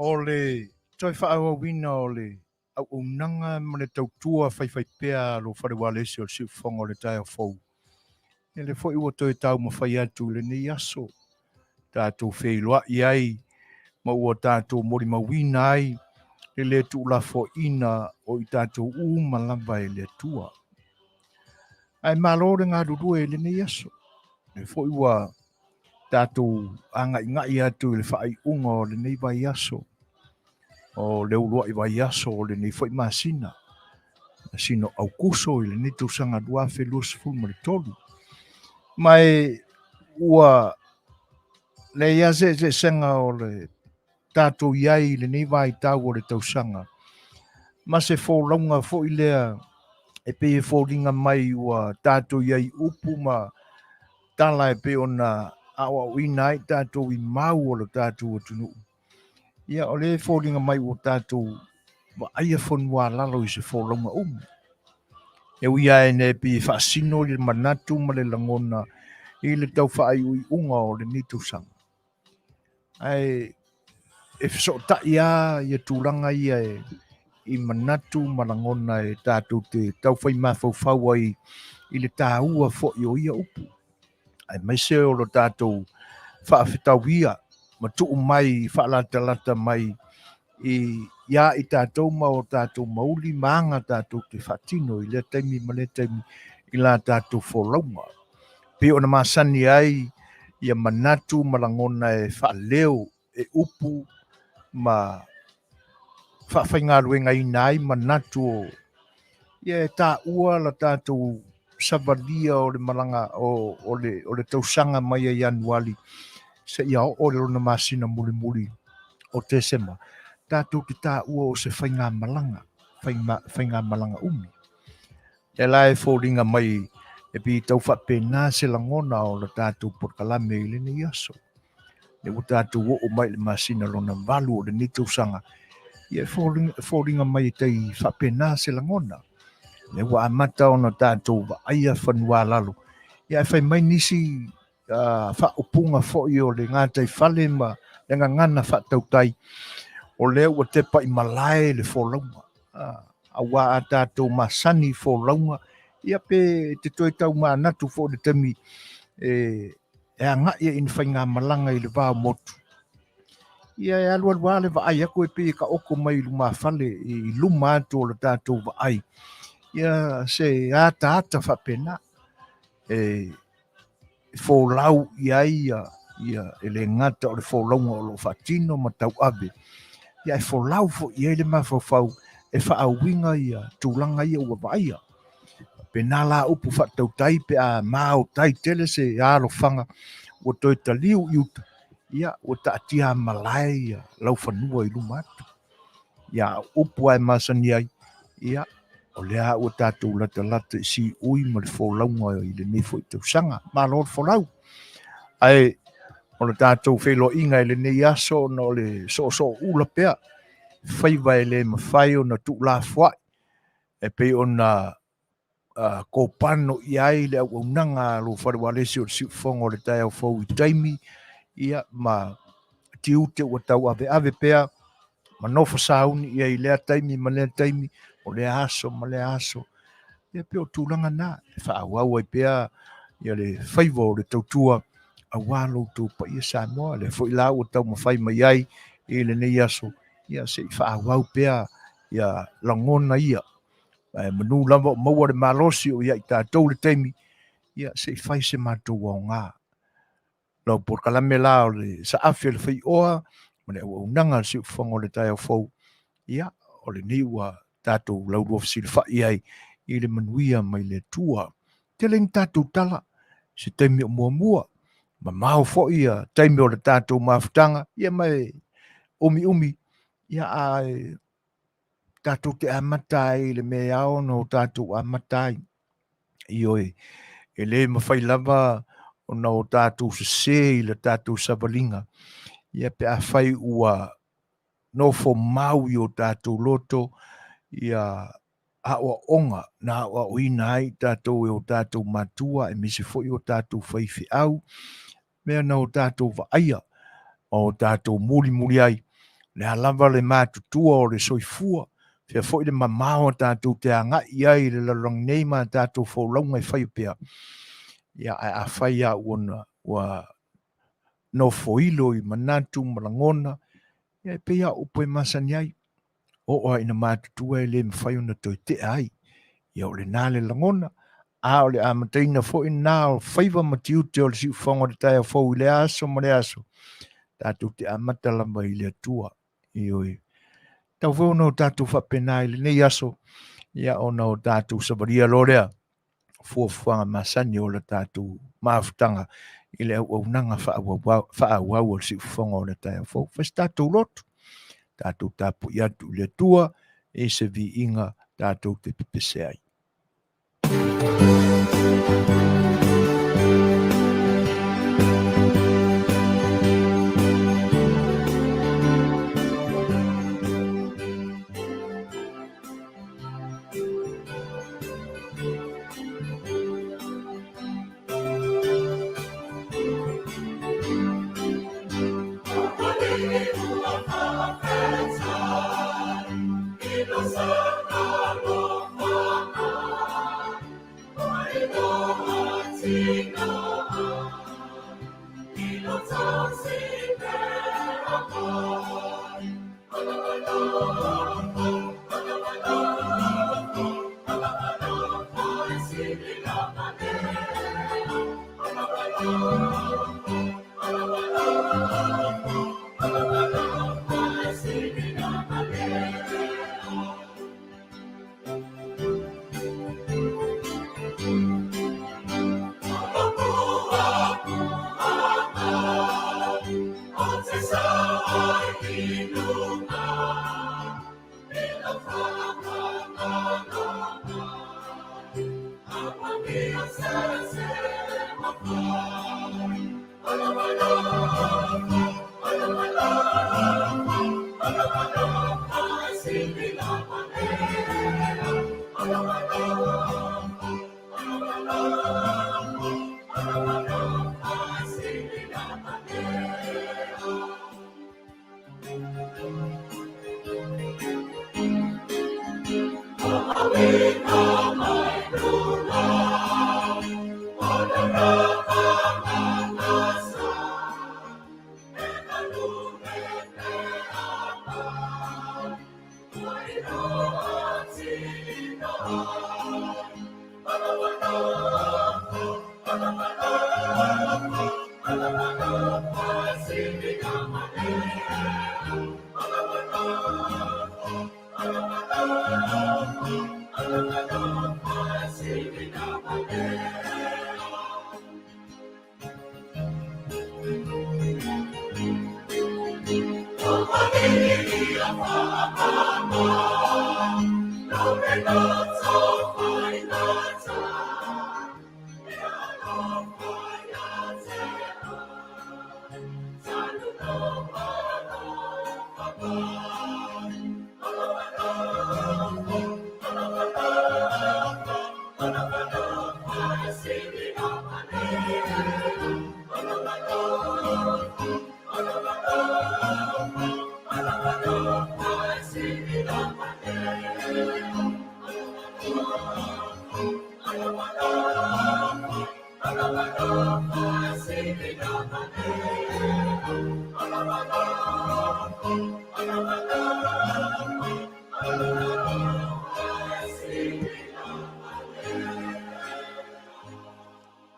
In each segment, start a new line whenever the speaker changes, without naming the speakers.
O le toe faaauauina o le auaunaga ma le tautua faifaipea a lou fale ualesi o le Siufofoga o le Taeao Fou, ia lea foi ua toe taumafai atu i lenei aso, tatou feiloai ai ma ua tatou molimauina ai le lē tuulafoaiina o i tatou uma lava e le Atua. Ae malo le galulue i lenei aso. Lea foi ua tatou agaigai atu i le faaiuga o lenei vaiaso, o le uluai vaiaso o lenei foi masina, masina o Aukuso i lenei tausaga 2023. Ma e ua leai lava se eseesega o le tatou i ai i lenei vaitau o le tausaga, ma se folauga foi lea e pei e foliga mai ua tatou i ai i upu ma tala e pei ona aoaoina ai tatou i mau o le tatou atunuu. Ia, o lea e foliga mai ua tatou vaaia fonualalo i se folauga umi. E ui lava ina e pei e faasino le manatu ma le lagona i le tau faaiuiuga o lenei tausaga, ae e fesootai lava ia tulaga ia i manatu ma lagona e tatou te taufai mafaufau ai i le taua foi o ia upu, aemaise o lo tatou faafetauia ma tuu mai faalatalata mai i ia i tatou ma o tatou mauli ma aga tatou te faatino i lea taimi ma lea taimi i la tatou folauga. Pei ona masani ai ia manatu ma lagona e faaleo e upu ma faafaigaluegaina ai manatu o ia e taua la tatou savalia o le malaga o le tausaga mai ia Ianuali seia oo i lona masina mulimuli o Tesema, tatou te taua o se faigamalaga, faigamalaga umi. Lea la e foliga mai e pei tau faapena se lagona o le tatou polokalame i lenei aso. Lea ua tatou oo mai i le masina lona valu o lenei tausaga, ia e foliga mai e tai faapena se lagona. Lea ua amata ona tatou vaaia fanualalo, ia ae fai mai nisi faaupuga foi o le gataifale ma le gagana faatautai, o lea ua tepa i malae le folauga. Aua a tatou masani i folauga, ia pe te toe tau manatu foi i le taimi e agai ai i ni faigamalaga i le va o motu, ia e alualu lava le vaai atu e pei e taoto mai i lumafale i luma atu o le tatou vaai, ia se ataata faapena e folau i ai ia e le gata o le folauga o lo o faatino ma tauave, ia e folau foi i ai le mafaufau e faauiga ia tulaga ia ua vaaia. Pena la upu faatautai pe a maotai tele se alofaga ua toe taliu i uta, ia ua taatia malae ia laufanua i luma atu. Ia upu lava e masani ai, ia o lea ua tatou latalata i siui ma le folauga i lenei foi tausaga. Malo le folau. Ae o le tatou feiloaiga i lenei aso ona o le soosooula pea, faiva e le mafai ona tuulafoai e pei ona kopano i ai le auaunaga a lou fale ualesi o le Siufofoga o le Taeao Fou i taimi ia ma tiute ua tauaveave pea ma nofo sauni i ai i lea taimi ma lea taimi, o lea aso ma lea aso. Ia pei o tulaga na e faaauau ai pea ia le faiva o le tautua aua lo outou paia Samoa. Lea foi la ua taumafai mai ai i lenei aso, ia se i faaauau pea ia lagona ia. Ae manu lava o maua le malosi o ia i tatou le taimi, ia se i fai se matou aoga. Lau polokalame la o le saafi o le faioa ma le auaunaga a le Siufofoga o le Taeao Fou, ia, o lenei ua tatou laulua fesilafai ai i le manuia mai le Atua. Tele ni tatou tala, se taimi o muamua, mamao foi ia taimi o le tatou mafutaga, ia ma e umiumi, ia ae tatou te amata ai i le mea e ao ona o tatou amata ai. Ioe, e le mafai lava ona o tatou sese i le tatou savaliga, ia pe afai ua nofo mau i o tatou loto ia aoaoga na aoaoina ai i tatou e o tatou matua aemaise foi o tatou faifeau, mea na o tatou vaaia ma o tatou mulimuli ai. Le a lava le matutua o le soifua, fea foi le mamao tatou te agai i ai i le lalolagi nei ma tatou folauga e faia pea. Ia, ae afai lava ua, ua nofoilo i manatu ma lagona, ia e pei lava o upu e masani ai, oo lava ina matutua e le mafai ona toe tea ai. Ia o lena le lagona, a o le amataina foi lena o faiva ma tiute o le siufofoga o le taeao fou i lea aso ma lea aso, tatou te amata lava i le Atua. Ioe. Tau foi ona o tatou faapena i lenei aso, ia ona o tatou savalia loa lea fuafuaga masani o le tatou mafutaga i le auaunaga faaauau a le siufofoga o le taeao fou. Fai se tatou lotu, tatou tapuai atu i le Atua i se viiga tatou te pepese ai.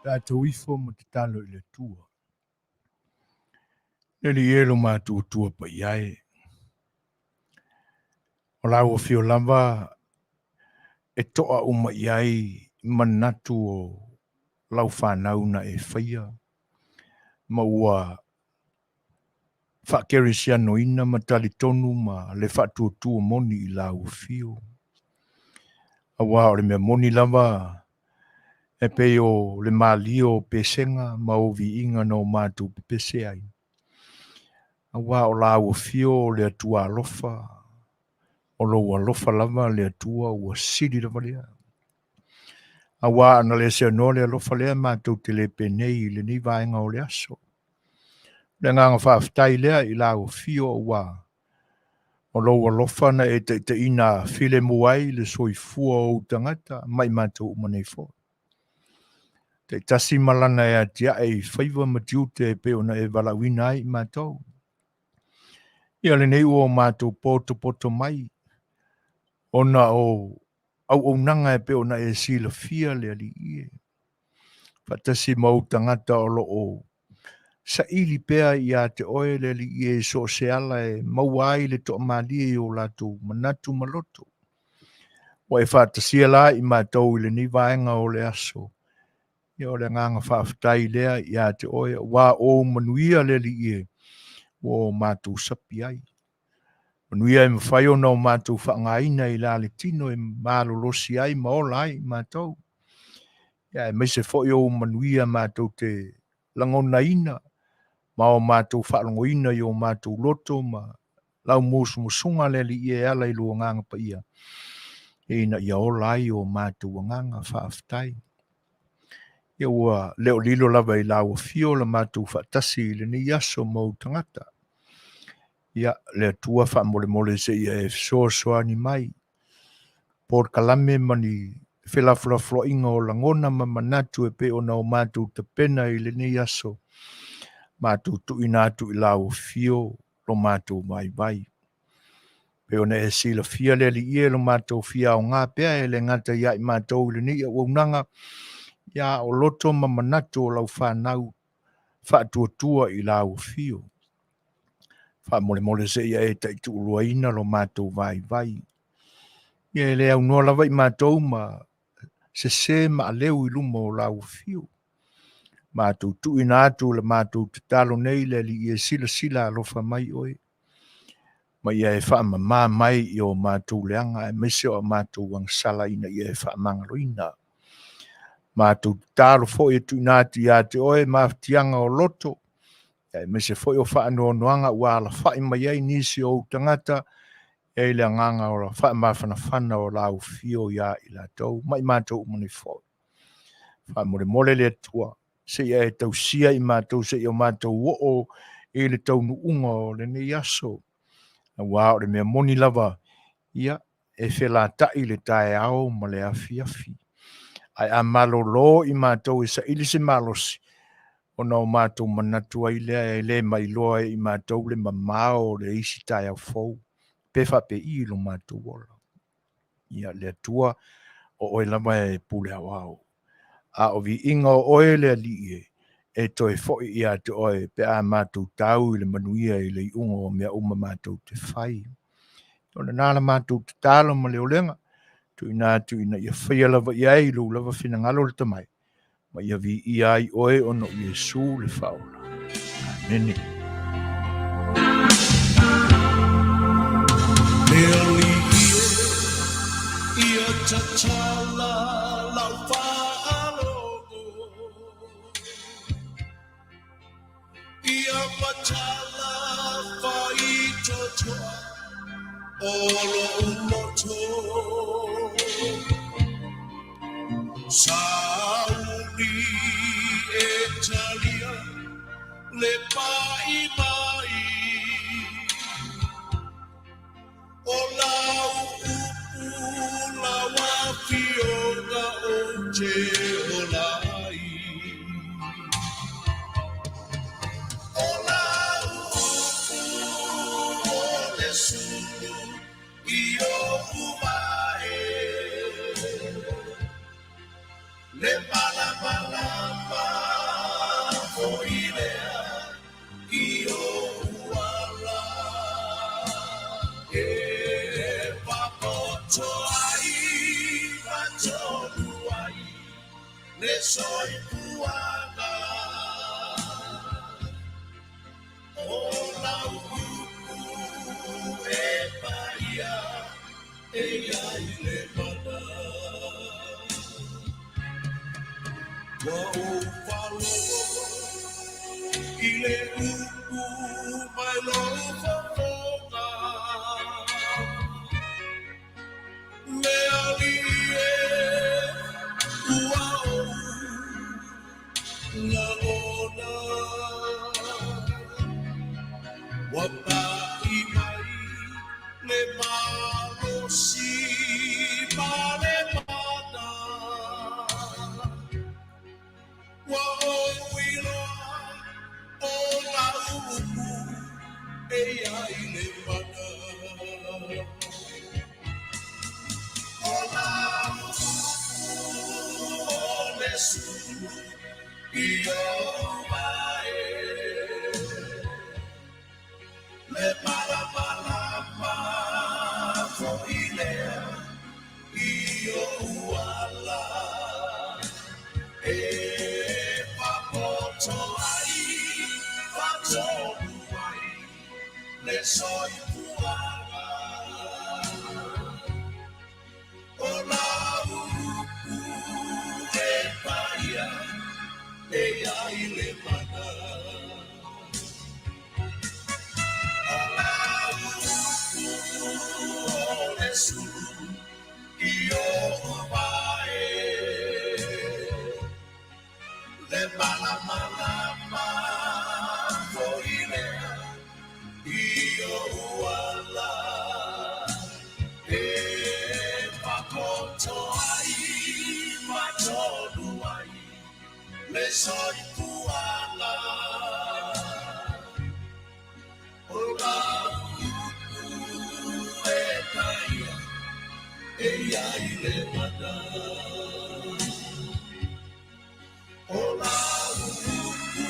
Tatou ifo ma tatalo i le Atua. Le Alii e lo matou Atua paia e. O lau afio lava e toa uma i ai manatu o lau fanau na e faia ma ua faakerisianoina ma talitonu ma le faatuatua moni i lau afio. Aua o le mea moni lava e pei o le malie o pesega ma o viiga na o matou pepese ai. Aua o lau afio o le Atua alofa, o lou alofa lava le Atua ua sili lava lea. Aua ana le seanoa le alofa lea matou te le penei i lenei vaega o le aso. O le agaga faafetai lea i lau afio aua O lou alofa na e taitaiina filemu ai le soifua o ou tagata ma i matou uma nei foi. Taitasi ma lana e atiae i faiva ma tiute e pei ona e valaauina ai i matou. Ia lenei ua o matou potopoto mai ona o auaunaga e pei ona e silafia le Alii e. Faatasi ma ou tagata o lo o saili pea ia te oe le Alii e i so o se ala e maua ai le toamalie i o latou manatu ma loto. Ua e faatasia la i matou i lenei vaega o le aso. Ia o le agaga faafetai lea ia te oe, aua o ou manuia le Alii e ua o matou sapi ai. Manuia e mafai ona o matou faaaogaina i la le tino e malolosi ai ma ola ai i matou. Ia aemaise foi o ou manuia matou te lagonaina ma o matou faalogoina i o matou loto ma lau musumusuga le Alii e ala i lou Agaga Paia, ina ia ola ai o matou agaga. Faafetai. Ia ua le o lilo lava i lau afio la matou faatasi i lenei aso ma ou tagata. Ia, le Atua faamolemole seia e fesoasoani mai. Polokalame ma ni felafolafoaiga o lagona ma manatu e pei ona o matou tapena i lenei aso, matou tuuina atu i lau afio lo matou vaivai. Pei ona e silafia le Alii e lo matou fia aoga pea e le gata ia i matou i lenei auaunaga, ia a o loto ma manatu o lau fanau faatuatua i lau afio. Faamolemole seia e taituuluaina lo matou vaivai. Ia e le aunoa lava i matou ma sese maaleu i luma o lau afio. Matou tuuina atu la matou tatalo nei le Alii e silasila alofa mai oe, ma ia e faamama mai i o matou leaga aemaise o a matou agasala ina ia e faamagaloina. Matou tatalo foi e tuuina atu ia te oe mafatiaga o loto, aemaise foi o faanoanoaga ua alafai mai ai nisi o ou tagata, e i le agaga o la faamafanafana o lau afio ia i latou ma i matou uma nei foi. Faamolemole le Atua, seia e tausia i matou, seia o matou oo i le taunuuga o lenei aso. Aua o le mea moni lava, ia, e felata'i le taeao ma le afiafi. Ae a malolo i matou e saili se malosi, ona o matou manatu ai lea e le mailoa e i matou le mamao o le isi taeao fou, pe faapei i lo matou ola. Ia, le Atua, o oe lava e pule aoao. A o viiga o oe le Alii e, e toe foi ia te oe pe a matou tau i le manuia i le iuga o mea uma matou te fai. O lena la matou tatalo ma le olega, tuuina atu ina ia faia lava i ai lou lava finagalo le tamai, ma ia viia ai oe ona o Iesu le Faaola. Amene.
Le Alii e, ia tatala lau faalogo, ia matala faitotoa o lo'u loto. Sauni e talia le pai mai o lau upu lau afioga ou te ola ai. O lau upu o le sulu i oʻu vae, le malamalama foi lea i oʻu ala e fapoto ai ma tonu ai le soifuaga. O lau upu e paia e i ai le mana. Ua ou faalogo i le upu mai lou fofoga, Le Alii e, ua ou lagona. Ua pai mai le malosi ma le mana. Ua ou iloa o lau upu e i ai le mana. O lau upu o le sulu i ou wae. Le malamalama foi lea i ou ala e faapoto ai, faatonu ai le soifuaga. O lau upu e paia e i ai le mana. O lau upu o le sulu i ou wae. Le malamalama foi lea i ou ala e faapoto ai, faatonu ai le soifuaga. O lau upu e paia e i ai le mana. O lau upu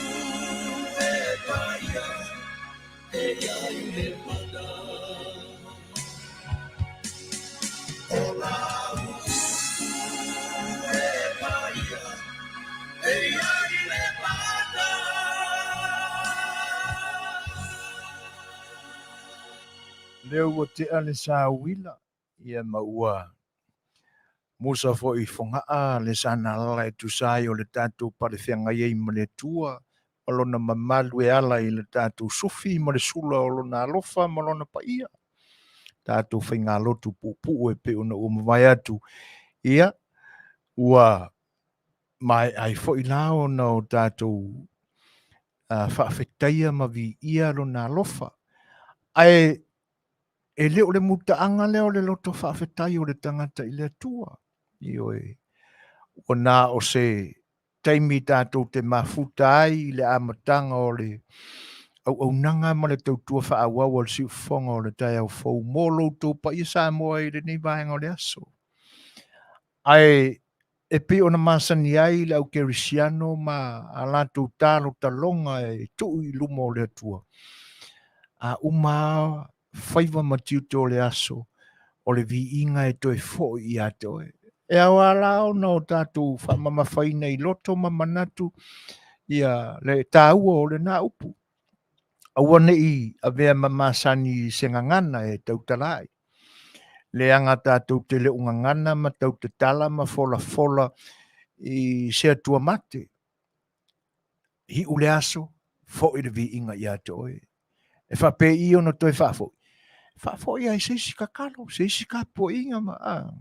e paia e i ai le mana. O lau upu e paia e i ai le mana.
Lea ua tea le sauila, ia ma ua musa foi i Fogaa le sanalala e tusa ai o le tatou palefeagai ai ma le Atua ma lona mamalu e ala i le tatou sufi ma le sula o lona alofa ma lona paia. Tatou faigalotu puupuu e pei ona ua mavae atu, ia, ua maea ai foi la ona o tatou faafetaia ma viia lona alofa. Ae e le o le mutaaga lea o le loto faafetai o le tagata i le Atua. Ioe, ua na o se taimi tatou te mafuta ai i le amataga o le auaunaga ma le tautua faaauau a le siufofoga o le taeao fou mo lo outou paia Samoa i lenei vaega o le aso. Ae e pei ona masani ai le au kerisiano ma a latou talotaloga e tuu i luma o le Atua, a uma lava faiva ma tiute o le aso, o le viiga e toe foi ia te oe. E ao lava la ona o tatou faamamafaina i loto ma manatu ia le taua o lena upu. Aua ne i avea ma masani i se gagana e tautala ai. Leaga tatou te le o gagana ma tau tatala ma folafola i se Atua mate. Iu le aso, foi le viiga ia te oe. E faapei ona toe faafoi? Faafoi ai se isi tatalo, se isi tapuaiga ma a.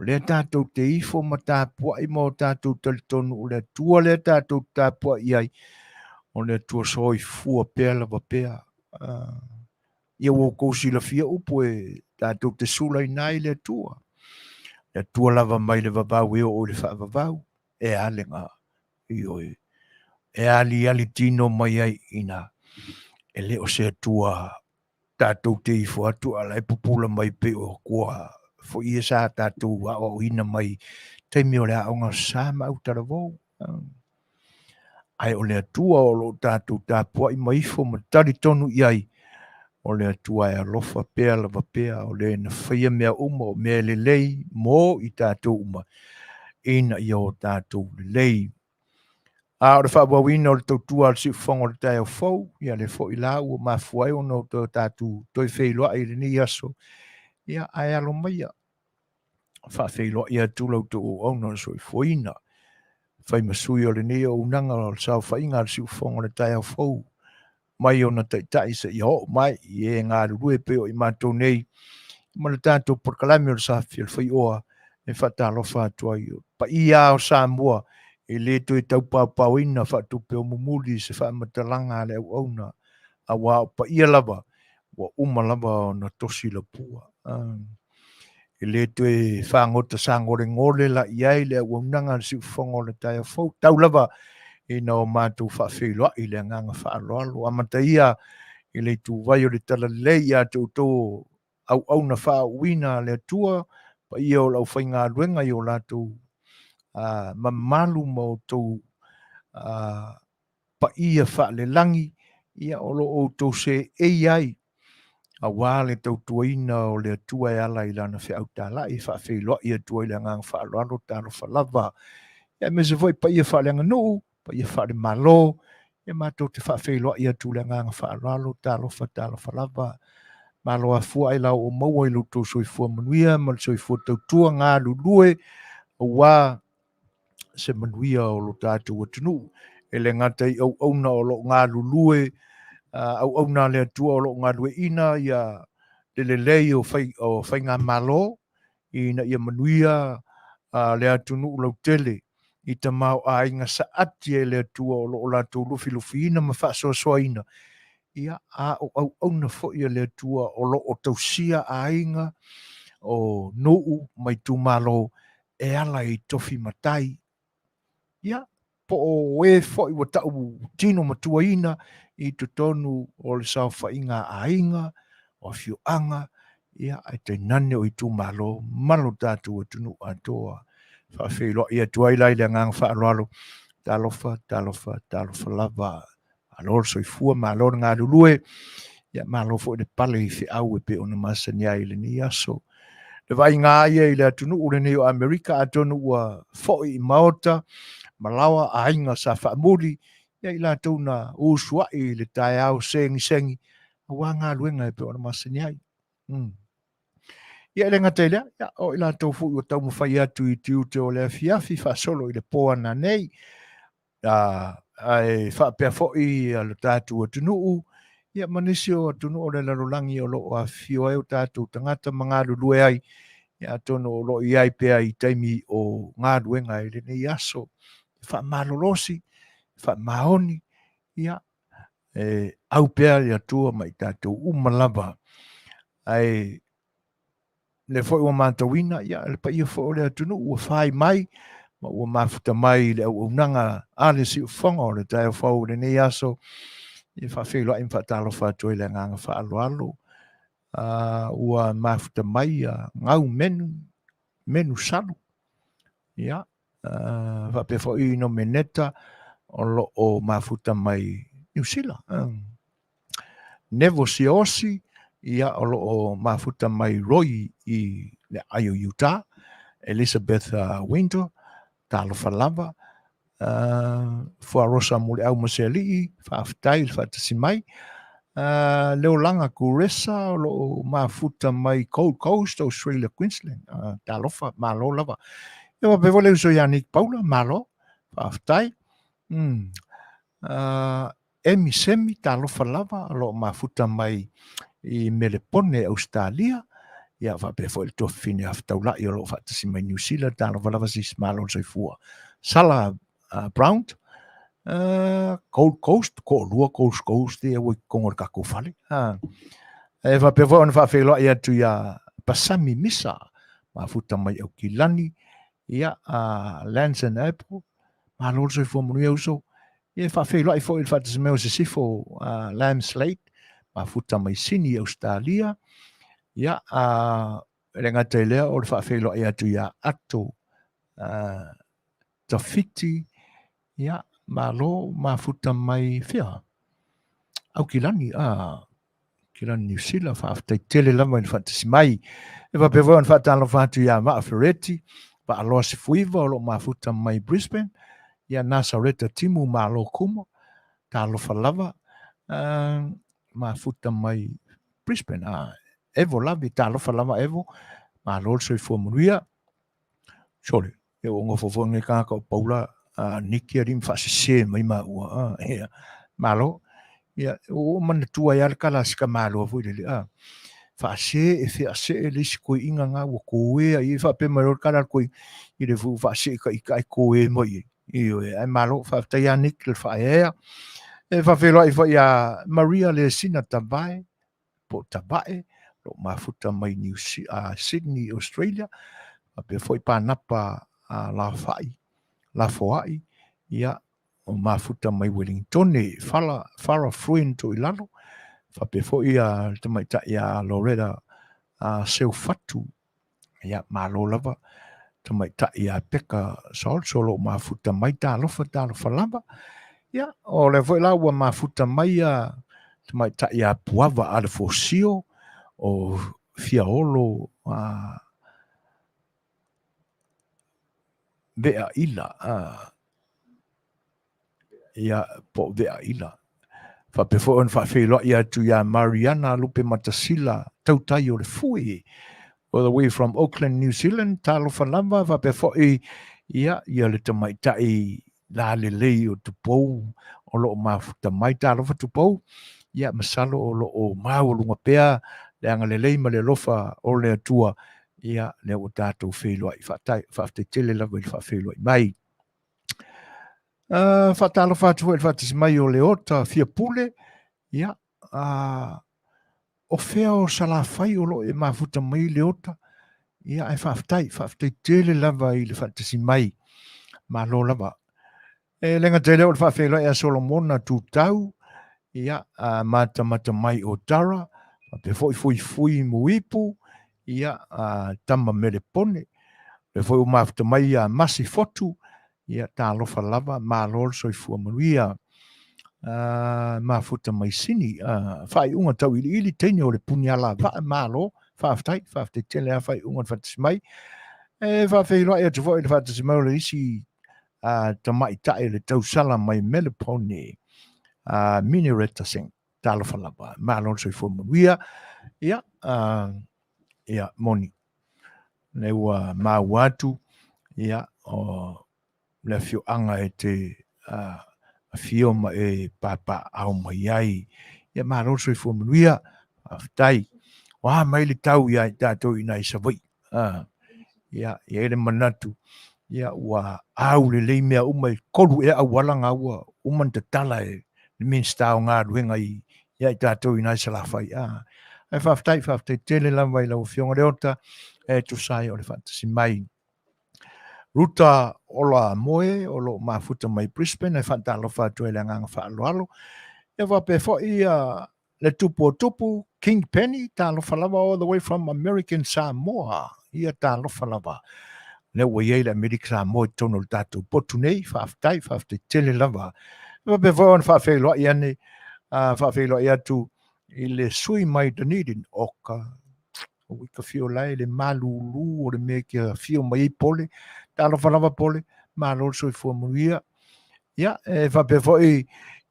O lea tatou te ifo ma tapuai ma o tatou talitonu o le Atua lea tatou te tapuai ai, o le Atua soifua pea lava pea. Ia ua outou silafia upu e tatou te sulaina ai le Atua. Le Atua lava mai le vavau e oo i le faavavau, e a lena, ioe, e aliali tino mai ai i ina. E le o se Atua tatou te ifo atu a o la e pupula mai pei o Atua foi ia sa tatou aoaoina mai taimi o le aoga sa ma autalavou. Ae o le Atua o lo o tatou tapuai ma ifo ma talitonu i ai, o le Atua e alofa pea lava pea, o le na faia mea uma o mea lelei mo i tatou uma, ina ia o tatou lelei. A o le faaauauina o le tautua a le siufofoga o le taeao fou, ia lea foi la ua mafua ai ona o tatou toe feiloai i lenei aso, ia ae alo maia, faafeiloai atu la outou auauna o le soifuaina, fai ma sui o lenei auaunaga o le saofaiga a le siufofoga o le taeao fou, mai ona taitai seia oo mai i e galulue pei o i matou nei ma le tatou polokalame o le Safi o le Faioa e faatalofa atu ai. O paia o Samoa e le toe taupaopaoina faatupe o mumuli se faamatalaga a le auauna, aua o paia lava Ua uma lava ona tosi lapua. E le toe fagota sagolegole la i ai le auaunaga a le Siufofoga o le Taeao Fou, tau lava ina o matou faafeiloai i le agaga faaaloalo. Amataia i le ituvai o le Talalelei ia te outou auauna faauuina a le Atua, paia o le aufaigaluega i o latou mamalu ma outou paia faalelagi, ia o lo o outou seei ai aua le tautuaina o le Atua e ala i Lana feau talai e faafeiloai atu ai le agaga faaaloalo, talofa lava. Ia aemaise foi paia faaleaganuu, paia faalemalo, ia matou te faafeiloai atu le agaga faaaloalo, talofa, talofa lava. Malo afua ailao ua maua i lo outou soifua manuia ma le soifua tautua galulue aua se manuia o lo tatou atunuu. E le gata i auauna o lo o galulue, auauna a le Atua o lo o galueaiina ia le lelei o, fai, o faigamalo ina ia manuia le atunuu lautele i tamaoaiga saati e le Atua o lo o latou lufilufiina ma faasoasoaina, ia, a o auauna foi a le Atua o lo o tausia aiga, o nuu ma itumalo e ala i tofi matai, ia, po o e foi ua tau tino matuaina i totonu o le saofaiga a aiga, o afioaga, ia, ae tainane o itumalo ma lo tatou atunuu atoa. Faafeiloai atu ai la i le agaga faaaloalo, talofa, talofa, talofa lava. Malo le soifua, malo le galulue, ia malo foi le pale i feau e pei ona masani ai i lenei aso. Le vaaiga ia i le atunuu lenei o Amerika, atonu ua foi i maota ma laoa aiga sa faamuli, ia i latou na usuai i le taeao segisegi aua galuega e pei ona masani ai. Ia e le gata i lea, ia, o i latou foi ua taumafai atu i tiute o le afiafi faasolo i le po ananei, ae faapea foi lo tatou atunuu, ia ma nisi o atunuu o le lalolagi o lo o afifio ai o tatou tagata ma galulue ai, ia atonu o lo o i ai pea i taimi o galuega i lenei aso. Faamalolosi, faamaoni, ia, e au pea le Atua ma i tatou uma lava. Ae lea foi ua matauina, ia, le paia foi o le atunuu ua fai mai ma ua mafuta mai i le auaunaga a le Siufofoga o le taeao fou i lenei aso, e faafeiloai ma faatalofa atu ai le agaga faaaloalo. Ua mafuta mai ia Gau Menu, Menu Salu, ia, faapea foi Nomeneta o lo o mafuta mai Niu Sila. Nevo Siaosi, ia, o lo o mafuta mai Roy i le aai o Utah. Elizabeth Winter, talofa lava. Fuarosa Muliau ma Sealii, faafetai le faatasi mai. Leolaga Kuresa o lo o mafuta mai Gold Coast, Australia, Queensland. Talofa, malo lava. Ia faapea foi le uso ia Nick Paula, malo, faafetai. Emi Semi, talofa lava, o lo o mafuta mai i Melepone, Ausetalia. Ia faapea foi le tuafafine Afataulai o lo o faatasi mai Niu Sila, talofa lava sis, malo le soifua. Sala Brown, Gold Coast, toalua Gold Coast ia ua i totonu o le tatou fale. E faapea foi ona faafeiloai atu ia Pasami Misa, mafuta mai Aukilani, ia, Lance and Apple, malo le soifua manuia uso. Ia e faafeiloai foi i le faatasi mai o Sisifo Lamb Slate, mafuta mai Sini i Ausetalia. Ia, e le gata i lea o le faafeiloai atu ia Ato Tafiti, ia, malo mafuta mai fea? Aukilani, Kilani Niu Sila, faafetai tele lava i le faatasi mai. E faapea foi ona faatalofa atu ia Vaa Fereti, Vaaloa Sefuiva o lo o mafuta mai Brisbane, ia Nasareta Timu Malo Kuma, talofa lava, mafuta mai Brisbane. Evo Lavi, talofa lava Evo, malo le soifua manuia. Sole, ia ua nofo foi lenei tagata o Paula a Niki alii ma faasese mai maua. Ia, malo. Ia, ua ou manatua ai lava le tala a si tamaloa foi lele, a faase e feasee le isi toeaina na ua toea i ai, faapea mai loa le tala a le toeaina, ia lea foi ua faasee ta ita ae toea mai i ai. Ioe, ae malo, faafetai lava Nick le faaeaea. E faafeiloai foi ia Maria Lesina Tavae. po o Tavae, o lo o mafuta mai New Sydney, Australia, faapea foi Panapa Lafa'i, Lafoa'i, ia, o mafuta mai Wellingtone, Fala, Farah Fruin Toilalo, faapea foi le tamaitai a Loretta Seufatu, Ia, malo lava tamaitai ia Peka Saoso o lo o mafuta mai, talofa, talofa lava. Ia, o lea foi la ua mafuta mai ia tamaitai ia Puava Alefosio o Fiaolo a Vea Ila, a ia, po o Vea Ila. Faapea foi ona faafeiloai atu ia Mariana Lupe Matasila, tautai o le Fue, all the way from Auckland, New Zealand, talofa lava, faapea foi ia, ia le tamaitai lalelei o Tupou o lo o mafuta mai, talofa Tupou, ia masalo o lo o maualuga pea le agalelei ma le alofa o le Atua, ia lea ua tatou feiloai, faafetai tele lava i le faafeiloai mai. Faatalofa atu foi i le faatasi mai o Leota Fiapule, ia, o fea o Salafai o lo o e mafuta mai Leota, ia, ae faafetai, faafetai tele lava i le faatasi mai, malo lava. E le gata i lea o le faafeiloai a Solomona Tutau, ia, matamata mai o Tara, faapea foi Fuifui Muipu, ia, tama Melepone, lea foi ua mafuta mai ia Masi Fotu, ia talofa lava, malo le soifua manuia. Mafuta mai Sini, faaiuga tauiliili, teine o le puni alavaa, malo, faafetai, faafetai tele lava faaiuga le faatasi mai. E faafeiloai atu foi le faatasi mai o le isi tamaitai le tausala mai Melipone, Minireta Singh, talofa lava, malo le soifua manuia. Ia, ia, moni. Lea ua maua atu, ia, o le afioaga e te afio ma e papaaao mai ai. Ia, malo le soifua manuia, faafetai. O a mai le tau ia i tatou i nai Savaii? Ia, e i ai le manatu, ia, ua au lelei mea uma e 3 ea auala na ua uma ona tatala e le Minisita o Galuega ia i tatou i nai Salafai. Ae faafetai, faafetai tele lava i lau Afioga Leota e tusa ai o le faatasi mai. Ruta Ola Moe o lo o mafuta mai Brisbane e faatalofa atu ai le agaga faaaloalo. Ia faapea foi ia le tupu o tupu, King Penny, talofa lava all the way from American Samoa. Ia talofa lava. Lea ua i ai le Amerika Samoa i totonu o le tatou potu nei, faafetai, faafetai tele lava. E faapea foi ona faafeiloai ane, faafeiloai atu i le sui mai Dunedin, oka, ua ka fio lae le malulu o le mea ke afio mai ai Pole. Talofa lava Pole, malo le soifua manuia. Ia, e faapea foi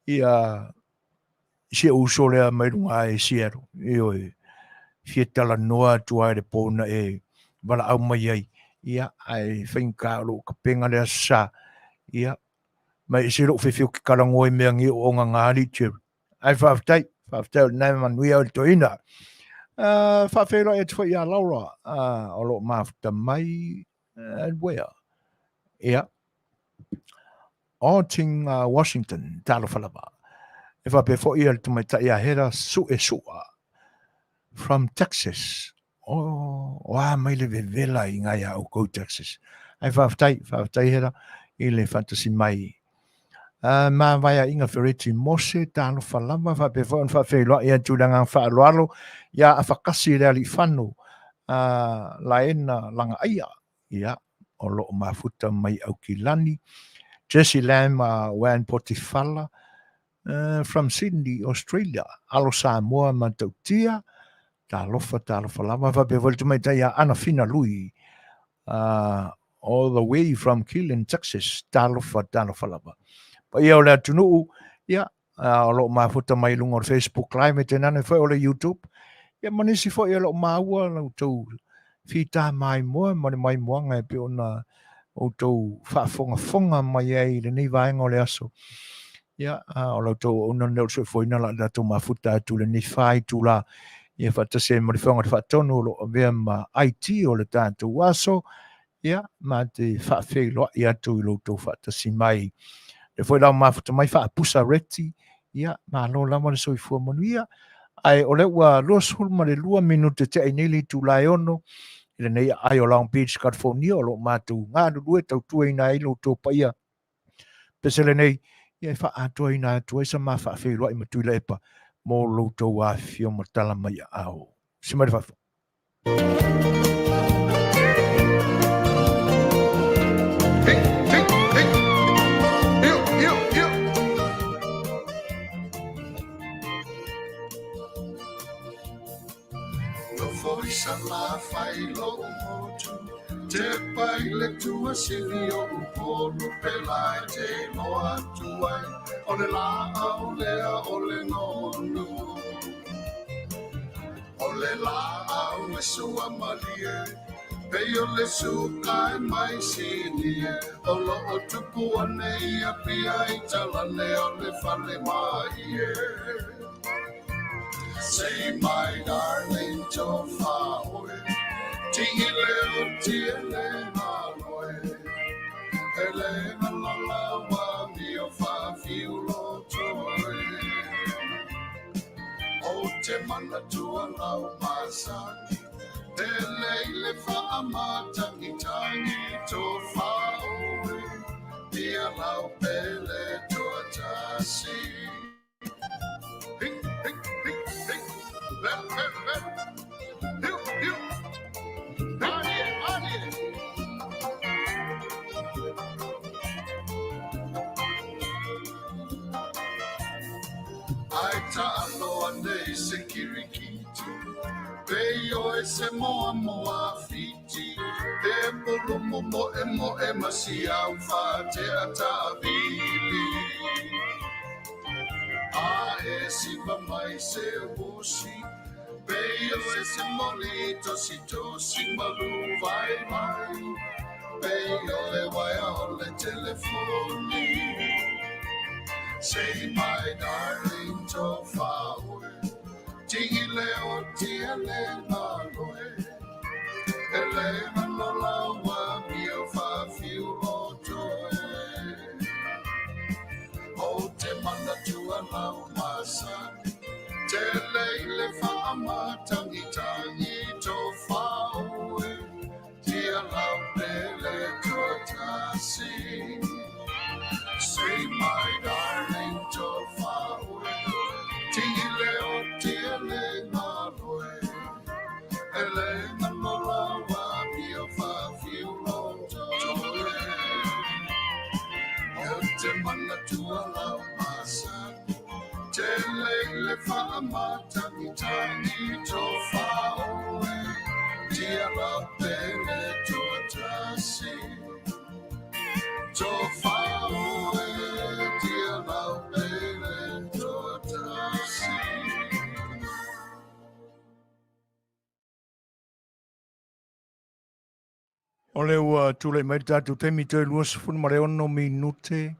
ia si ou uso lea mai luga e Seattle, ioe, fia talanoa atu ai le po na e valaau mai ai, ia, ae faigata o lou kapega le Aso Sa, ia, ma e ese lou fiafia ou te talanoa i mea nei o ona na alii Jerry. Ae faafetai, faafetai o lena e manuia oe le toeaina. Faafeiloai atu foi ia Laura, o lo o mafuta mai, and where? Ia, Orting, Washington, talofa lava. E faapea foi le tamaitai ia Hera Suesua from Texas. O, o a mai le vevela i ngai a oukou Texas. Ai faafetai, faafetai Hera i le faatasi mai. Ma vaea inga Fereti Mose, talofa lava, faapea foi ona faafeiloai atu i le agaga faaaloalo ia Afakasi le Alifano, Laena Lagaaia, ia, o lo o mafuta mai Aukilani, Jesse Lam Wan Potifala, from Sydney, Australia, alo Samoa matautia, talofa, talofa lava, faapea foi le tamaitai ia Ana Fina Lui, all the way from Killeen, Texas, talofa, talofa lava. Paia o le atunuu, ia, o lo o mafuta mai luga o le Facebook Live, e tainane foi o le YouTube, ia ma nisi foi o lo o maua la outou fita maimoa ma le maimoaga e pei ona outou faafogafoga mai ai i lenei vaega o le aso. Ia, o la outou auauna lenei o le soifuaina o le a tatou mafuta atu i lenei 4 itula, ia faatasi ai ma le Fofoga Faatonu o lo o avea ma IT o le tatou aso, ia, ma te faafeiloai atu i lo outou faatasi mai. Lea foi la o mafuta mai faapusa reti, ia, malo lava le soifua manuia. Ae o lea ua 22 minute tea nei le itula e 6 i lenei aai o Long Beach, California, o lo o matou galulue tautuaina ai lo outou paia pese lenei, ia e faaatoaina atu ai sa ma faafeiloai ma Tuilaepa mo lo outou afifio ma tala mai aao. Si mai le fafo.
Nofo i Salafai lo'u motu, Te pai le tuasili o Upolu pe la e te iloa atu ai, o le laau lea o le nonu. O le laau e sua malie, pei o le suka e mai Sinie, o loo tupu ane i Apia i talane o le fale maie. Say my darling tofa oe, Ti'i leo tia le maloe, E le malala wa mio fa fiu lo toe. O te manatua lau masani, Te lei le faamatagitagi tofa oe, Tia lau pele toatasi. Hey, hey, hey, hey. Left, left, left. Hiu, hiu. Malie, malie. Ai taalo ane se kirikiti, Pe oe se moa moa fiti, Te polomo moe moe ma si au fa te atavili. A e sipa mai se usi, Pe oe se moli tosi tosi malu vai vai, Pe o le waia o le telefoni. Say my darling tofa oe, Ti'i leo tia le maloe, E le malola wa mio fa fiu o toe. O te manatua lau masani, Te lei le faamatagitagi tofa oe, Tia lau pele toatasi. Say my darling tofa oe, Ti'i leo tia le maloe, E le malola wa mio fa fiu lo toe. O te manatua lau masani, Te lei le faamatagitagi tofa oe, Tia lau pele toatasi. Tofa oe, tia lau pele toatasi.
O le ua tulai mai le tatou taimi toe 26 minute.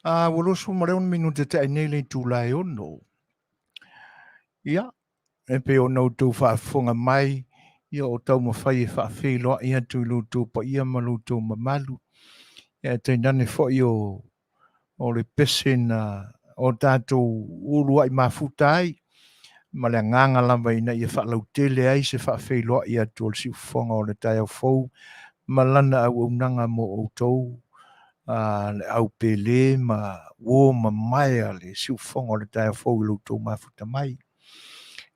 A ua 26 minute te ai nei le itula e 6. Ia, e pei ona outou faafofoga mai, ia o taumafai e faafeiloai atu i lo outou paia ma lo outou mamalu. Ia e tainane foi o le pese na o tatou uluai mafuta ai, ma le agaga lava ina ia faalautele ai se faafeiloai atu o le siufofoga o le taeao fou ma lana auaunaga mo outou, le au pele ma uo mamae a le siufofoga o le taeao fou i lo outou mafuta mai.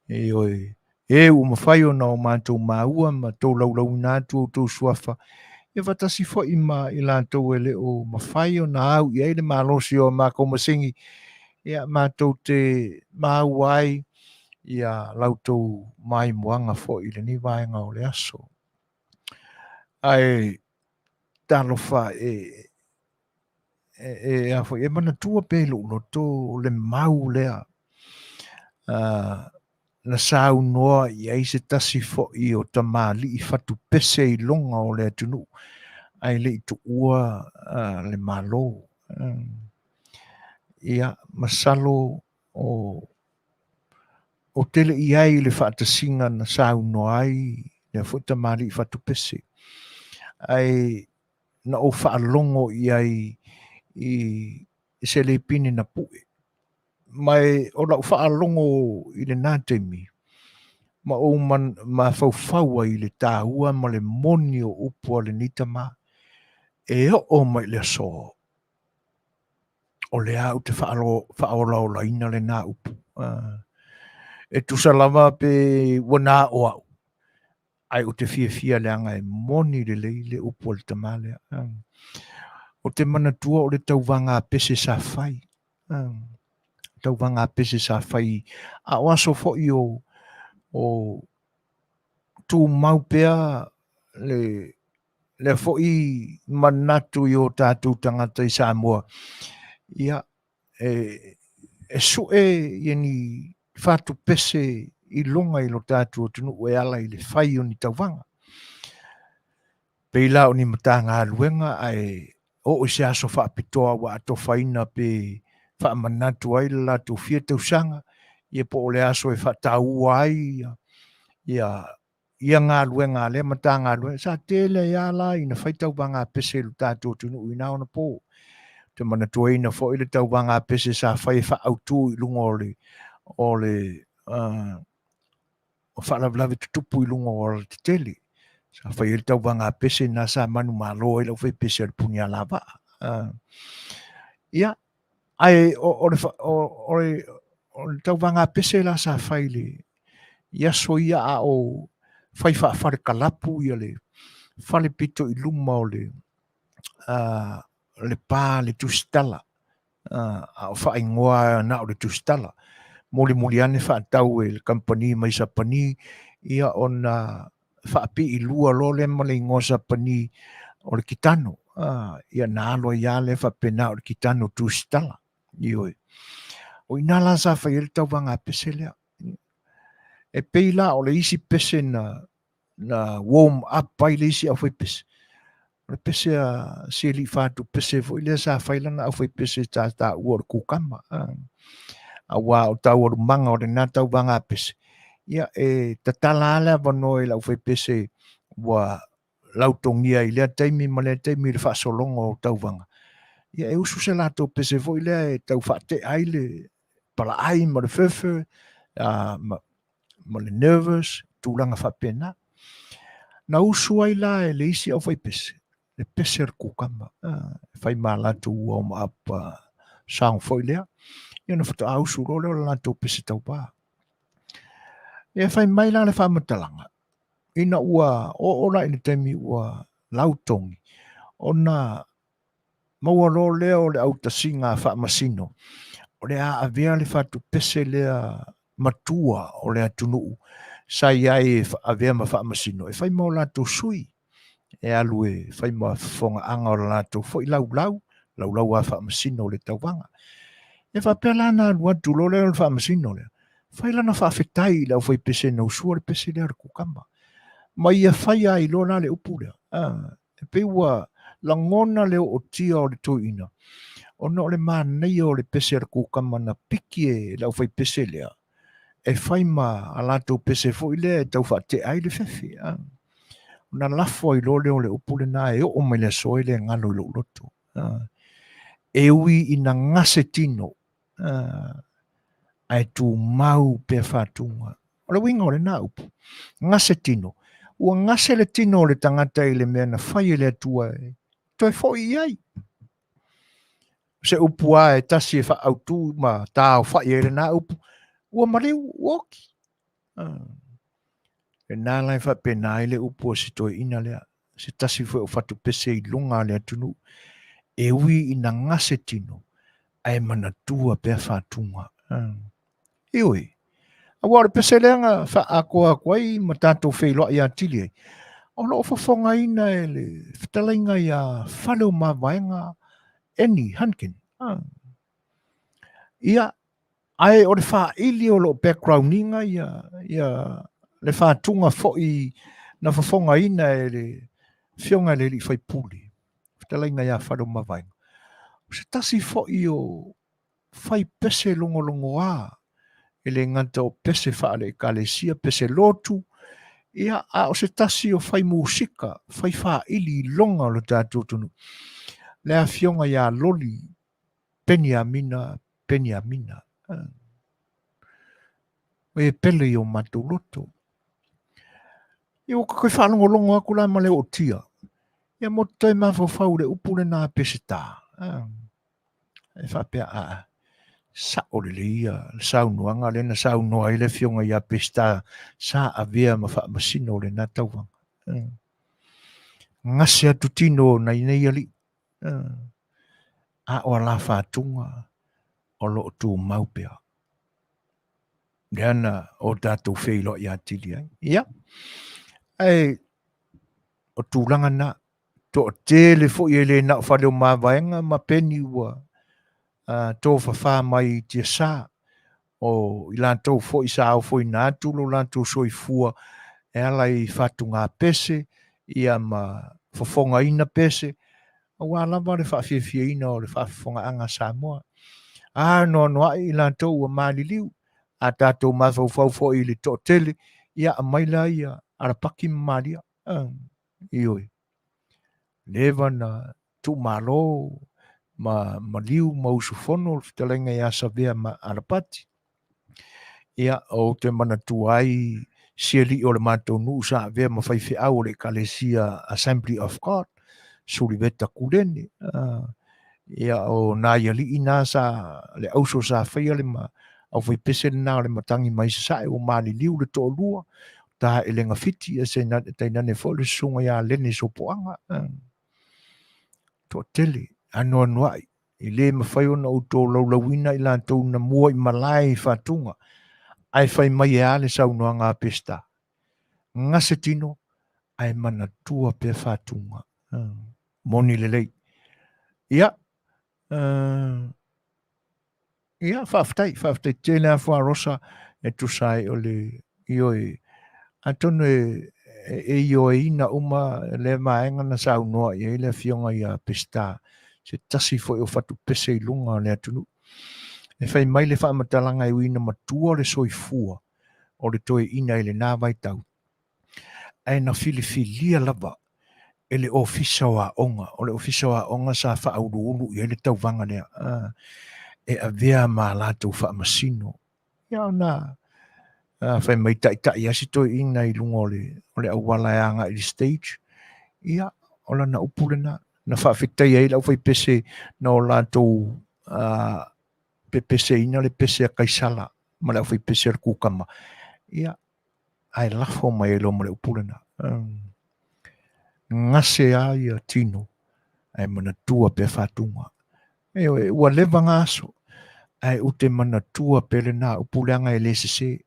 E oe, e ua mafai ona o matou maua ma tolaulauina atu outou suafa, ia faatasi foi ma i latou e le o mafai ona au i ai le malosi o makou masini, ia matou te maua ai ia lautou maimoaga foi i lenei vaega o le aso. Ae talofa e a foi e manatua pe lou loto le mau lea na saunoa i ai se tasi foi o tamalii fatupese i loga o le atunuu ae le i tuua le Malo. Ia, masalo o tele i ai le faatasiga na saunoa ai lea foi tamalii fatupese. Ae na ou faalogo i ai i se lepini na pue. Ma e o lau faalogo i lena taimi, ma ou mafaufau ai i le taua ma le moni o upu a lenei tama, e oo mai i le aso, o lea ou te faaolaolaina lena upu. E tusa lava pe ua na o au, ae ou te fiafia leaga e moni lelei le upu a le tama lea. Ou te manatua o le tauvaga a pese sa fai, tauvaga a pese sa fai a o aso foi o tumau pea le lea foi manatu i o tatou tagata i Samoa, ia e sue ia ni fatu pese i luga i lo tatou atunuu e ala i le fai o ni tauvaga. Pei la o ni Matagaluega ae oo i se aso faapitoa ua atofaina pe faamanatu ai le latou fia tausaga, ia po o le aso e faataua ai ia ia galuega a lea Matagaluega. Sa tele ai lava la ina fai tauvaga pese i lo tatou atunuu i na ona po. Ou te manatuaina foi le tauvaga pese sa fai e faaautu i luga o le o le o faalavelave tutupu i luga o alatetele. Sa fai ai le tauvaga pese na sa manumalo ai le aufaipese a le Punialavaa. Ia, ae o le tauvaga pese la sa fai i le i aso ia a o fai faafalekalapu ia le fale pito i luma o le le pa le Tusitala, a o faaigoa na o le Tusitala. Mulimuli ane faatau e le kamupani mai Sapani, ia ona faapiilua loa lea ma le igoa Sapani o le Kitano. Ia na alo ai lava lea faapena o le Kitano Tusitala. Ioe. O i ina la sa fai ai le tauvaga pese lea. E pei la o le isi pese na na warm up ai le isi aufaipese, o le pese a si alii fatupese foi lea sa fai lana aufaipese sa taua o le kukama. Aua o taualumaga o lena tauvaga pese, ia e tatala lava le avanoa i le aufaipese ua lautogia i lea taimi ma lea taimi i le faasologa o tauvaga, ia e usu se latou pese foi lea e tau faatea ai le palaai ma le fefe ma le nervous, tulaga faapena. Na usu ai la e le isi aufaipese, le pese a le kukama, e fai ma latou warm up song foi lea, ia ona faatoa usu loa lea o le latou pese tauva. Ia fai mai la le faamatalaga, ina ua oo la i le taimi ua lautogi, ona maua loa lea o le autasiga a Faamasino, o le a avea le fatupese lea matua o le atunuu sa i ai e avea ma Faamasino e fai ma o latou sui, e alu e fai ma fofogaaga o le latou foi laulau, laulau a Faamasino o le tauvaga. E faapea la ona alu atu loa lea o le Faamasino lea, fai lana faafetai i le aufaipese na usua le pese lea a le kukama. Ma ia faia ai loa la le upu lea. E pei ua lagona le ootia o le toeaina, ona o le manaia o le pese a le kukama na piki e le aufaipese lea, e fai ma a latou pese foi lea e tau faatea ai le fefe. Ona lafo ai loa lea o le upu lena e oo mai le aso e le galo i lou loto. E ui ina gase tino, ae tumau pea faatuga. O le uiga o lena upu, gase tino. Ua gase le tino o le tagata i le mea na fai e le Atua e toe foi i ai. O se upu lava e tasi e faaautu ma taaofai ai lena upu, ua maliu, ua oki. Lena la e faapena ai le upu a si toeaina lea, se tasi foi o fatupese i luga o le atunuu, e ui ina gase tino, ae manatua pea faatuga. Ioe, aua o le pese lea na faaatoa atu ai ma tatou feiloai atili ai, o lo o fofogaina e le fetalaiga ia Faleomavaega Annie Hunkin. Ia, ae o le faili o lo o background ina ia, ia le fatuga foi na fofogaina e le Afioga i le Alii Faipule, fetalaiga ia Faleomavaega. O se tasi foi o fai pese logologoa, e le gata o pese faale-ekalesia, pese lotu, ia, a o se tasi o fai musika, fai faili i loga o le tatou atunuu, le afioga ia Loli Peniamina Peniamina. O e pele i o matou loto. Ia ua toe faalogologo atu la ma le ootia. Ia mo te toe mafaufau i le upu lena a Peseta. E faapea, a, sa'o lelei ia le saunoaga lea na saunoa ai le afioga ia Peseta sa avea ma faamasino o lena tauvaga. Gase atu tino o nai nei alii. A o alafatuga o lo o tumau pea. Lea na o tatou feiloai atili ai. Ia, ae o tulaga na, toatele foi e le na o Faleomavaega ma Peni ua tofafa mai i tiasa, o i latou foi sa ofoina atu lo latou soifua e ala i fatugā pese, ia ma fofogaina pese, aua lava le faafiafiaina o le faafofogaaga a Samoa. A noanoai i latou ua maliliu, a tatou mafaufau foi i le toatele, ia aumai laia Alapaki ma Malia. Ioe. Leva na tuumalo ma maliu ma usufono le fetalaiga ia Savea ma Alapati. Ia, ou te manatua ai si alii o le matou nuu sa avea ma faifeau o le Ekalesia Assembly of God, Suliveta Kulene. Ia, o nai alii na sa, le auso sa faia le aufaipese lena o le matagi mai Sasae, ua maliliu le toalua, Taelega Fiti, ia se tainane foi le susuga ia Lene Sopoaga. Toatele, anoanoai, e le mafai ona ou tolaulauina i latou na mua i malae i Fatuga, ae fai mai e a le saunoaga a Peseta? Gase tino, ae manatua pea Fatuga. Moni lelei. Ia, Ia, faafetai, faafetai tele lava Fuarosa e tusa ai o le ioe. Atonu e, e ioeina uma lea vaega na saunoa i ai le afioga ia Peseta, se tasi foi o fatupese i luga o le atunuu. E fai mai le faamatalaga e ui ina matua le soifua o le toeaina i lena vaitau, ae na filifilia lava e le Ofisa o Aoga, o le Ofisa o Aoga sa faauluulu i ai le tauvaga lea, e avea ma latou faamasino. Ia ona fai mai taitai lava si toeaina i luga o le, o le auala e agai i le stage. Ia, o lana upu lena, na faafetaia ai le aufaipese na o latou pepeseina le pese a Kaisala ma le aufaipese a le kukama. Ia, ae lafo mai ai loa ma le upu lena. Gase a ia tino, ae manatua pea faatuga. Ioe, ua leva ngā aso, ae u te manatua pea lena upu leaga e le sese.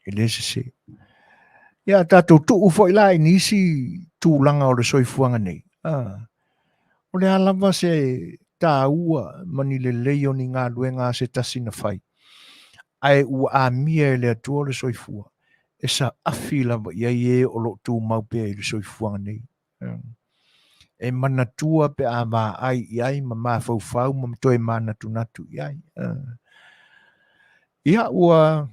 E le sese. Ia, tatou tuu foi la i nisi tulaga o le soifuaga nei. O le a lava se tāua ma ni lelei o ni galuega a se tasi na fai, ae ua amia e le Atua le soifua, e saafi lava i ai e o lo o tumau pea i le soifuaga nei. E manatua pe a vaai i ai ma mafaufau ma toe manatunatu i ai. Ia, ua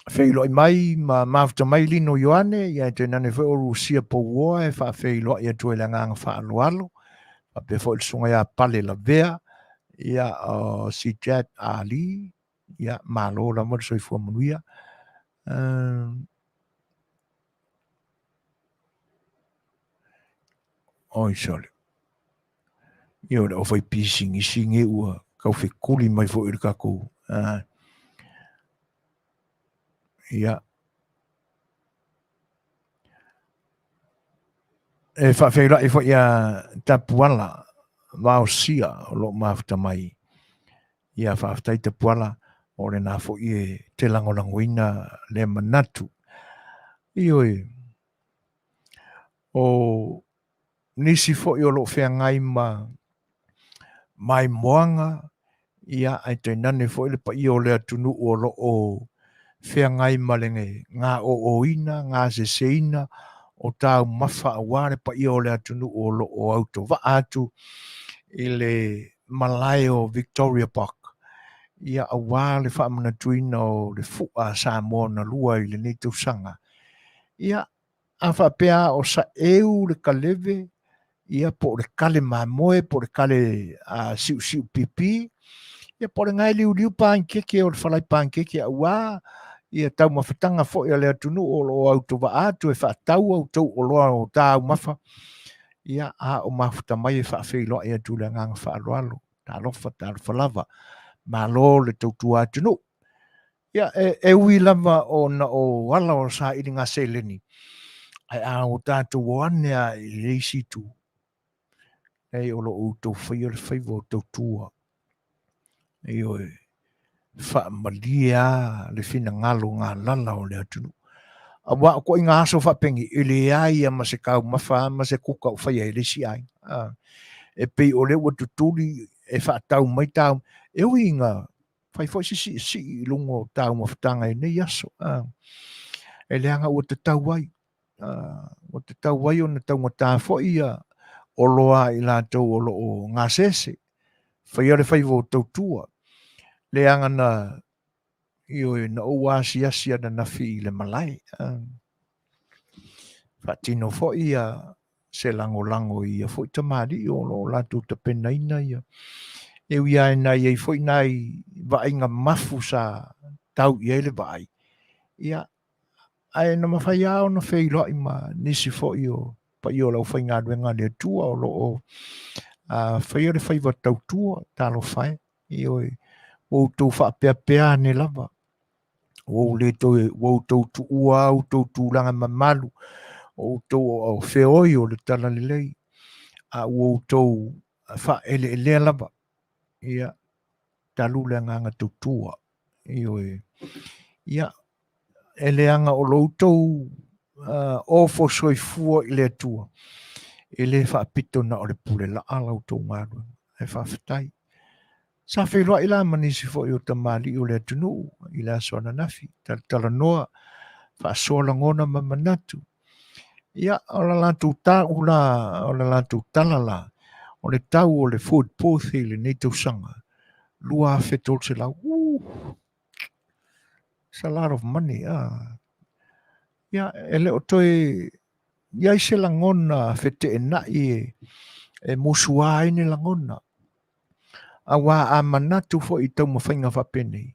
feiloai mai ma mafuta mai Lino Ioane, ia e tainane foi o Rusia Pouoa e faafeiloai atu ai le agaga faaaloalo, faapea foi le susuga ia Pale Lavea, ia o Sijat Ali, ia malo lava le soifua manuia. Oi sole. Ia o le aufaipisinisi nei ua tau fekuli mai foi i le tatou ia e faafeiloai foi ia Tapuala Vaosia o lo o mafuta mai. Ia faafetai Tapuala o lena foi e te lagolagoina lea manatu. Ioe, o nisi foi o lo o feagai ma maimoaga, ia, ae tainane foi le paia o le atunuu o lo o feagai ma le gaoioina, gaseseina o taumafa aua le paia o le atunuu o lo o autovaa atu i le malae o Victoria Park, ia, aua le faamanatuina o le fua a Samoa na lua i lenei tausaga. Ia, A faapea o saeu le kaleve, ia po o le kale mamoe, po o le kale siusiu pipi, Ia po o le gaeliuliu panikeke o le falai panikeke auā ia taumafataga foi a le atunuu o lo o autovaa atu e faatau a outou oloa o taumafa, ia a o mafuta mai e faafeiloai atu i le agaga faaaloalo. Talofa, talofa lava. Malo le tautua atunuu. Ia, e, e ui lava ona o ala o sailiga seleni, ae a o tatou o ane a i le isi itu, nei o lo o outou faia le faiva o tautua. Ioe, faamalie a le finagalo galala o le atunuu. Aua o ituaiga aso faapenei, e leai lava ma se taumafa ma se kuka o faia e le isi aiga. Ah, e pei o lea ua tutuli e faatau mai tau, e ui ina fai foi se siisii i luga o taumafataga i nei aso. Ah, e leaga ua tatau ai. Ah, ua tatau ai ona taugata foi ia oloa a i latou o lo o gasese. Faia le faiva o tautua. Leaga na ioe, na ou asiasi ananafi i le malae. Ah, faatino foi ia se lagolago i ia foi tamalii o lo o latou tapenaina ia. E ui lava ina i ai foi nai vaaiga mafu sa tau i ai le vaai, ia, ae na mafai lava ona feiloai ma nisi foi o paia o le aufaigaluega a le Atua o lo o faia le faiva tautua, talofa e, ioe, ua outou faapeapea ane lava, ua ou le toe, ua outou tuua outou tulaga mamalu, o outou o feoi o le talalelei, a ua outou faaeleelea lava, ia, talu le agaga tautua, ioe, ia, e leaga o lo outou ofo soifua i le Atua, e le faapito na o le pule laa la outou galuega, ae faafetai. Sa feiloai la ma nisi foi o tamalii o le atunuu i le aso ananafi, talatalanoa, faasoa lagona ma manatu. Ia, o la latou tau la, o la latou tala la, o le tau o le food booth i lenei tausaga, 2,300. Woo! It's a lot of money. Ah. Ia, e le o toe i ai se lagona feteenai e, e musua ai ni lagona. Aua a manatu foi i taumafaiga faapenei,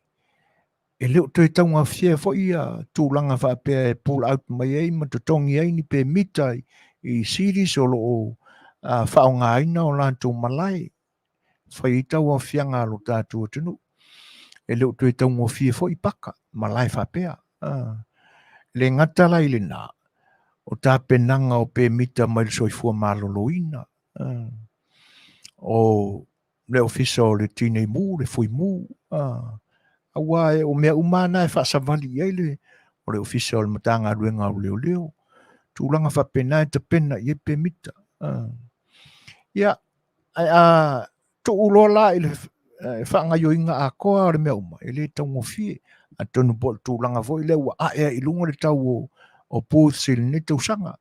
e le o toe taugafie foi ia tulaga faapea e pull out mai ai ma totogi ai ni pemita i cities o lo o faaaogaina o latou malae e fai ai tauaofiaga a lo tatou atunuu. E le o toe taugofie foi paka malae faapea. E le gata la i lena, o tapenaga o pemita mai le soifua maloloina, o le Ofisa o le Tinei Mu, le Fui Mu, aua o mea uma na e faasavali i ai le, o le Ofisa o le Matagaluega o Leoleo, tulaga faapena e tapena i ai pemita. Ia, ae a tuu loa la i le faagaoioiga atoa o le mea uma, e le taugofie. Atonu po o le tulaga foi lea ua ae ai i luga le tau o, o booths i lenei tausaga.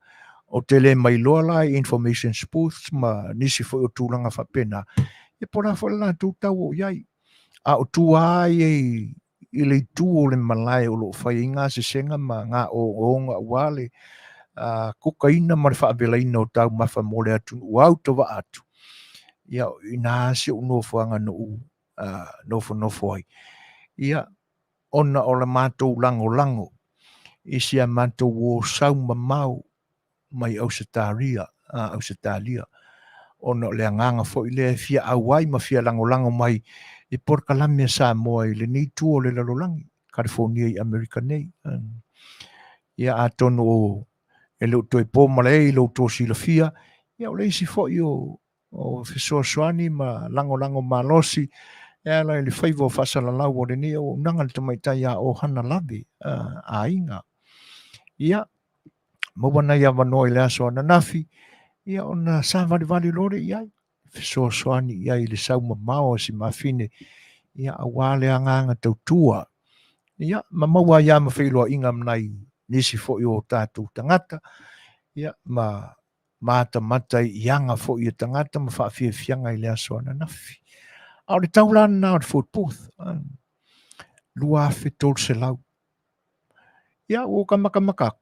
Ou te le mailoa la i information booths ma nisi foi o tulaga faapena, ia po o le a foi le latou tau o i ai. A o tua lava ia i le itu o le malae o lo o fai ai gasesega ma gaogaoga aua le kukaina ma le faavelaina o taumafa mo le atunuu autovaa atu, ia o i ina si ou nofoaga na ou nofonofo ai. Ia, ona o le matou lagolago i si a matou uo sau mamao mai Ausetalia, Ausetalia, ona o le agaga foi lea e fia auai ma fia lagolago mai i polokalame a Samoa i lenei itu o le lalolagi, Kalifonia i Amerika nei. Ia atonu o e le o toe po malae i lo outou silafia, ia o le isi foi o o fesoasoani ma lagolago malosi e ala i le faiva o faasalalau o lenei auaunaga le tamaitai ia Ohana Lave aiga. Ia, maua nai avanoa i le aso ananafi, ia ona savalivali loa lea i ai, fesoasoani i ai i le sau mamao a si mafine, ia aua le agaga tautua. Ia, ma maua ai lava ma feiloaiga ma nai nisi foi o tatou tagata, ia, ma matamata i aga foi a tagata ma faafiafiaga i le aso ananafi. A o le tau la lena o le food booth, 2,300. Ia, ua ou matamata atu,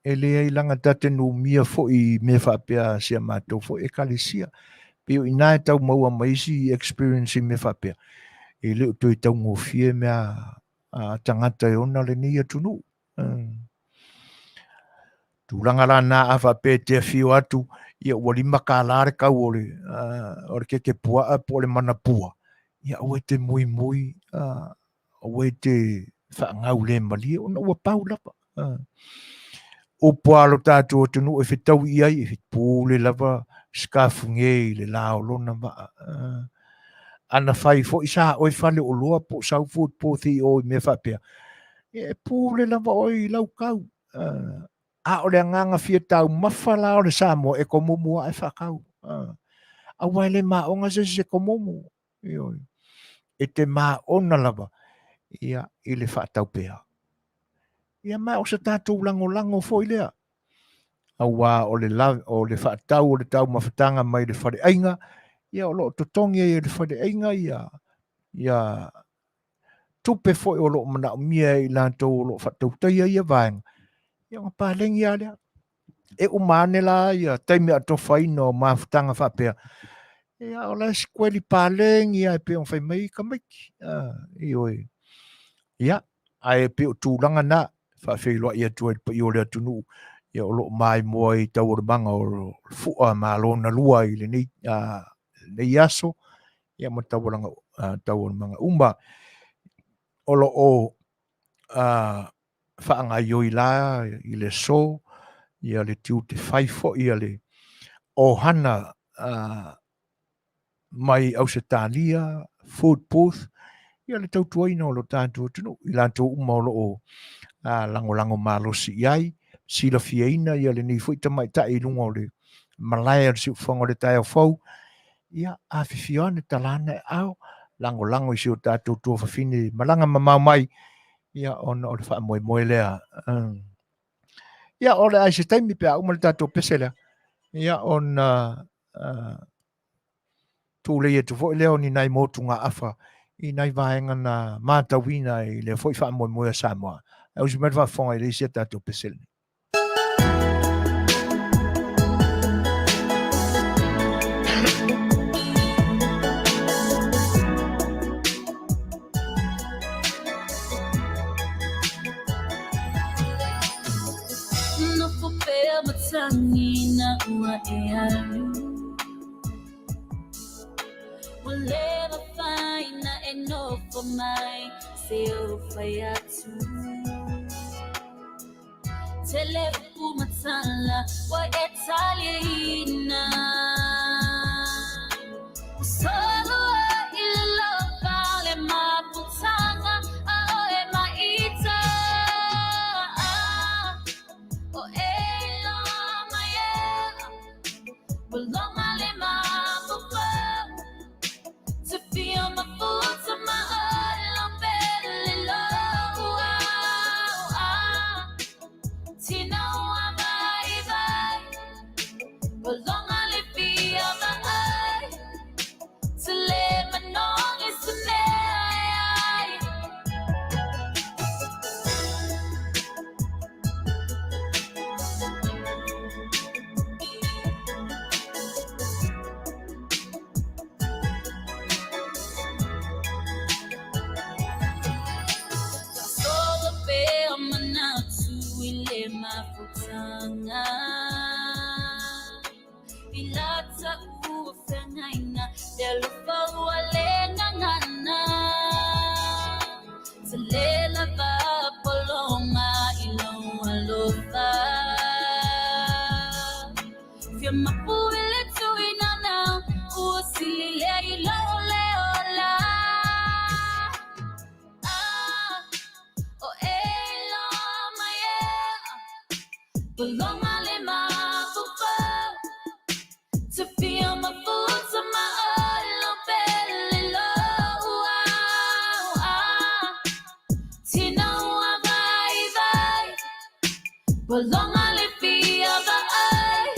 e leai leaga ta te numia foi i mea faapea a si a matou foi ekalesia. Pei o i ina e tau maua mai isi experience i mea faapea. E le o toe taugofie mea a tagata e ona lenei atunuu. Tulaga la na a faapea e te afio atu, ia ua $5 le kau o le, o le keke puaa po o le manapua, ia aua e te muimui, aua e te faagau le malie ona ua pau lava. Upu a lo tatou atunuu e fetaui i ai, e pule lava Sikafuge i le la o lona vaa. Ana fai foi sa oe fale oloa po o sau food booth i o i mea faapea, e pule lava oe i lau kau. A o le agaga fia taumafa la o le Samoa, e komumu lava e faatau. Aua e le maona se isi e komumu. Ioe. E te maona lava ia i le faatau pea. Ia ma o se tatou lagolago foi lea. Aua o le, la, o le faatau o le taumafataga mai le faleaiga, ia o lo o totogi ai e le faleaiga ia, ia tupe foi o lo o manaomia e i latou o lo o faatautaia ia vaega, ia ona paleni lava lea. E uma ane la ia taimi atofaina o mafutaga faapea, ia o la e sikueli paleni lava e pei ona fai mai tamaiti. Ioe. Ia, ae pei o tulaga na faafeiloai atu ai i le paia o le atunuu, ia o lo o maimoa i taualumaga o le fua malo na lua i lenei, lenei aso, ia ma taualaga, taualumaga uma. O lo o faagaioi la i le aso ia le tiute fai foi a le ohana mai Ausetalia, Food Booth, ia le tautuaina o lo tatou atunuu, i latou uma o lo o lagolago malosi i ai, silafiaina ia lenei foi tamaitai i luga o le malae o le siufofoga o le taeao fou, ia afifio ane, tala ane aao, lagolago i si o tatou tuafafine malaga mamao mai, ia ona o le faamoemoe lea. Ia o le a i se taimi pe a uma le tatou pese lea, ia ona tulei atu foi lea o ni nai motugaafa i nai vaega na matauina i lea foi faamoemoe a Samoa. Ae usi mai le faafofoga i le isi a tatou pese lenei.
Nofo pea matagi na ua e alu Ua le mafai na e nofo mai se o fai atu Tele upu matala ua e taliaina Ua solo ai le lofa le mafutaga a oe maita O e loa mai e Ua loga le mafaufau Te fia mafuta ma oe pele loa Tina ua vai vai Ua loga le fia vaai Te le manogi se mea e ai. Solo pea manatu i le mafutaga I lata ua feagaina le alofa ua le gagana Te le lava pologa i lou alofa Fia mapu i le tuinana ua sili lea i lou le ola Ah, o e loa mai e Pologa le mafaufau Te fia mafuta ma oe pele loa Tina ua vai vai Pologa le fia vaai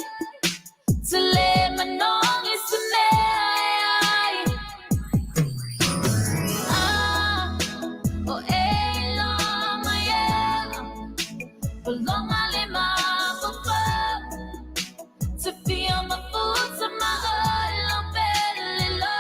Te le manogi se mea e ai Ah, o e loa mai e Pologa le mafaufau Te fia mafuta ma oe pele loa.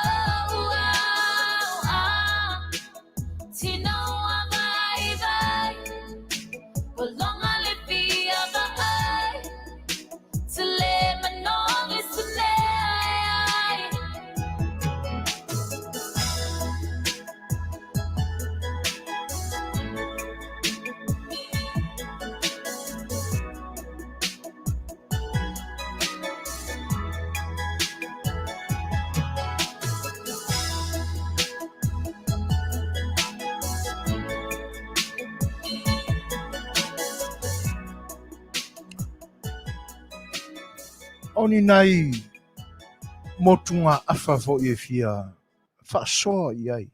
O ni nai motugaafa foi e fia faasoa i ai.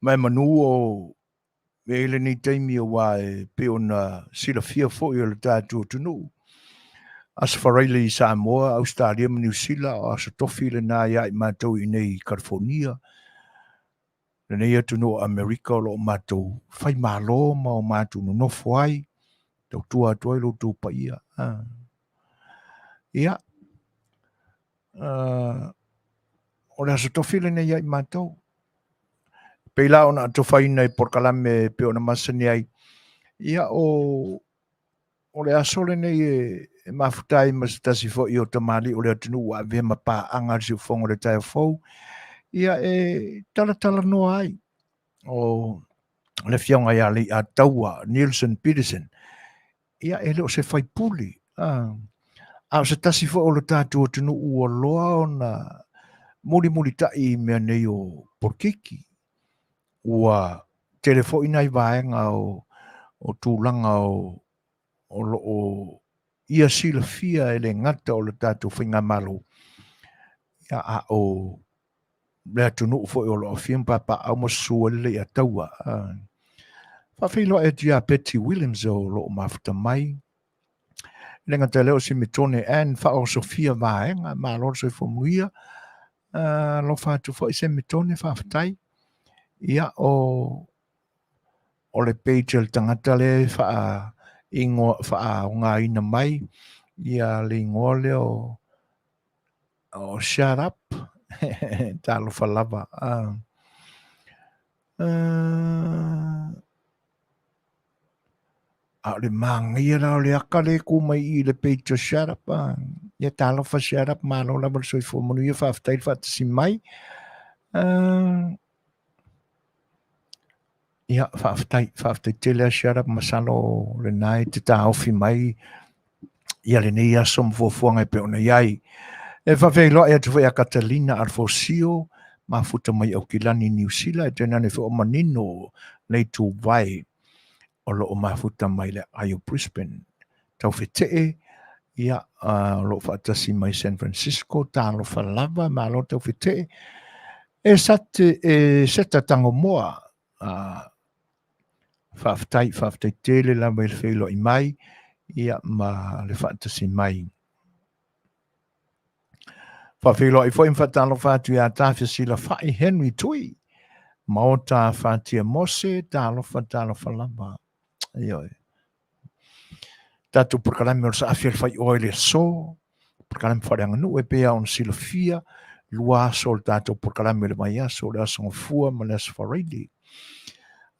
Ma e manu o e i ai lenei taimi aua e pei ona silafia foi e le tatou atunuu, Aso Faraile i Samoa, Ausetalia ma Niu Sila, o Aso Tofi lena ia i matou i inei i Kalifonia, lenei atunuu o Amerika o lo o matou faimalo ma o matou nonofo ai, tautua atu ai lo outou paia. Ia, o le Aso Tofi lenei ia i matou. Pei la ona atofaina i polokalame e pei ona masani ai, ia o o le aso lenei e mafuta ai ma se tasi foi o tamalii o le atunuu ua avea ma paaga a le siufofoga o le taeao fou, ia e talatalanoa ai o le afioga ia Leiataua Neilson Peterson, ia e le o se faipule, a o se tasi foi o le tatou atunuu ua loa ona mulimulitai i mea nei o polokiki. Ua tele foi nai vaega o tulaga o lo o ia silafia e le gata o le tatou faigamalo, ia, a o le atunuu foi o lo o afio ma papaaao ma susu ai le Leiataua. Faafeiloai atu ia Betty Williams o lo o mafuta mai. E le gata i lea o Simitone Ann Faaosofia Vaega, malo le soifua manuia. Alofa atu foi Simitone, faafetai. Ia, o le page a le tagata lea e faaaogaina mai ia le igoa lea o Oh, shut up. Talofa lava. A o le manaia la o le aka le ku mai i le page o shut up. Ia talofa shut up, malo lava le soifua manuia, faafetai le faatasi mai. Ia, faafetai, faafetai tele a Shut Up, masalo lena e te taofi mai ia lenei aso ma fuafuaga e pei ona i ai. E faafeiloai atu foi ia Catalina Alfosio, mafuta mai Aukilani, Niu Sila, e tainane foi o Manino Leituvae o lo o mafuta mai le aai o Brisbane. Taufetee, ia, o lo o faatasi mai San Francisco, talofa lava, malo Taufetee. E sate, e seta Tangomoa, faafetai, faafetai tele lava i le feiloai mai, ia, ma le faatasi mai. Faafeiloai foi ma faatalofa atu ia Tafia Silafai Henry Tui, Maota Fatia Mose, talofa, talofa lava. Ioe. Tatou polokalame o le saafi o le faioa i le aso, polokalame faaleaganuu e pei lava ona silafia, 2 aso o le tatou polokalame o le vaiaso, o le aso Gafua ma le aso Faraile.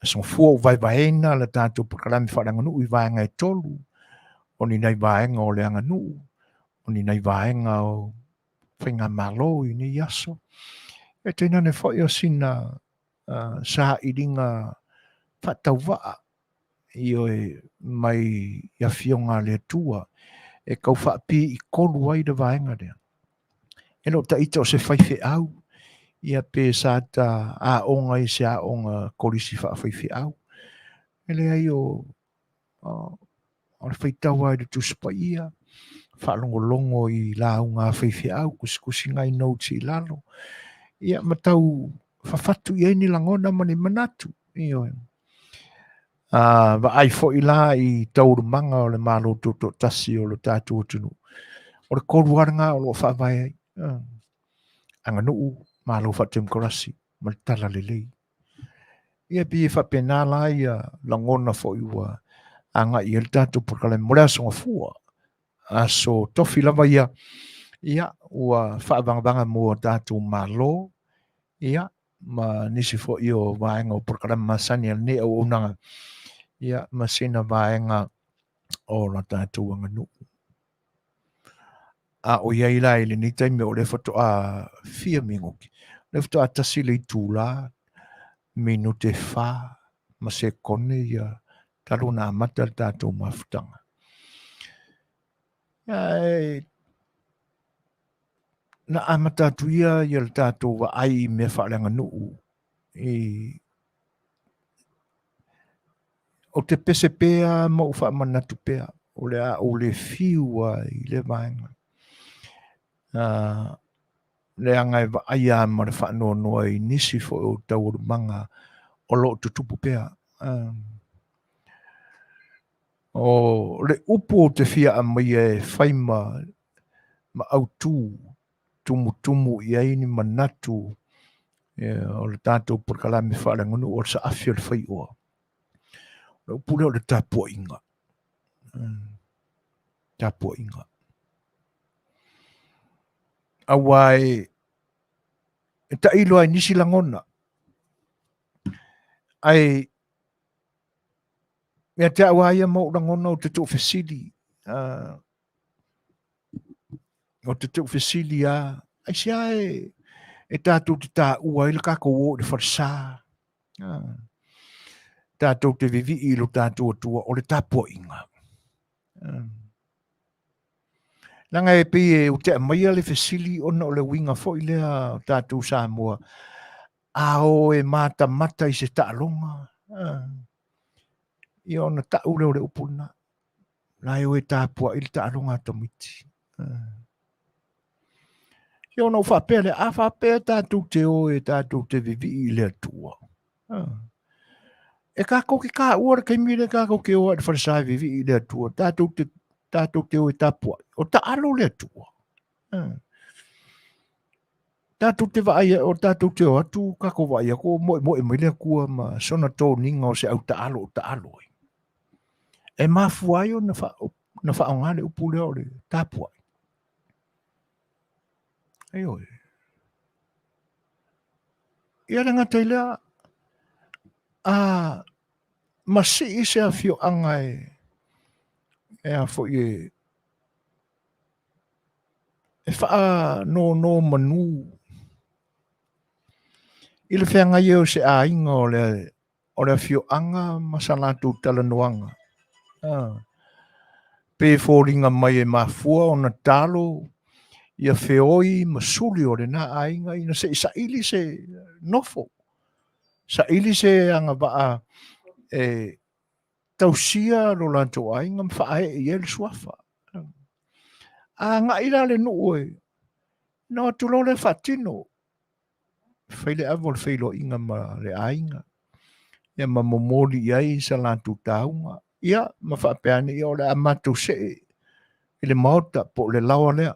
Aso Gafua ua vaevaeina le tatou polokalame faaleaganuu i vaega e 3, o ni nai vaega o le aganuu, o ni nai vaega o faigamalo i nei aso, e tainane foi o sina sailiga faatauvaa ioe mai i afioga a le Atua e tau faapiitolu ai le vaega lea. E le o taita o se faifeau, ia pe sa ta aoga i se aoga kolisi faafaifeau. E leai o le faitau lava i le Tusi Paia, faalogologo i lauga a faifeau, tusitusi nai notes i lalo, ia ma tau fafatu i ai ni lagona ma ni manatu. Ioe. Vaai foi la i taualumaga o le Malo Tutoatasi o le tatou atunuu, o le 3 lava lena o lo o faavae ai. Aganuu, Malo Faatemokarasi ma le Talalelei. Ia pei e faapena la ia lagona foi ua agai i ai le tatou polokalame mo le aso Gafua. Aso Tofi lava ia, ia ua faavagavaga mo a tatou Malo, ia ma nisi foi o vaega o polokalame masani a lenei auaunaga, ia ma sina vaega o la tatou aganuu. A o i ai la i lenei taimi o lea faatoa fia minute, o lea faatoa 1 le itula, minute 4 ma sekone ia talu ona amata le tatou mafutaga. Ia, na amata atu ia ia le tatou vaai i mea faaleaganuu i ou te pese pea ma ou faamanatu pea. O le a ou le fiu lava i lea vaega. Leaga e vaaia ma le faanoanoa i nisi foi o taualumaga o lo o tutupu pea. O le upu ou te fia aumaia e fai ma autu tumutumu i ai ni manatu o le tatou polokalame faaleaganuu o le saafi o le faioa. O le upu lea o le tapuaiga. Tapuaiga. Aua e tailo lava i nisi lagona, ae ia te au lava ia ma ou lagona ou te tuufesili, ou te tuufesili lava, aisea e tatou te taua ai le tatou o i le falesa, tatou te vivii i lo tatou Atua o le tapuaiga. Leaga e pei e ou te aumaia le fesili ona o le uiga foi lea o tatou Samoa, a o e matamata i se taaloga, ia ona tau lea o le upu lena, la e o e tapuai le taaloga a tamaiti. Ia ona ou faapea lea, a faapea tatou te o e tatou te vivii i le Atua, e tatou te taua le taimi lea tatou te o ai i le falesa e vivii i le Atua, tatou te o e tapuai, o taalo le Atua. Tatou te vaai, o tatou te o atu, tatou vaai atu, o moemoe mai le Atua ma sona toniga o se au taalo o taalo ai. E mafua ai ona faaaoga le upu lea o le tapuai. Ioe. Ia le gata i lea, a masii se afioaga e a foi e faanonomanu i le feagai ai o se aiga o le afioaga ma sa latou talanoaga. Pe foliga mai e mafua ona talo ia feoi ma suli o lena aiga ina se i saili se nofo, saili se agavaa e tausia lo latou aiga ma faaee i ai le suafa. A agai la le nuu e na o atu loa lea faatino, fai le ava o le feiloaiga ma le aiga, ia ma momoli i ai sa latou tauga, ia ma faapea ane, ia o le a matou see i le maota po o le laoa lea,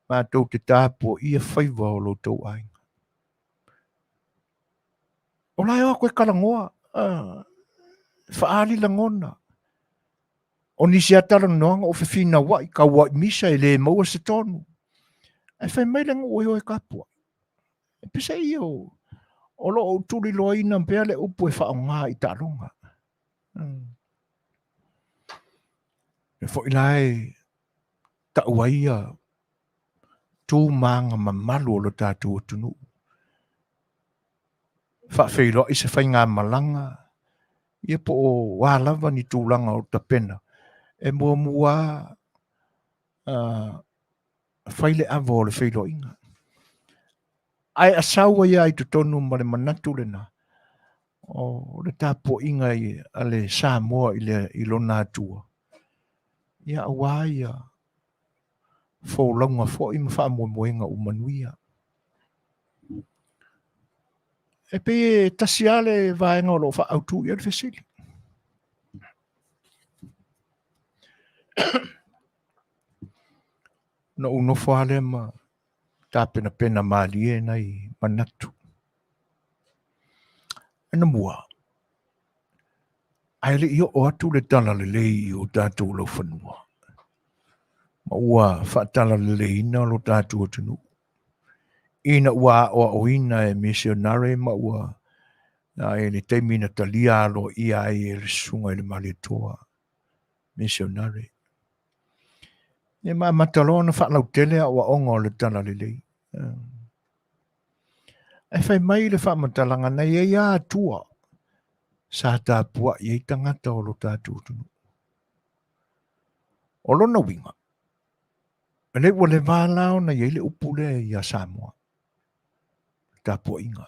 matou te tapuaia faiva o lo outou aiga. O la e o atu e talanoa, faaali lagona. O nisi lava talanoaga o fefinauai, tauai misa e le maua se tonu. Ae fai mai le nuu e o e tapuai. E peiseai ia o lo o ou tuliloaina pea le upu e faaaoga i taaloga. E foi la e tau ai ia tu ma aga mamalu o lo tatou atunuu. Faafeiloai se faigamalaga ia po o a lava ni tulaga o tapena, e muamua fai le ava o le feiloaiga. Ae asau ai lava i totonu ma le manatu lena, o le tapuaiga a le Samoa i lona Atua, ia aua ia folauga foi ma faamoemoega ua manuia. E pei e tasi lava le vaega o lo o faaautu i ai le fesili. Na ou nofo lava lea ma tapenapena malie nai manatu. Anamua, ae le i oo atu le talalelei i o tatou laufanua, ma ua faatalaleleiina lo tatou atunuu, ina ua aoaoina e misionare ma ua i le taimi na talia aloaia ai e le susuga i le Malietoa misionare. Ia ma amata loa ona faalautele aoaoga o le talalelei. Ae fai mai le faamatalaga na i ai lava Atua sa tapuai ai tagata o lo tatou atunuu. O lona uiga, e le ua leva la ona i ai le upu lea ia Samoa, tapuaiga,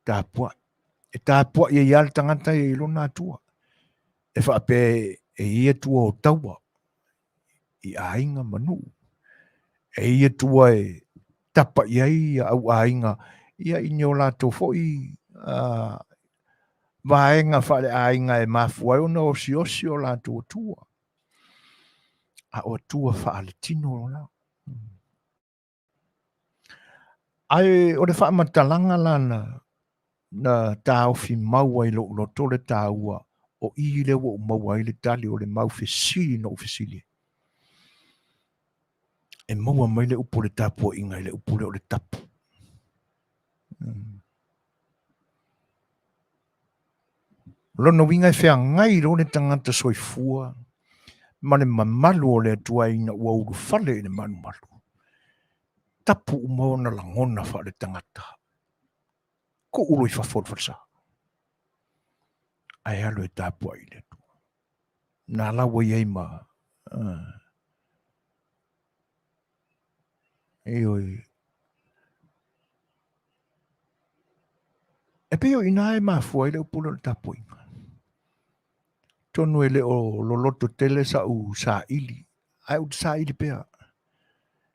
tapuai. E tapuai ai lava le tagata i lona Atua. E faapea E i ai atua o taua i aiga ma nuu. E i ai atua e tapa i ai ia au aiga ia i ni o latou foi vaega faaleaiga e mafua ai ona osiosi o latou atua. A o atua faaletino la. Ae o le faamatalaga la na, na taofi mau ai i lou loto le taua o i lea ua ou maua ai le tali o le mau fesili na ou fesili ai. E maua mai le upu o le tapuaiga i le upu lea o le tapu. O lona uiga e feagai loa le tagata soifua ma le mamalu o le Atua ina ua ulufale i le malumalu. Tapu uma ona lagona faaletagata, tuu loa i fafo o le falesa, ae alu e tapuai i le Atua. Na la ua i ai ma ioe. E pei o i ina e mafua ai le upu lea o le tapuaiga. Atonu e le o loloto tele sa'u saili, ae ou te saili pea.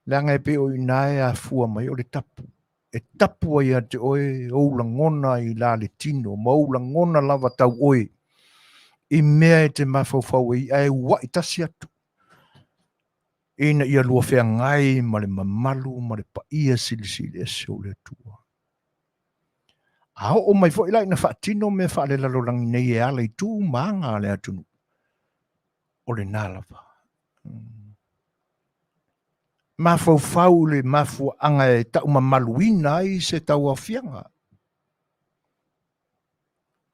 Leaga e pei o i ina e afua mai o le tapu. E tapu ai ia te oe ou lagona i la le tino ma ou lagona lava tau oe i mea e te mafaufau ai ae ua'i tasi atu ina ia lua feagai ma le mamalu ma le paia silisili ese o le Atua. A oo mai foi la ina faatino mea faalelalolagi nei e ala i tu ma aga a le atunuu, o lena lava. Mafaufau i le mafuaaga e taumamaluina ai se tauaofiaga,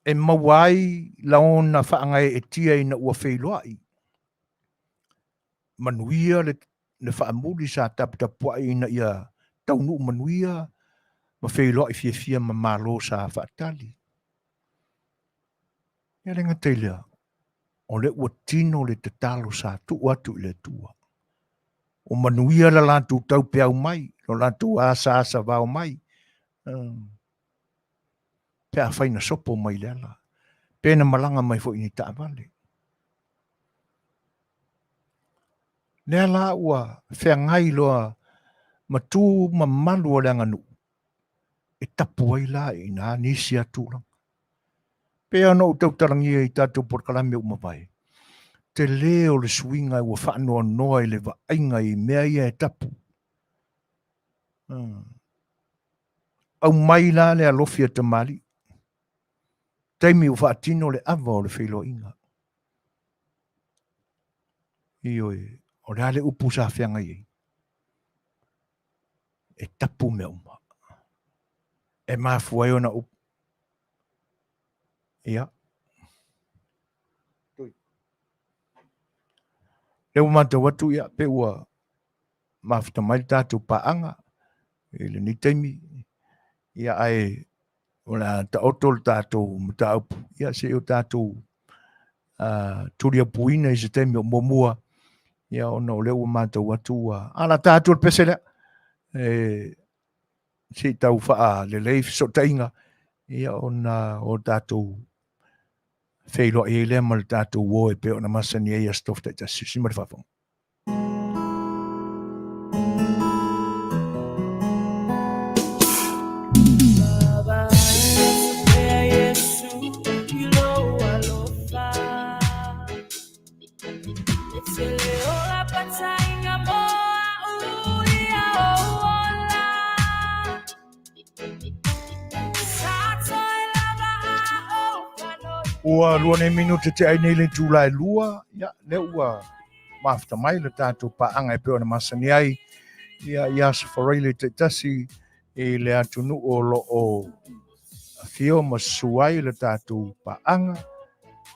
e maua ai laona faagaeetia ina ua feiloai. Manuia le, le faamuli sa taputapuai ina ia taunuu manuia ma feiloai fiafia ma malo sa faatali. Ia le gata i lea, o lea ua tino le tatalo sa tuu atu i le Atua. Ua manuia le latou taupeau mai, lo latou asaasa vao mai, pe afai na sopo mai le ala, pe na malaga mai foi i ni taavale. Lea la ua feagai loa ma tu mamalu o le aganuu e tapu ai la i ina nisi a tulaga. Pei ona ou tautalagia i tatou polokalame ua mavae, tele o le suiga ua faanoanoa i le vaaiga i mea ia e tapu. Aumai la le alofi a tamalii, taimi ua faatino le ava o le feiloaiga. Ioe, o le a le upu sa feagai ai? E tapu mea uma. E mafua ai ona upu. Ia. Lea ua matau atu, ia, pe ua mafuta mai le tatou paaga i lenei taimi, ia, ae o le a taoto le tatou mataupu, ia, se i o tatou tuliaupuina i se taimi o muamua, ia, ona o lea ua matau atu ua ala ta atu le pese lea, e, se i tau faalelei fesootaiga, ia, ona o tatou feiloai ai lea ma le tatou o e pei ona masani ai Aso Tofi taitasi. Silisili mai le faafofoga. Ua lua nei minute tea ai nei le itula e 2, ia, lea ua mafuta mai le tatou paaga e pei ona masani ai, ia, i Aso Faraile taitasi i le atunuu o lo o afio ma susu ai le tatou paaga,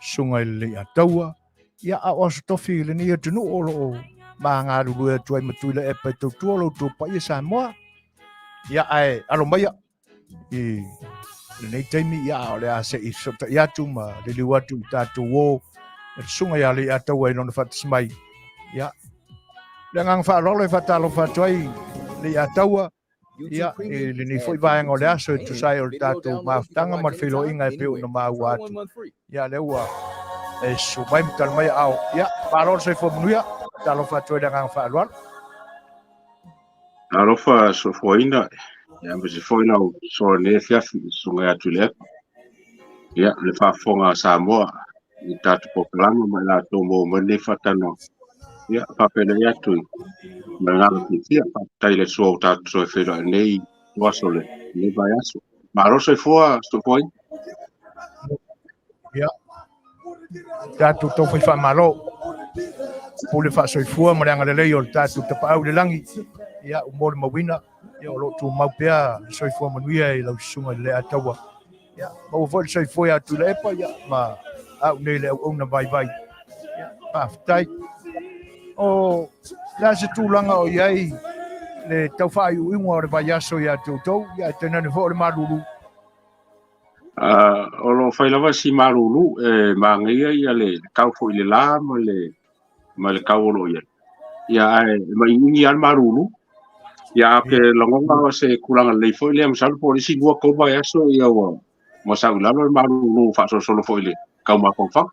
Susuga i le Leiataua, ia, a o Aso Tofi i lenei atunuu o lo o magalulue atu ai ma Tuilaepa e tautua lo outou paia Samoa. Ia, ae alo maia i lenei taimi, ia, o le a se i fesootai atu ma liliu atu i tatou o le Susuga ia Leiataua i lona faatasi mai. Ia, le agaga faaaloalo e faatalofa atu ai Leiataua, ia, i lenei foi vaega o le aso e tusa ai o le tatou mafutaga ma le feiloaiga e pei ona maua atu. Ia, lea ua E susu mai ma tali mai aao. Ia, malo le soifua manuia. Talofa atu ai le agaga faaaloalo.
Alofa soifuaina, ia ma se foi lau soa nei afiafi i susuga ia Tuilaepa. Ia, le faafofoga a Samoa i tatou polokalame ma i latou maua mai lenei faatanoa. Ia, faafeiloai atu i ma le agaga fiafia. Faafetai i le Atua ua tatou toe feiloai nei aso le lenei vaiaso. Malo soifua, soifuaina.
Ia, tatou taufai faamalo, pule faasoifua ma le agalelei o le tatou tapaau i le lagi, ia ua molimauina, ia o lo o tumau pea le soifua manuia i lau susuga i le Leataua. Ia, maua foi le soifua ia Tuilaepa, ia, ma au nei le auauna vaivai. Ia, faafetai. O le a se tulaga o i ai le tau faaiuiuga o le vaiaso ia te outou, ia e tainane foi o le malulu.
O lo o fai lava si malulu e manaia ia le tau foi i le la ma le tau o lo o i ai. Ia ae mainiini lava le malulu. Ia a ke lagona o se tulaga lelei foi lea masalo po o le isi lua tolu vaiaso ia ua sau i lalo le malulu faasolosolo foi i le tau mafaufau.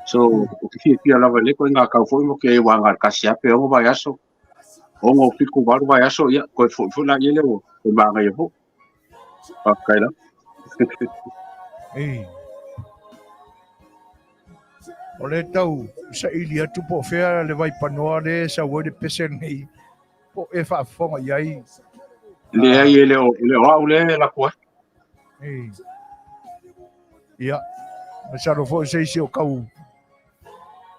So ou te fiafia lava i lea ituaiga tau foi mo ke aoga i le kasi lava pe 6 vaiaso, 6, 7, 8 vaiaso ia toe foi foi laia lea ua toe manaia foi. Faafetai lava.
Ei. O le tau saili atu po o fea le vaipanoa le e sau ai le pese lenei po o e faafofoga i ai.
Leai, e le o au lea e lako ai.
Ei. Ia, masalo foi se isi o kau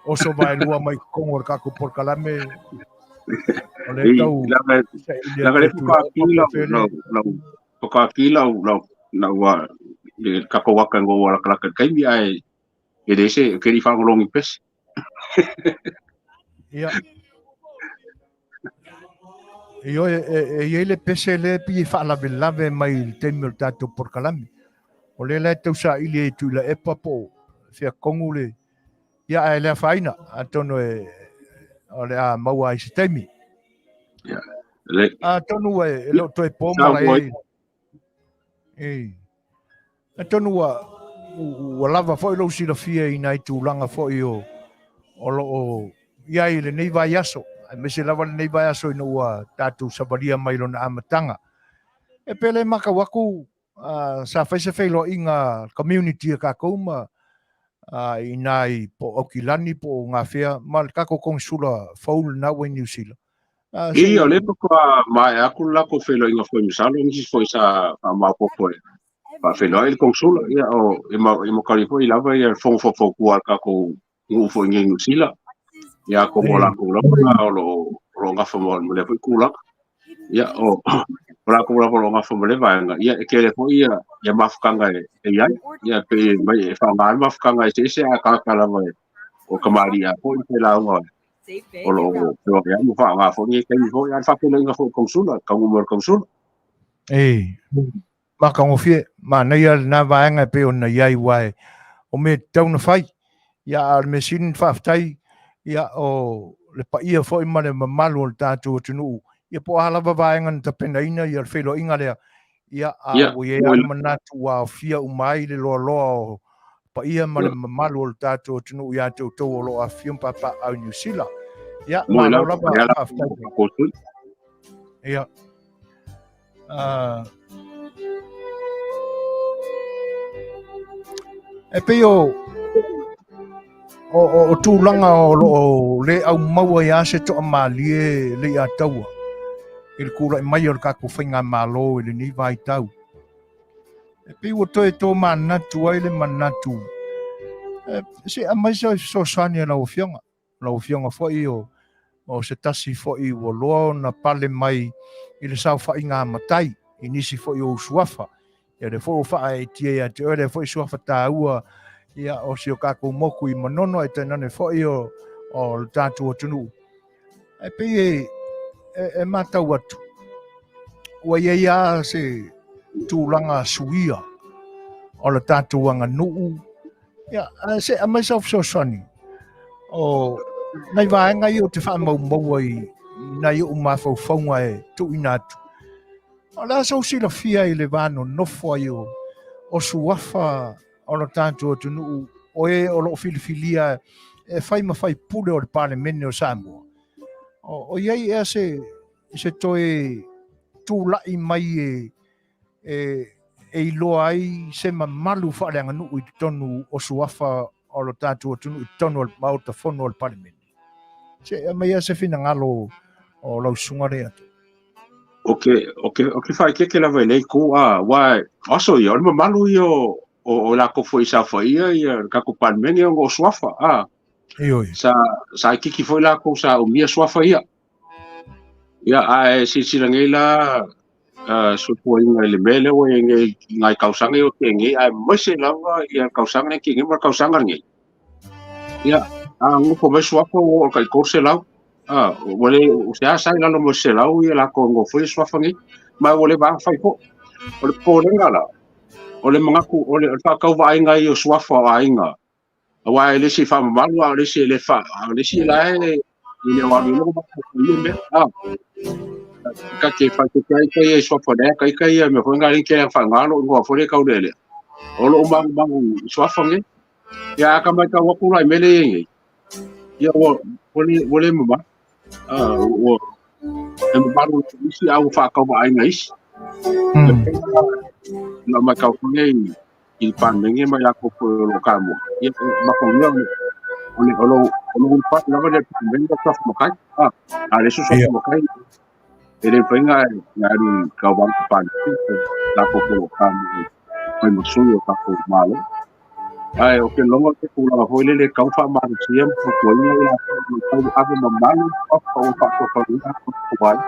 oso vaelua mai totonu o le tatou polokalame. O le tau
Lava le whakaaki lau lau whakaaki lau lau lau le kako waka ngo wala kalaka kaimi ai e le se ke ri whangolongi pese.
Ia. Ioe, e i ai le pese lea e pei e faalavelave mai i le taimi o le tatou polokalame. O lea la e tausaili ai e Tuilaepa po o fea tonu le... Ia, ae le afaina, atonu e, o le a maua ai se taimi.
Ia, le...
Atonu e le o toe po mala e... E, atonu ua, ua lava foi lou silafia i nai tulaga foi o, o lo o i ai i lenei vaiaso, aemaise lava lenei vaiaso ina ua tatou savalia mai lona amataga. E pei o lea e matau atu, sa fai se feiloaiga community a tatou ma i nai po o Aukilani po o gafea ma le tatou konesula fou lena ua i Niu Sila.
Ia, o lea faatoa maea atu le latou feiloaiga foi masalo nisi foi sa faamaopoopo e faafeiloai le konesula. Ia, o e makali foi lava ia le fono faufautua a le tatou nuu foi i Niu Sila. Ia, atonu o latou lava na o lo o gafa ma lea foi tulaga. Ia, o latou lava o lo o gafa ma lea vaega. Ia, e tele foi ia mafutaga e i ai. Ia, pei mai e faaaoga ai mafutaga eseese a tagata lava e o kamali'i a foi pe lauga o lo o feoai ai ma faaaoga foi nei taimi foi. A o le faafeiloaiga foi i le konesula, taunuu mai o le konesula.
E, matagofie, manaia lena vaega e pei ona i ai, aua e o mea e tatau ona fai. Ia, a o le mea sili ona faafetai, ia, o le paia foi ma le mamalu o le tatou atunuu, ia po o a lava vaega na tapenaina ia le feiloaiga lea, ia, a ua i ai lava le manatu ua aofia uma ai le loaloa o paia ma le mamalu o le tatou atunuu ia te outou o lo o afifio ma papaaao i Niu Sila. Ia, malo lava, faafetai. Ia. E pei o o tulaga o lo o le aumaua ai lava se toamalie Leiataua i le tulai mai o le tatou faigamalo i lenei vaitau. E pei ua toe tomanatu ai le manatu, se aumai se fesoasoani a lau Afioga. Lau Afioga foi o se tasi foi ua loa ona pale mai i le saofaiga a matai i nisi foi o ou suafa. Ia lea foi ua faaeetia ia te oe lea foi suafa taua ia o si o tatou motu i Manono ae tainane foi o le tatou atunuu. Ae pei e matau atu, ua i ai lava se tulaga suia o le tatou aganuu. Ia, ae se aumai sau fesoasoani o nai vaega ia ou te faamaumaua i nai ou mafaufauga e tuuina atu. O le a sou silafia i le va nonofo ai o suafa o le tatou atunuu o e o loo filifilia e fai ma faipule o le Palemene o Samoa. O i ai ea se se toe tulai mai e e e iloa ai se mamalu faaleaganuu i totonu o suafa o lo tatou atunuu i totonu o le Maota Fono o le Palemene. Se aumai se finagalo o lau susuga lea atu.
O ke faaeteete lava i lea itu, a, aua o aso ia, o le mamalu ia o latou foi i saofaia ia le tatou Palemene ona o suafa, a.
Ioe.
Sa itiiti foi latou sa umia suafa ia. Ia, ae silasila nei la soifuaina i le mea lea ua i ai nei i nai tausaga ia o tea nei, aemaise lava ia le tausaga lea na tea nei ma le tausaga lenei. Ia, a nofo mai suafa ua oo i le tai 300, a, ua le, o se a sa i lalo ma le 100 ia latou e nofoia suafa nei, ma ua leva lava fai foi. O le popolega la, o le manatu, o le faatauvaaiga ia o suafa o aiga, aua e le isi e faamamalu, a o le isi e le fa, a o le isi la e le o alu i loko ma mea. A, ka te whaitete ai kai e suafa lea, kai kai ia mea foi ngā rinke a whaingalo ingoa foi le kau lele. O lo o mangu mangu i suafa nge. Ia a ka mai kau aku lai mele e nge. Ia ua, ua le mama. A, ua, e mamalu isi a ua whaakau ai ngā isi. La mai kau nei i le Palemene ma i latou foi o lo o tamua. Ia, e mafaia o le ulufale lava lea i le Palemene o suafa matai. A, a leai se suafa matai, e le mafai ona alu i tauvaga o le Palemene, latou foi o lo o tamua e fai ma sui o tatou Malo. Ae ou te lagona se tulaga foi lele e tatau ona faamalosia ma fautuaina i latou o lo o tau ave mamalu suafa ua faatoatoaina atu ai.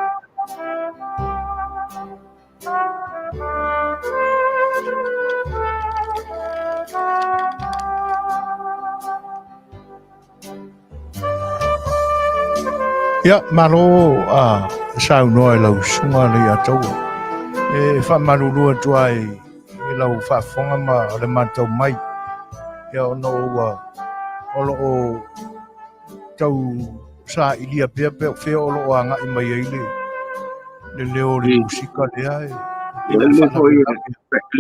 Ia, malo a saunoa i lau susuga Leiataua. E faamalulu atu ai i lau faafofoga ma le matau mai. Ia, ona ua o lo o tau sailia pea pe o fea o lo o agai mai ai le le leo o le musika lea e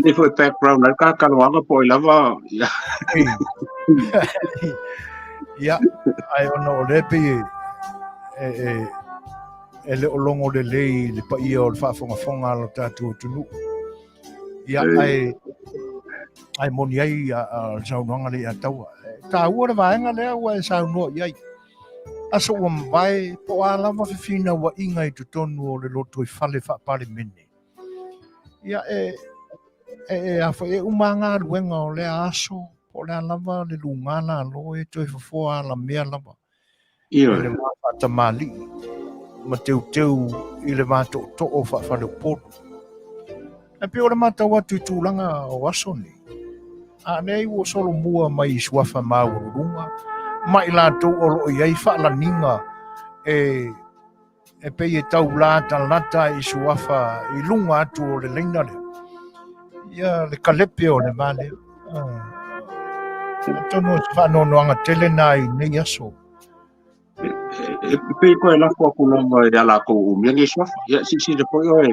le foi background ai ka kaloaga po i lava ia.
Ia, ai ona o le pe e e e le o logo lelei le paia o le faafogafoga a lo tatou atunuu. Ia, ae ae moni ai a le saunoaga le Ataua. E taua le vaega lea ua e saunoa i ai. Aso ua mavae, po o a lava fefinauaiga i totonu o le lotoifale faa-Palemene. Ia, e, e, e, a foi, e uma lava galuega o lea aso, po o le a lava le lugā lalo e toe fofoa alamea lava. I le va faatamalii ma teuteu i le va tootoo faafaleupolu. Ae pei o le matau atu i tulaga o aso nei, a leai ua solomua mai i suafa maualuluga ma i latou o lo o i ai faalaniga e e pei e tau latalata i suafa i luga atu o le laina lea. Ia le kalepe o le va lea. Atonu o se faanoanoaga tele na i nei aso.
E pei koe lafo atu lava ia latou umia nei suafa. Ia silasila foi oe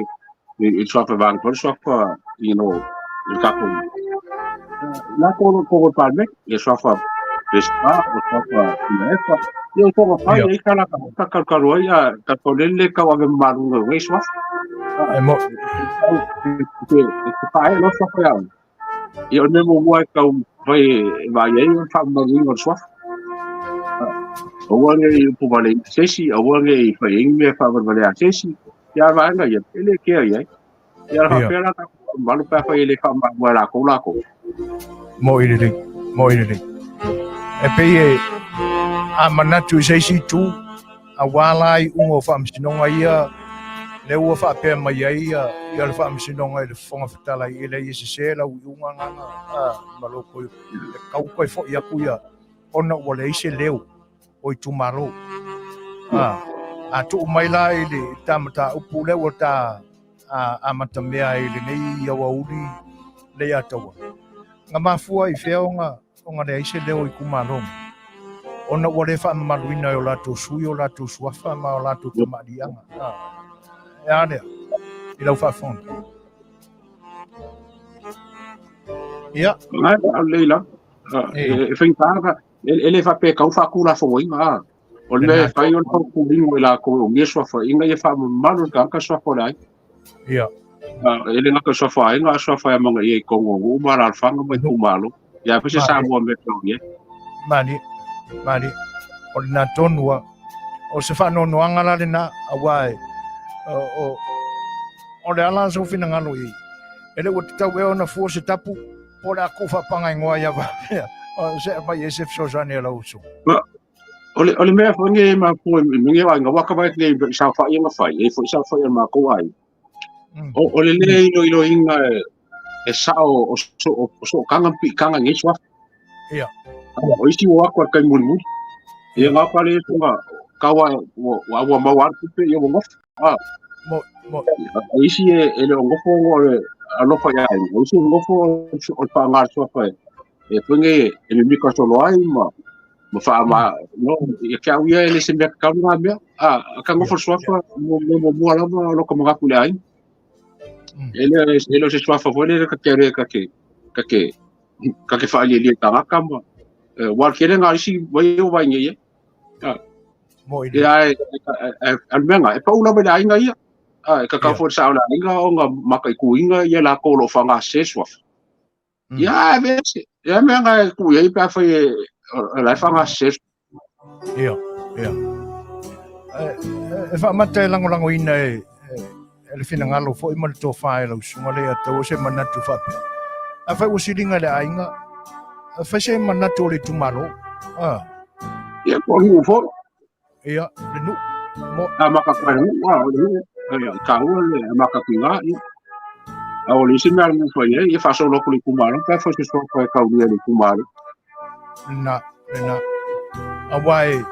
i suafa vaega foi suafa you know, i le tatou latou o lo o totonu o le Palemene, ia suafa Peseta, o suafa Tuilaepa, ia o toga fai ai ka laka ka kalukalu ai a tatou le le tau ave mamalu nei suafa.
E mo
e te pae lo suafa ia. Ia o le mea muamua e tau fai e vaai ai o le faamamaluina o le suafa. Aua ne i upu vale i se isi, aua ne i fai ai ni mea faavalevalea a se isi. Ia a vaega ia, e le kea i ai. Ia a faapea la tatou faamamalu pe afai e le faamamalu e latou latou.
Mo i lelei, mo i lelei. E pei e a manatu i se isi itu, aua la iuga o faamasinoga ia, lea ua faapea mai ai ia, ia le faamasinoga i le Fofoga Fetalai, e leai e sese lau iuga gana, a, ma lou toe, e tau toe foi atu ia, ona ua leai se leo o itumalo. A, a tuu mai la i le ta mataupu lea ua ta amatamea ai i lenei aoauli Leiataua, na mafua i fea ona ona leai se leo o itumalo nei? Ona ua le faamamaluina e o latou sui o latou suafa ma o latou tamaaliiaga. A, e a lea i lau faafofoga? Ia.
Ngai, lei la. E faigata e le faapea e tau faatulafonoina a. O le mea e fai o le fautuaina i latou e umia suafa ina ia faamamalu le tagata suafa o le aiga.
Ia.
E le gata i suafa o aiga, a o suafa e amanaia i totonu o nuu ma alaalafaga ma itumalo. Ia aemaise Samoa mea tau i ai.
Malie, malie. O lena tonu lava. O se faanoanoaga la lena, aua e, o, o, o le ala sou finagalo i ai. E le ua tatau ea ona fua se tapu, po o le a tuu faapagaigoa ia faapea, se aumai ai se fesoasoani a lau uso.
O le, o le mea foi nei mafua i mea o aiga, ua ka vai nei i saofai na fai, e foi saofai a matou aiga. O le le iloiloina e sao o so, o sootaga ma piitaga i nei suafa.
Ia.
O isi ua o atu a le taimi mulimuli. Ia ngā pale e tunga, kaua ua, ua, ua maua atu tupe, ia ua nofo. Ah.
Mo, mo.
O isi e, e le o nofo o le alofa ia aiga. O isi o nofo o le whaangaa suafa e, e foi nei e mimika solo ai ma, ma whaama, no, ia kia au ia e le se mea kakau ngā mea. Ah, ka nofo suafa, mo, mo, mo, mua lava o loka mangaku le aiga. E le, e le o se suafa foi le ka te re ka ke, ka ke, ka ke whaalielie tagata ma, ua kele ngā isi wai o vai nei e.
Mo i
Ia e, e, e, mea e pau lava i le aiga ia. A, e kakau foi le sao le aiga o ngā maka i kuinga ia la ko lo whanga se suafa. Ia e vese. Ia mea ngā e kui ai pe a whai e, e lai whanga se.
Ia, ia. E, e whaamata e langolangoina e, e, e le finagalo foi ma le tofa e lau susuga le ataua se manatu faapea. Afai ua siliga i le aiga, fai se manatu o le itumalo. Ah.
Ia, ko nuu foi.
Ia, le nuu.
Mo... A maka koe le nuu, a, o le nuu. Ia, taua le a maka ki ngā, ia. A o le isi mea le nuu fai ai, ia faasolo atu le itumalo, pe afai se suafa e kaulia le itumalo.
Lena, lena. Aua e,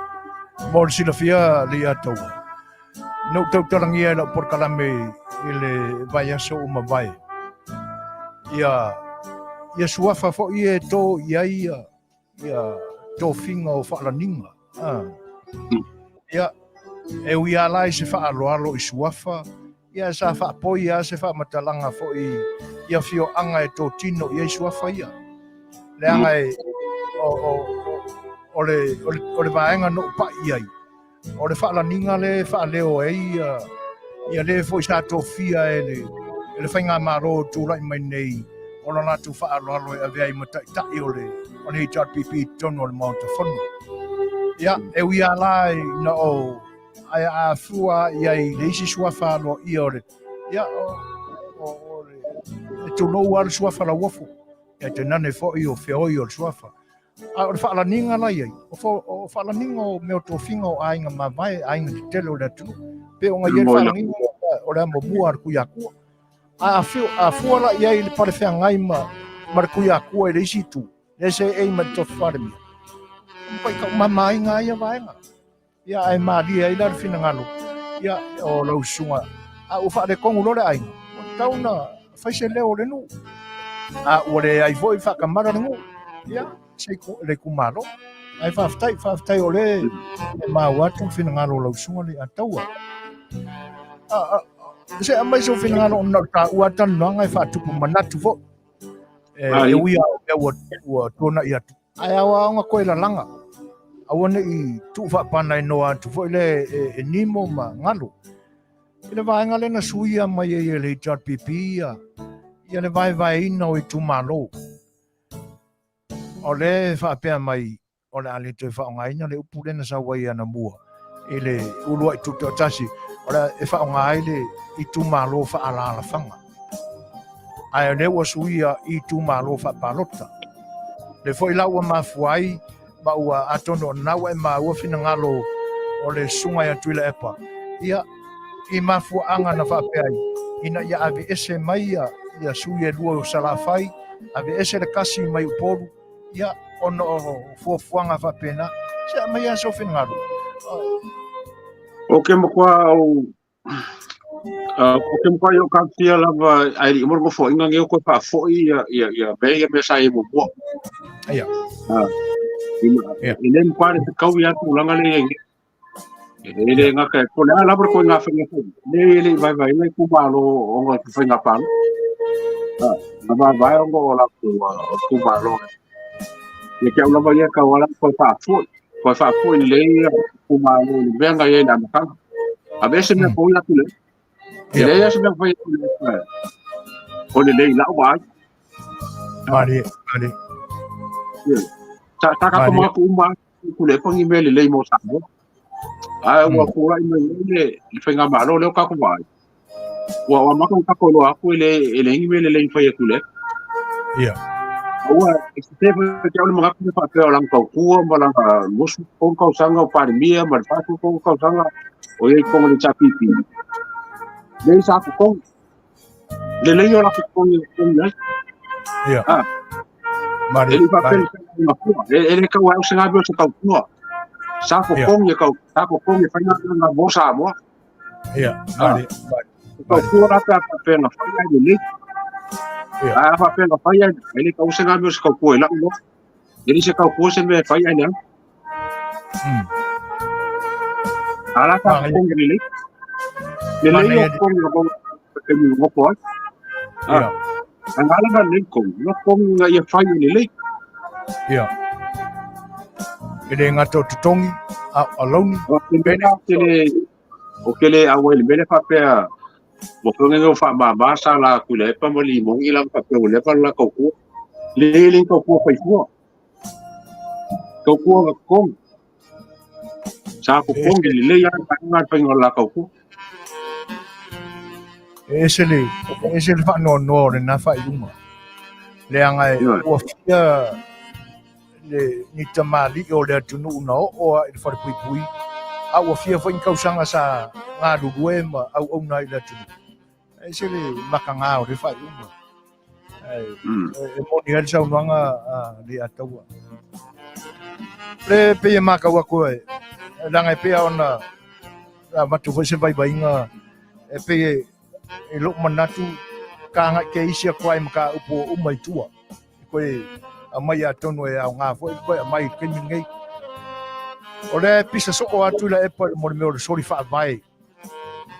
mo le silafia le ia taua. Na ou tautalagia i lau polokalame i le vaiaso ua mavae, ia, ia suafa foi e tō i ai ia, ia tofiga o faalaniga. Ah. Ia, e ui lava la i se faaaloalo i suafa, ia sa faapoi lava se faamatalaga foi i afioaga e totino i ai suafa ia. Leaga e, o, o, o, o le, o le, o le vaega na ou pai i ai, O le faalaniga lea e faaleo ai ia, ia le foi sa tofia e le, e le faigamalo o tulai mai nei o la latou faaaloalo e ave ai ma taitai o le, o le HRPP i totonu o le Maota Fono. Ia, e ui lava la ina o ae a fua i ai i le isi suafa aloaia o le, ia, o, o, o le, e tulou lava le suafa lauofo, ia tainane foi o feoi o le suafa. A o le faalaniga la i ai, o, fo, o faalaniga o mea o tofiga o aiga mavae, aiga tetele o le atunuu. Pe o ngai ai le faalaniga o le amomua a le Tuiatua. A, afio, a fua la i ai le palefeagai ma, ma le Tuiatua i le isi itu, le se ei ma le tofi Palemia. Mapai kau mamainga ai ia vaega. Ia, ae malie ai la le finagalo, ia, o lau susuga, a ua faaletonu loa le aiga, ua tatau ona fai se leo o le nuu. A ua leai foi faatamala le nuu, ia, se le itumalo. Ae faafetai, faafetai o lea e maua atu le finagalo o lau susuga le Ataua. A, a, se aumai sou finagalo ona o le taua talanoaga e faatupu manatu foi. E, e ui lava o mea ua, ua tuanai atu. Ae ao lava ona toe lalaga, aua ne i tuu faapanainoa atu foi lea e, e nimo ma galu. I le vaega lea na suia mai ai e le HRPP ia, ia le vaevaeina o itumalo. O lea e faapea mai o le a le toe faaaogaina le upu lea na sau ai anamua i le uluai tutoatasi, o le a e faaaoga ai le itumalo faaalaalafaga. Ae o lea ua suia i itumalo faapalota. Le foi la ua mafua ai ma ua atonu o lena ua e maua finagalo o le susuga ia Tuilaepa, ia, i mafuaaga na faapea ai, ina ia aveese mai ia, ia sui e lua o Salafai, aveese le kasi mai Upolu, ia, ona o fuafuaga faapena. Se aumai lava sou finagalo.
O ke matua au O ke matua i o katia lava ai li mo fo inga ngeo ko pa fo i ia ia ia me ia me sai mo mo.
Ia.
Ah. I le mpa le kau ia tu langa le ia. E le nga ka ko le ala ko nga fa nga. Le le vai vai le ku ma lo o nga ku fa nga pa. Ah, na vai vai o la ku o ku ma lo. Ia ke au lava ia kau ala koe faafoi. Koe faafoi lelei ia itumalo i le mea na i ai i le amataga. Aveese mea fou ia atu le. E leai lava se mea fai atu le o lelei i lau vaai.
Malie, malie.
Sa sa tatou manatu uma Tuilaepa ni mea lelei mo Samoa. Ae ua tulai mai ai le le faigamalo lea o tatou vaai. Ua ua amata ona tatou iloa atu e le e leai ni mea lelei na fai e Tuilaepa.
Ia.
Ua e sese foi ia te au le manatu lea faapea o lana tautua ma lana 23 tausaga o Palemia ma le 43 tausaga o i ai i totonu o le HRPP. Lelei sa totogi. Lelei o latou totogi e totogi ai.
Ia.
Ah.
Mari,
E le faapea
mari.
le e le tau au se galuega o se tautua. Sa totogi e kau, sa totogi e fai galuega mo Samoa.
Ia, mari, mari.
O tautua la pe a faapea na fai ai lelei.
Ia.
A faapea na fai ai, e le tau se galuega o se tautua i lau iloa. E le se tautua se mea e fai ai leaga. A la sa
Manaia.
totogi lelei. Lelei
Manaia.
o totogi o taimi o nofo ai. Ah.
Ia,
A ngā lava lelei totogi, no totogi ina ia fai e lelei.
Ia. E le gata o totogi, a o alauni.
O te mea o te le, o te le auai i le mea lea faapea, ua fai nei o faamama sa la Tuilaepa ma Limoni la faapea ua leva le la tautua. Le le tautua faifua. Tautua na totogi. Sa totogi lelei lava le vaega le faiga o le la tautua.
E ese le, e ese le faanoanoa o lena faaiuga. Leaga e ua fia le ni tamalii o le atunuu na oo lava i le falepuipui, a ua fia foi ni tausaga sa galulue ma auauna ai i le atunuu. E ese le makaga o le faaiuga. Ae e moni ai le saunoaga a Leiataua. Le pei e matau atu e, leaga e pei ona avatu foi se vaivaiga e pei e i lou manatu ka agai ke isi atu ai mataupu ua uma i tua. E koe aumai atonu e aoga foi koe aumai i le taimi lenei. O lea e pisa soo atu Tuilaepa mo le mea o le soli faavae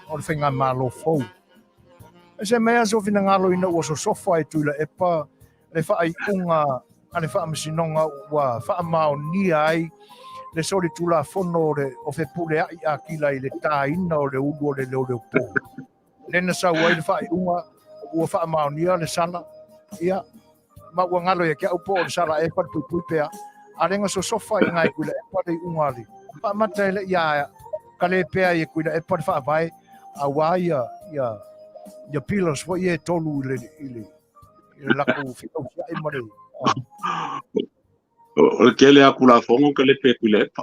o le faigamalo fou. E se mea sou finagalo ina ua sosofa e Tuilaepa le faaiuga a le Faamasinoga ua faamaonia ai le solitulafono o le o Fepuleai Akila i le tāina o le ulu o le leoleopō. Lea na sau ai le faaiuga ua faamaonia le sala, ia, ma ua galo ia te au po o le sala ea falepuipui pe a. A lea na sosofa i ngai Tuilaepa le iuga a le faamata e le ia ka le pea i Tuilaepa le faavae aua ia ia ia pillars foi ia e tolu i le i le i le latou fetausiai ma le
O le tele lava o Tulafono ka le pe Tuilaepa.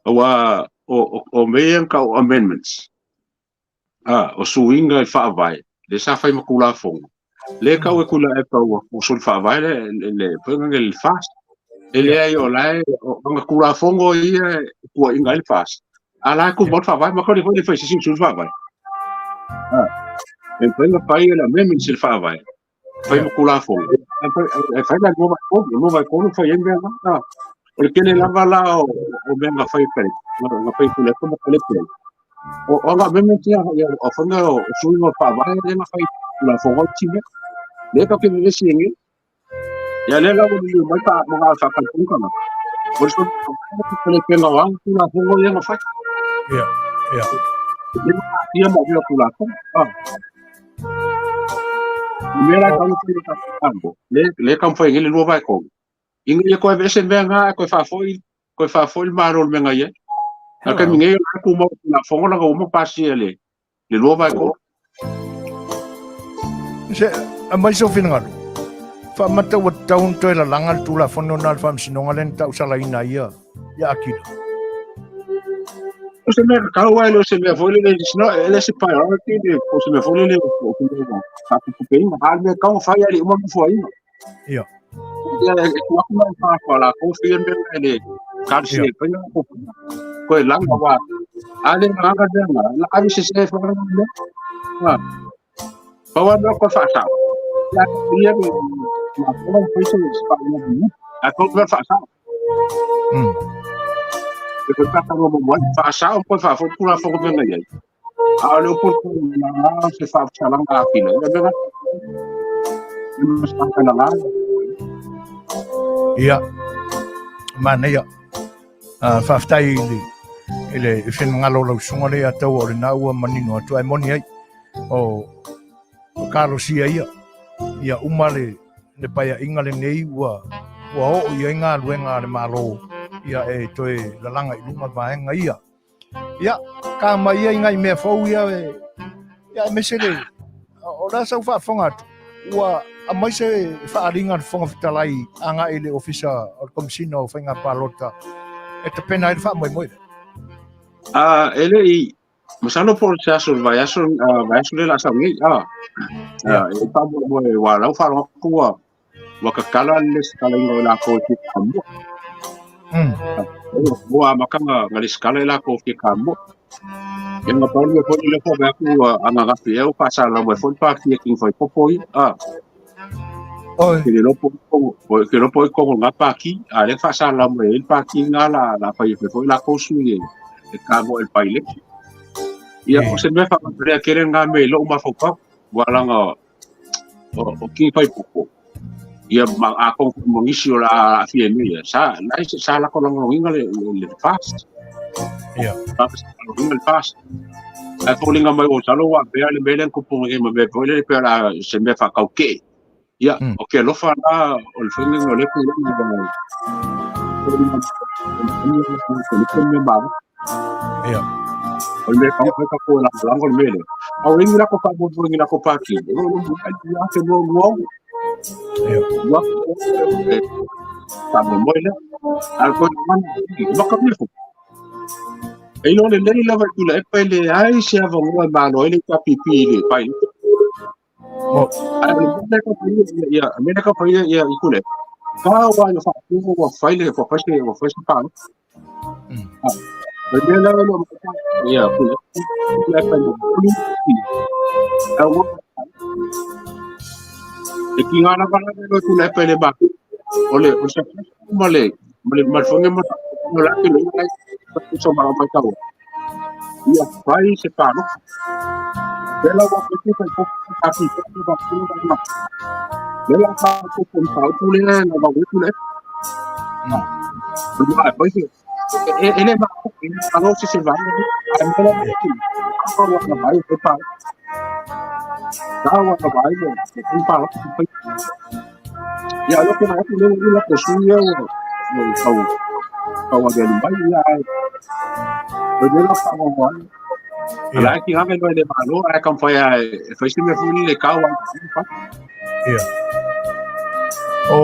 Aua o o mea ia na tau o amendments. A, o suiga i faavae, lea sa fai ma Tulafono, lea e tau e Tuilaepa ua soli faavae le le foi lea le FAST. E leai o la e o ana Tulafono ia e tuuaiina ai le FAST, a o la e tumau le faavae, ma tau foi le fai se isi sui faavae. A, e mafai ona fai le amendments i le faavae, fai ma Tulafono, e fai la 2/3, 2/3 fai ai mea na. O le tele lava la o mea na fai e na fai e Tuilaepa ma Kalepe. O ana amendments ia, o faiga o suiga o le faavae lea na fai Tulafono ai isi mea. Lea tatou te vevesi ai nei. Ia lea la ua liliu mai pa mga faatautaiga tagata. O le Kalepe o ana Tulafono ia na fai.
Ia, ia.
E le aafia ma avea Tulafono. Mea la e taumafai e tatou Malo, lea e taumafai nei le 2/3, ina ia toe aveese mea na ae toe faafoi, toe faafoi le Malo i le mea na i ai. A o le taimi nei, o la e tumau i le Tulafono leaga ua uma ona pasia e le 2/3.
Se, aumai sou finagalo. Faamata ua tatau ona toe lalaga le Tulafono na a le Faamasinoga lea na tausalaina ai ia ia Akila.
O se mea tatau ae le o se mea foi lele, it's not, e le se priority, le, o se mea foi lele, o se mea ua faatupeina. A o le mea tatau ona fai ae le i uma nofoaiga.
Ia.
Ia, e tuu atu la i faa latou faia le mea le talosia e faia latou faiga. Koe laga aua a le lalaga le mea lena, la ave sese foi le mea. Ha. Pau lava le mea koe faasao. Ia, ia le Tulafono ma fai se faauilavea. Ae pau le mea faasao. E koe faataloa muamua ai. Faasao koe faafoi le Tulafono mea na i ai. A o le upu o se faafesalaga atili ai, le mea lena.
Ia, manaia. Faafetai i le i le finagalo o lau susuga lea taua o lena ua manino atu ae moni ai o o kalosia ia ia uma le le paeaiga lenei ua ua oo i ai galuega a le Malo ia e toe lalaga i luga vaega ia. Ia, ka mai ia i ngai mea fou ia e, ia aemaise le, o le a sau faafofoga atu, ua aumai se faaaliga a le Fofoga Fetalai agai i le Ofisa o le Komesina o Faiga Palota e tapena ai le faamoemoe lea.
A, e le i, masalo po o se aso o le vaiaso, vaiaso lea o le a sau nei, a, e faamoemoe, aua o la ua faalogo atu ua, ua tatala le lesitalaina o i latou e fia tamua. Ua amata na lesitala i latou e fia tamua. Ia na pau le mea foi lea foi atu ananafi ea ua faasalalau mai foi le pati a King Faipopo ia. Ah.
Oi.
Ke le lopo ke lopo i kongo ngā pāki, a le faasalalau mai ai le pāki ngā la la fai e foi latou sui e e ka mo e paile. Ia o se mea whakaprea kere ngā me lou mafaufau, ua langa o King Faipopo. Ia ma a kong mo nisi o la aafia i mea ia. Sa la sa lako lagolagoina le le FAST.
Ia.
Sa lagolagoina le FAST. Ae foliga mai ua masalo ua avea le mea lea na tupu mai nei ma mea foi lele pei o le a se mea faataukee. Ia, o ke alofa la o le faiga o lea tulaga
Ia.
O le mea tau fai tatou e lagolago le mea lea. A o ni lako faamoemoe ni lako pāti, o lo o ia te lua lua au.
Ia.
Lua faamoemoe lea. A ko mana, maka mea fo. E ilo le lei lava i Tuilaepa e leai se avanoa e malo ai le HRPP i le pai. Ae o le mea lea e tau fai ia, mea lea e tau fai ia i Tuilaepa, ka ua ia faatino ua fai le, ua fai se, ua fai se palota. O le mea lea o lo o ia Tuilaepa e ua e tiga lava la le Tuilaepa i le matu. O le o se ma le ma le ma le faiga ma o la ke le so ma mai tau. Ia fai se palota. Le la ua fai fai ko ka ki ko ba ko ba. Le la ka ko ko pa ku le na ba ku le. Ma fai se e e le ma ko e ma lo se se va a me la ki. Ka wa na vai e pa. Ka wa na vai mo e pa lo. Ia lo ke na ku le la ko su ia o kau kau a le mai ia ai. O le la pa wa.
Ia.
La ki ngame no le malo ai kam fai ai fai se me fuli le kau ai.
Ia. O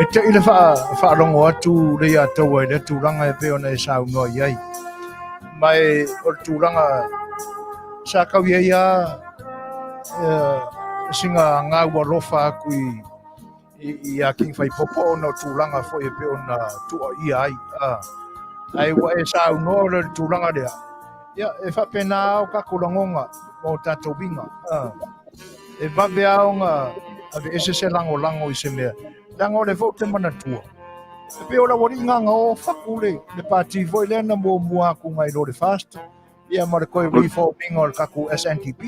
e te i le whaalogo atu le ia taua i le tulaga e pei ona e saunoa i ai. Ma e o le tulaga sa kau ia ia singa ngau alofa aku i i a King Faipopo ona o tulaga foi e pei ona tuuaia ai. Ae ua e saunoa o le tulaga lea, ia, e faapena o tatou lagoga ma o tatou uiga. E vave lava ona aveese se lagolago i se mea, leaga o lea foi ou te manatua, e pei o le aualii gagaō fatu le pati foi lea na muamua atu nai lo le FAST, ia ma le toe reforming o le tatou SNDP.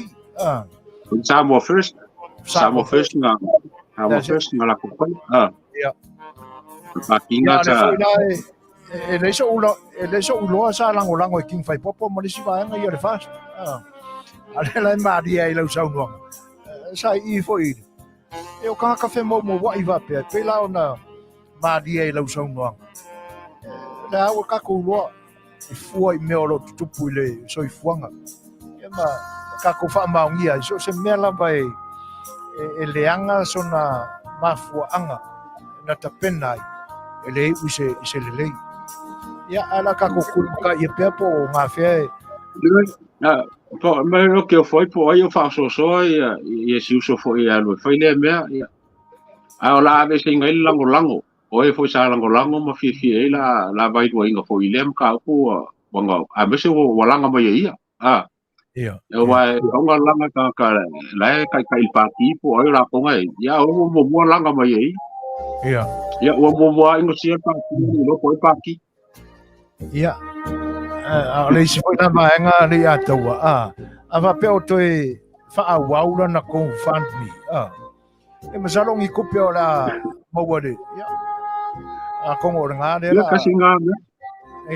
Samoa First. Samoa First nga Samoa First nga la ko pai.
Ia.
Pakinga
Ia,
ta.
le foi la e e le so ula e le so uloa sa lagolago e King Faipopo ma le isi vaega ia le FAST. A le la e malie ai lau saunoaga. Sa i foi e o tagata femoumoua'i faapea, e pei la ona malie i lau saunoaga. Le a ua tatou iloa e fua i mea o lo o tutupu i le soifuaga. Ia ma tatou faamaonia ai, so o se mea lava e, e, e leaga sona mafuaaga na tapena ai, e le iu i se, i se lelei. Ia, ae la tatou tulimataia pea po o gafea e...
Po, me o ke foi po ai o faasoasoa ia, ia si uso foi e alu e fai lea mea, ia. Ae o la aveeseina ai le lagolago, o e foi sa lagolago ma fiafia ai la la vailuaina foi i lea mataupu ua ua na aemaise ua ua laga mai e ia. A.
Ia.
Aua e auga laga tagata la e taitai i le pati po o ai o latou na e ia ua muamua laga mai e ia.
Ia.
Ia ua muamua inosia le pati i loko ai pati.
Ia. A o le isi foi la vaega le ia taua. A. A faapea o toe faaauau lana GoFundMe. A. E masalo ni tupe o le a maua le ia atonu o lena lea
Ia
la
kasi ngā mea.
E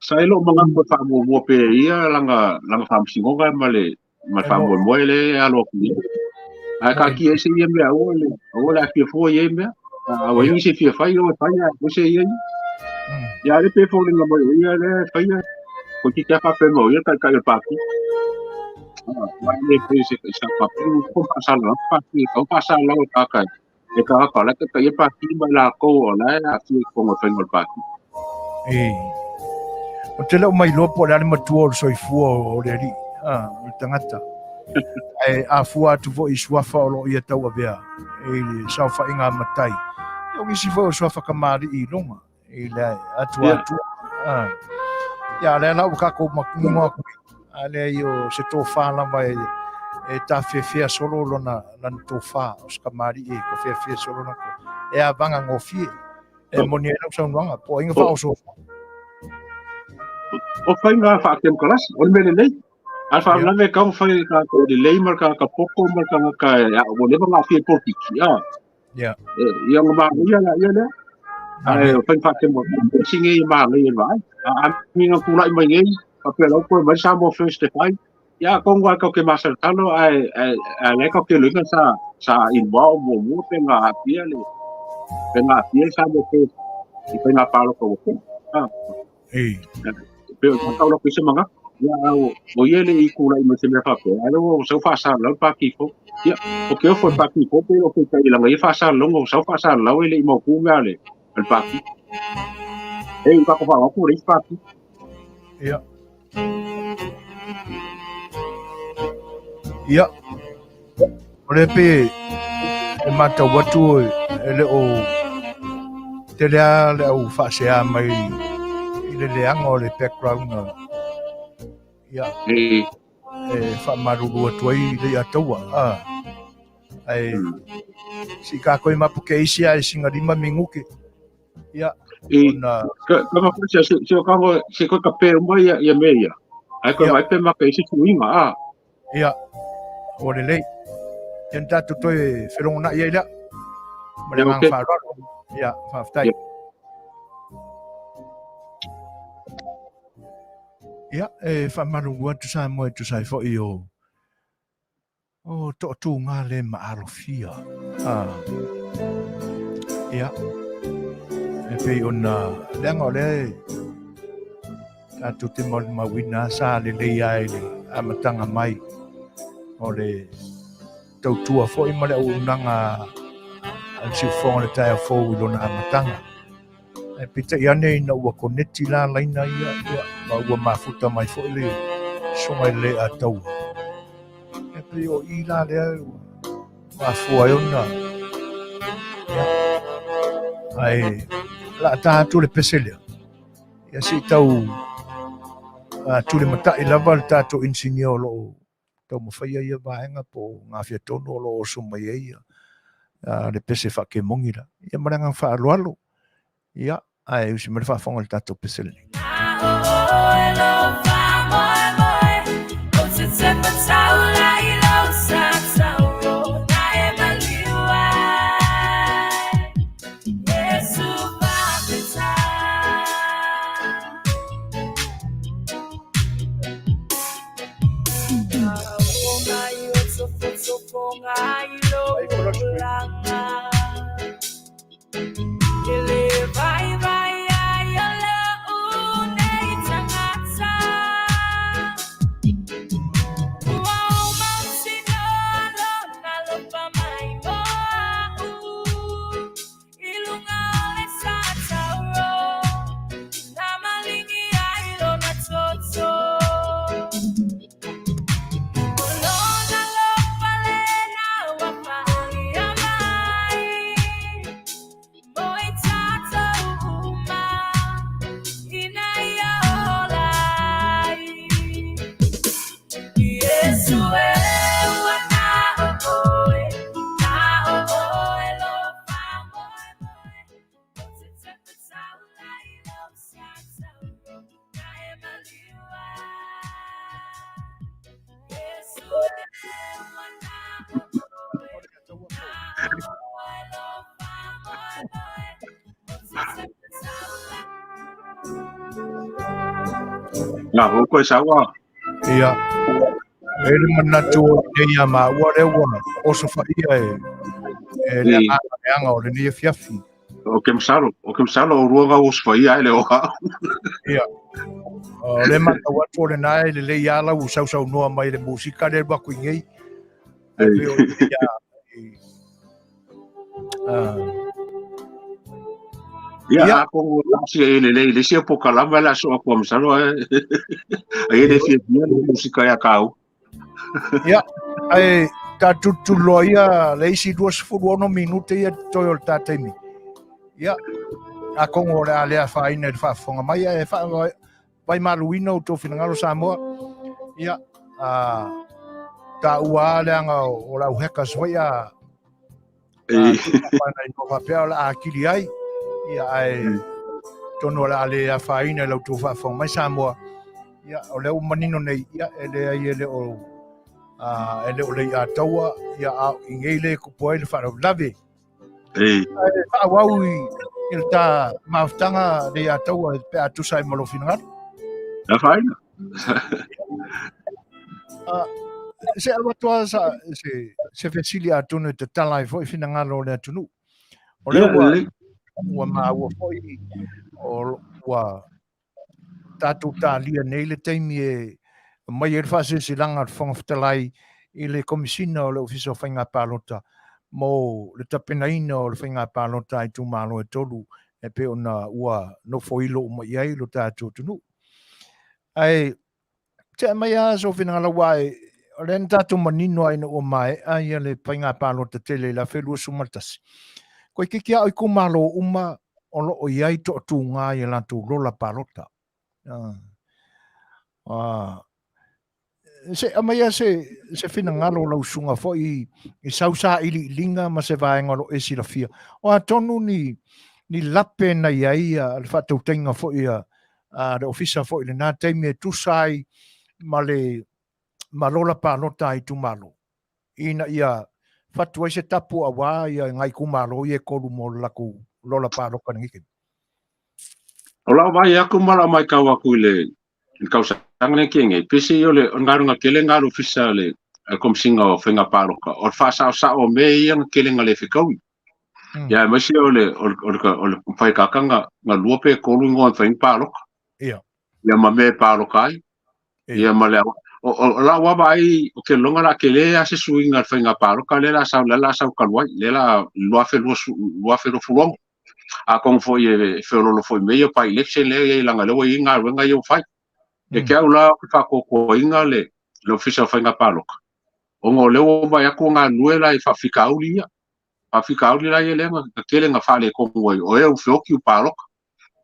Sa e loo manatu e faamuamua pea e ia lana faamasinoga ma le ma le
E mo
faamoemoe lea e alo atu i ai. Ae taatia ai se ia mea aua le aua le aafia fua i ai mea. A ua i ai nisi e fia fai o e fai ae aemaise ia ia. Ia a lea pei e foliga mai o ia lea e faia toeitiiti lava faapea mai o ia le taitai o le Pati. Aua e le faia se sa faapea ua faasalalau le Pati, e tatau ona faasalalau e le tagata e tagata o la e taitaia le Pati ma i latou o la e aafia i totonu o le faiga o le Pati.
E. Ou te le o mailoa po o le a le matua o le soifua o le alii, o le tagata. Ae a fua atu foi i suafa o lo o ia tauavea i le saofaiga a matai, ia o nisi foi o suafa kamali'i i luga i le atuatua. Ia, lea la ua tatou manino atu nei, a leai o se tofa lava e tafefea solo lana tofa, o se kamali'i e tafefea solo lana tofa, e avaga gofie. E moni ai lau saunoaga, po o ai na faaosoosoa.
O faiga faatemokarasi, o le mea lelei. A le faalavelave e tatau ona fai e le tagata lelei ma le tagata poto ma le tagata ua leva ona aafia i polokiki. Ia ona manaia laia lea. Ae o faiga faatemokarasi nei e manaia i le vaai. A amiga tulai mai nei, faapea la ua toe aumai le Samoa First e fai, ia atonu lava tatou te masalosalo ae ae la e tatou te iloaina sa involve muamua pe na aafia le pe na aafia le Samoa First i faiga palota ua tea. Pe o tau lau se manatu. Ia o ia le i tulai mai se mea faapea, ae ua sau faasalalau le Pati fou. Ia, o ke ofo le Pati fou pe o peitai langa ia faasalalauga ua sau faasalalau e le i mautu mea a le Pati. E i tatou faalogo le isi Pati.
Ia. Ia. O lea pei e matau atu e le o tele lava le au faasea mai i le leaga o le background. Ia, e faamalulu atu ai i le Ataua. Ae si tatou e mapu ke isi ae singa 5 minute. Ia, ona
Ka ka ma se se o kango se koe ka pe uma ia ia me ia. Ai koe mai pe ma ka isi tuinga a.
Ia, ua lelei. Ia na tatou toe felogonai ai lea. Ma le agaga faaaloalo. Ia, faafetai. Ia, e faamalulu atu Samoa e tusa ai foi o O toatuga le maalofia. Ia, e pei ona leaga o lea e tatou te molimauina sa lelei lava i le amataga mai o le tautua foi ma le auaunaga a le siufofoga o le taeao fou i lona amataga. Ae peitai ane ina ua koneti la laina ia, ia, ma ua mafuta mai foi le susuga i le Ataua. E pei o i la lea ua mafua ai ona, ia, ae o le a ta atu le pese lea. Ia se i tau tulimatai lava le tatou inisinia o lo o taumafaia ia vaega po o gafea tonu o lo o oso mai ai ia le pese faakemogi la. Ia ma le agaga faaaloalo, ia, ae usi mai le faafofoga i le tatou pese lenei.
Na, o koe saua.
Ia. E le manatu o nei a maua lea ua osofaia e e le agaga leaga o lenei afiafi.
O ke masalo, o ke masalo o rua ngau osofaia e le o hau.
Ia. O le matau atu o lena e lelei lava lau sausaunoa mai le musika lea alu atu i nei. Ai pei o ia
Ia, a kongo tasi e le lei, le sia po kalama la so aku masalo e. Ai le fia fia le musika ia kau.
Ia, ai ta tutuloa ia le isi 26 minute ia toe o le ta taimi. Ia, a kongo le a lea whaina i le whaafonga mai, e wha, vaimaluina outou finagalo Samoa. Ia, a, taua a leaga o le au hackers foi a, a tuupaina i faapea o le a kili ai. Ia, ae tonu o le a le afaina i la outou faafofoga mai Samoa. Ia, o lea ua manino nei, ia, e leai e le o, a, e le o lei ataua, ia, a i nei le kupu ai le faalavelave.
Ei.
Ae faaauau i i le ta mafutaga le ia taua pe a tusa ai ma lou finagalo.
Na whaina.
Se avatu lava sa, se, se fesili atonu e tatala ai foi finagalo o le atunuu. O lea ua, ua maua foi o, ua tatou talia nei le taimi e aumai ai le faasilasilaga a le Fofoga Fetalai i le Komesina o le Ofisa o Faiga Palota mo le tapenaina o le faiga palota a itumalo e tolu e pei ona ua nofoilo uma i ai lo tatou atunuu. Ae tea mai lava sou finagalo aua o lea na tatou manino lava ina ua maea ia le faiga palota tele i le 2021. Toeitiiti lava o itumalo uma o lo o i ai toatuga i a latou lola palota. Se aumaia se, se finagalo o lau susuga foi i sau sailiiliga ma se vaega o lo o e silafia. O a tonu ni, ni lape na i ai le faatautaiga foi a, a le ofisa foi i lena taimi e tusa ai ma le ma lola palota a itumalo ina ia fatu ai se tapu aua ia ngai itumalo ia e tolu mo le latou lola palota i lenei taimi.
O lau vaai aku ma lau maitau aku i le i le tausaga nei tea nei, pese o le o le galuega tele lena a le ofisa a le Komesina o Faiga Palota, o le faasaosao o mea ia na tele na le fetaui. Ia aemaise o le o le o le o le faikaka na na lua pe tolu igoa e mafai ona palota.
Ia.
Ia ma mea e palota ai. Ia ma le o o lau lava vaai o ke lona la tele lava se suiga i le faiga palota lea la sau lea la sau talu ai, lea la 2026. Atonu foi e feololo foi mea ia o by-election lea e i ai leaga o lea ua i ai galuega ia ua fai. Ia te au la ou te faatoatoaina le le Ofisa o Faiga Palota, ona o lea ua vaai atu ua galulue la i faafitauli ia. Faafitauli la ia lea na tele na faaletonu ai, o e ua feoti ua palota,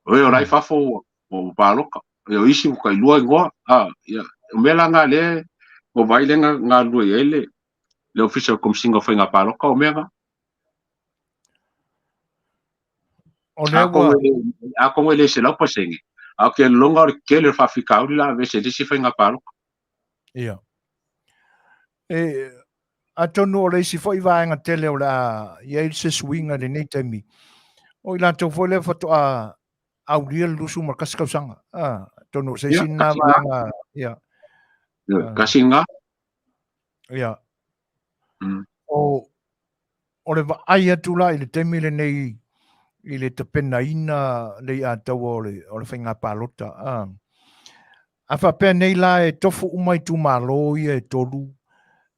o e o la e i fafo ua ua palota, o isi ua tailua igoa, a, ia, o mea la na lea ua vaai lea na galulue i ai le le Ofisa o le Komesina o Faiga Palota, o mea na.
O lea ua...
Atonu e le 100%, a o ke lona o le tele o le faafitauli la aveese i le isi faiga palota.
Ia. E, atonu o le isi foi vaega tele o le a i ai se suiga i lenei taimi, o i latou foi lea faatoa aulia le 21 tausaga. Ah, atonu o se isi lena vaega, ia.
Kasi lena.
Ia. O, o le vaai atu la i le taimi lenei i le tapenaina le iataua o le, o le faiga palota. A, a faapea nei la e tofu uma itumalo ia e tolu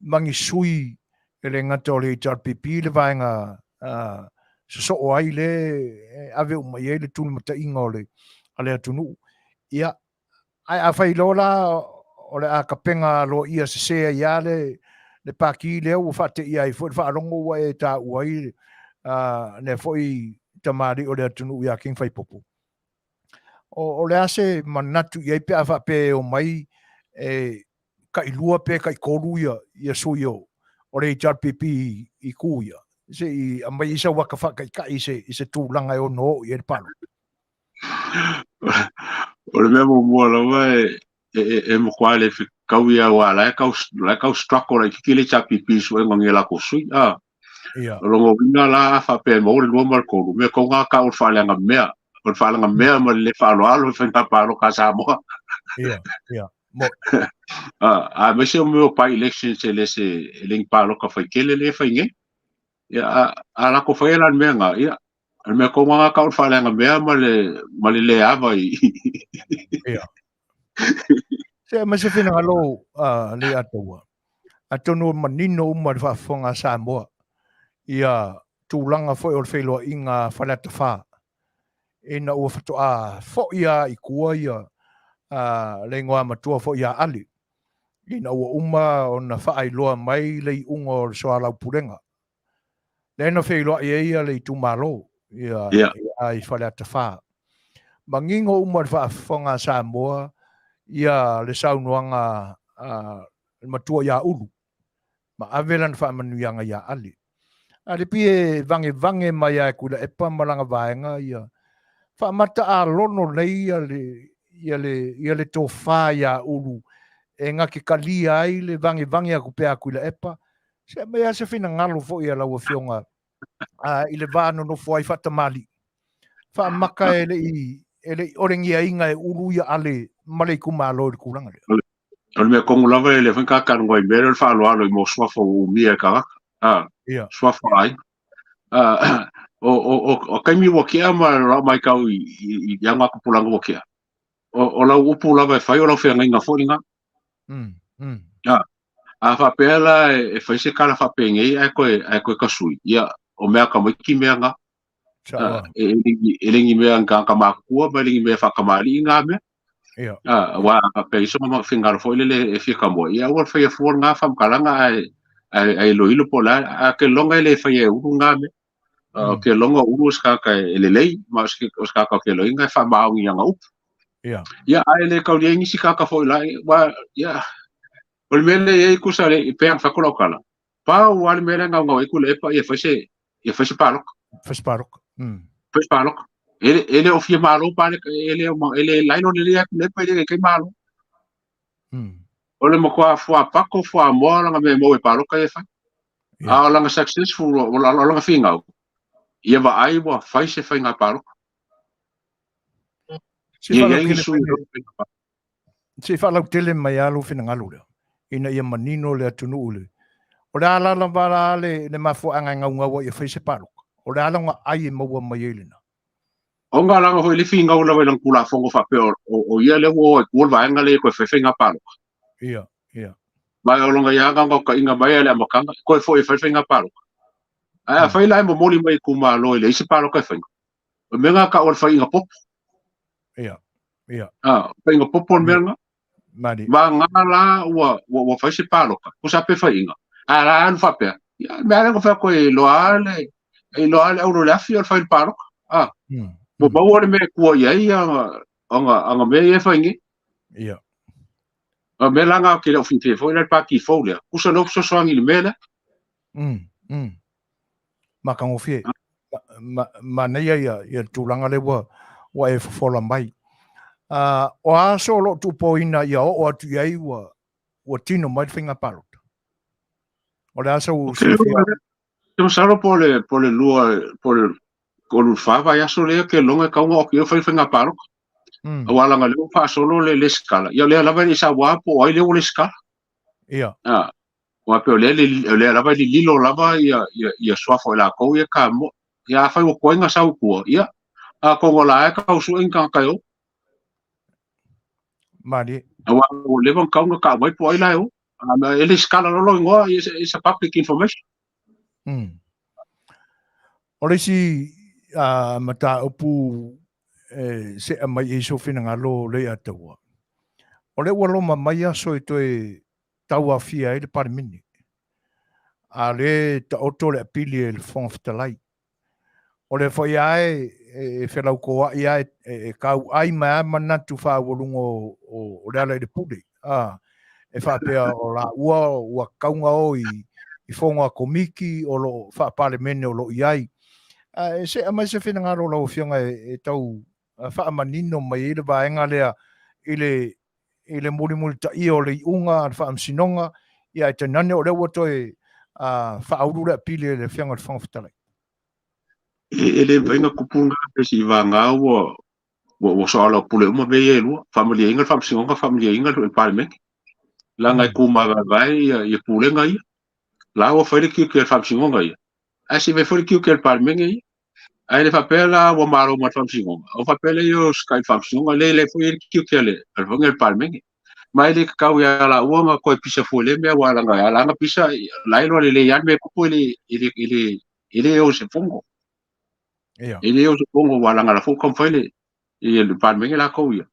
ma ni sui e le gata o le HRPP le vaega a, sosoo ai le e ave uma i ai le tulimataiga o le, a le atunuu. Ia, Ae afai loa la o le a tapena aloaia sese ai lava le, le pati lea ua faateia ai foi le faalogo ua e taua ai lea foi tamalii o le atunuu ia King Faipopo. O, o le a se manatu i ai pe a faapea e omai e tailua pe taitolu ia, ia sui o, o le HRPP i tu ia, se i aumai ai sau ata faataitai i se, i se tulaga e ono oo i ai le palota.
O le mea muamua lava e, e, e, e matua le fetaui lava aua la e tau, la e tau struggle laitiiti le HRPP i suega o ni a latou sui. A,
Ia.
o lona uiga la a faapea e maua le lua ma le tolu, mea tonu lava tau o le faaleaga mea. O le faalagamea ma le le faaaloalo i faiga palota a Samoa.
Ia, ia. Mo.
A aemaise o mea o by-elections e le se e le ni palota faitele lea e fai nei. Ia, a, a latou faia la le mea lena, ia, o le mea tonu lava lena tau o le faaleagamea ma le, ma le le ava i...
Ia. Se ma se finagalo a le Ataua. Atonu e manino uma le faafofoga a Samoa ia tulaga foi o le feiloaiga a Faleata 4 ina ua faatoa foi lava i tua ia le igoamatua foi ia Ali ina ua uma ona faailoa mai le iuga o le soalaupulega. Lea na feiloai ai ia le itumalo ia,
yeah.
Ia i Faleata 4. Manino uma le faafofoga a Samoa ia le saunoaga a le matua ia Ulu ma ave lana faamanuiaga ia Ali. A le pie vangevange mai a e Tuilaepa ma lana vaega ia faamata alono nei ia le ia le ia le tofa ia Ulu e gakekalia ai le vangevange atu pea a Tuilaepa. Se aumai lava se finagalo foi a lau Afioga i le va nonofo ai faatamalii. Faamaka e le i e le i olegiaina e Ulu ia Ale ma le itumalo i le tulaga lea.
O le mea tonu lava e le foi kakanoa i mea lea o le faaaloalo i mo suafa ua umia e tagata. A,
Ia.
suafa ai. A, o, o, o, o taimi ua tea ma lau matau i, i, i aga tupulaga ua tea. O, o lau upu lava e fai o lau feagaiga foi lena. A, a faapea la e, e fai se tala faapenei ae toe, ae toe tasui, ia, o mea tamaiti mea na.
Sao.
E, e le ni mea ni tagata matutua ma e le ni mea faatamalii na mea.
Ia.
A, aua a faapea i so ma finagalo foi lele e fia kamoa, ia aua le faia fua lena faamatalaga ae, ae, ae iloilo po o le a, a ke loga e le faia e Ulu na mea. O ke loga o Ulu o se tagata e lelei, ma o se, o se tagata o ke loiga e faamaoni i ana upu.
Ia.
Ia, ae le kaulia ai nisi tagata foi la, aua, ia, o le mea lea e i ai kusa le, e pei ona fai atu lau tala, pau lava le mea lea e gaugau ai Tuilaepa ia fai se, ia fai se palota.
Fai se palota.
Fai se palota. E le, e le o fia malo pa le, e le, e le lailo lelei a Tuilaepa e le kai malo. O le matua fuapato fuamoa lana mea e maua i palota ia e fai.
Ia.
A o lana successful, o lana finau, ia vaai ua fai se faiga palota.
Se
Ia i ai ni
faalautele
sui
mai le, se i faalautele mai lava lou finagalo lea, ina ia manino le atunuu i le. O le a la lava la le, le mafuaaga e gaugau ai ia fai se palota? O le a lona ai e maua mai ai lena?
O ngā langa foi le finau lava i lana Tulafono faapea o, o, o ia lea ua o ai tua le vaega lea e toe fai faiga palota.
Ia, ia.
Ma o lona ia gaugaukaiga mai a le amataga, e toe foi e fai faiga palota. Ae afai la e momoli mai i itumalo e leai se palota e faia, o le mea lena tau o le faiga popo.
Ia, ia.
A, faiga popo le mea lena.
Mani.
Ma ngā la ua, ua, ua fai se palota, kusa pe faiga. A la alu faapea, ia, le mea lea na fai atu e iloa lava le, e iloa lava le auro i le afi o le fai le palota. A, ua maua le mea e tua i ai aga, aga, aga mea ia e fai nei.
Ia.
O mea la na ou te le o fiafia foi la le pati fou lea. Kusa lea ua fesoasoani i le mea lea.
Matagofie. Manaia ia, ia le tulaga lea ua, ua e fofola mai. O a aso o lo o tuupoina ia oo atu i ai ua, ua tino mai le faiga palota? O le a sau silafia?
Te masalo po le, po le lua, po le tolu fa vaiaso lea ke loga e tau ona oki ai fai faiga palota. Aua leaga lea ua faasolo le lesitala. Ia o lea lava e le i saua po o ai lea ua lesitala.
Ia.
A, aua pei o lea, o lea lava e lililo lava ia, ia, ia suafa o i latou ia ka moa. Ia afai ua tuai ona sau i tua, ia, atonu o la e tau sue ni tagata e o.
Malie.
Aua ua leva ona tau ona tau mai po o ai la e o. A, e lesitala loa lou igoa, it's a public information.
O le isi mataupu e sea mai ai sou finagalo Leiataua, o lea ua loma mai aso e toe tauaofia ai le Palemene, a o lea e taoto le apili e le Fofoga Fetalai. O lea foi lava e felautoa'i lava e tau'ai mai lava manatu faaaualuga o Lealailepule, e faapea o laua ua tatau ona o i fono a Komiti o lo o faa-Palemene o lo o i ai. E sea mai se finagalo o lau Afioga e tau faamanino mai ai le vaega lea i le i le mulimulitaia o le iuga a le Faamasinoga, ia ae tainane o lea ua toe faaulu le apili e le Afioga i le Fofoga Fetalai.
E le mafai ona tupu lena pe seivagana ua soalaupule uma mea ia e lua, faamalieina le Faamasinoga, faamalieina le Palemene, leaga e tumavaevae ia pulega ia. La ua fai le tiute o le Faamasinoga ia, ae se i fai foi le tiute o le Palemene ia. Ae le faapea la ua malo ma le Faamasinoga, ona faapea lea o se kai Faamasinoga, le le foi i ai le tiute a le Palemene. Ma e le tatau ia laua ona toe pisa fua i lea mea, aua leaga e ala ona pisa, la e iloa lelei lava le mea e tupu e le o i se fono. E le o se fono, aua leaga o la foi ua taumafai le Palemene latou ia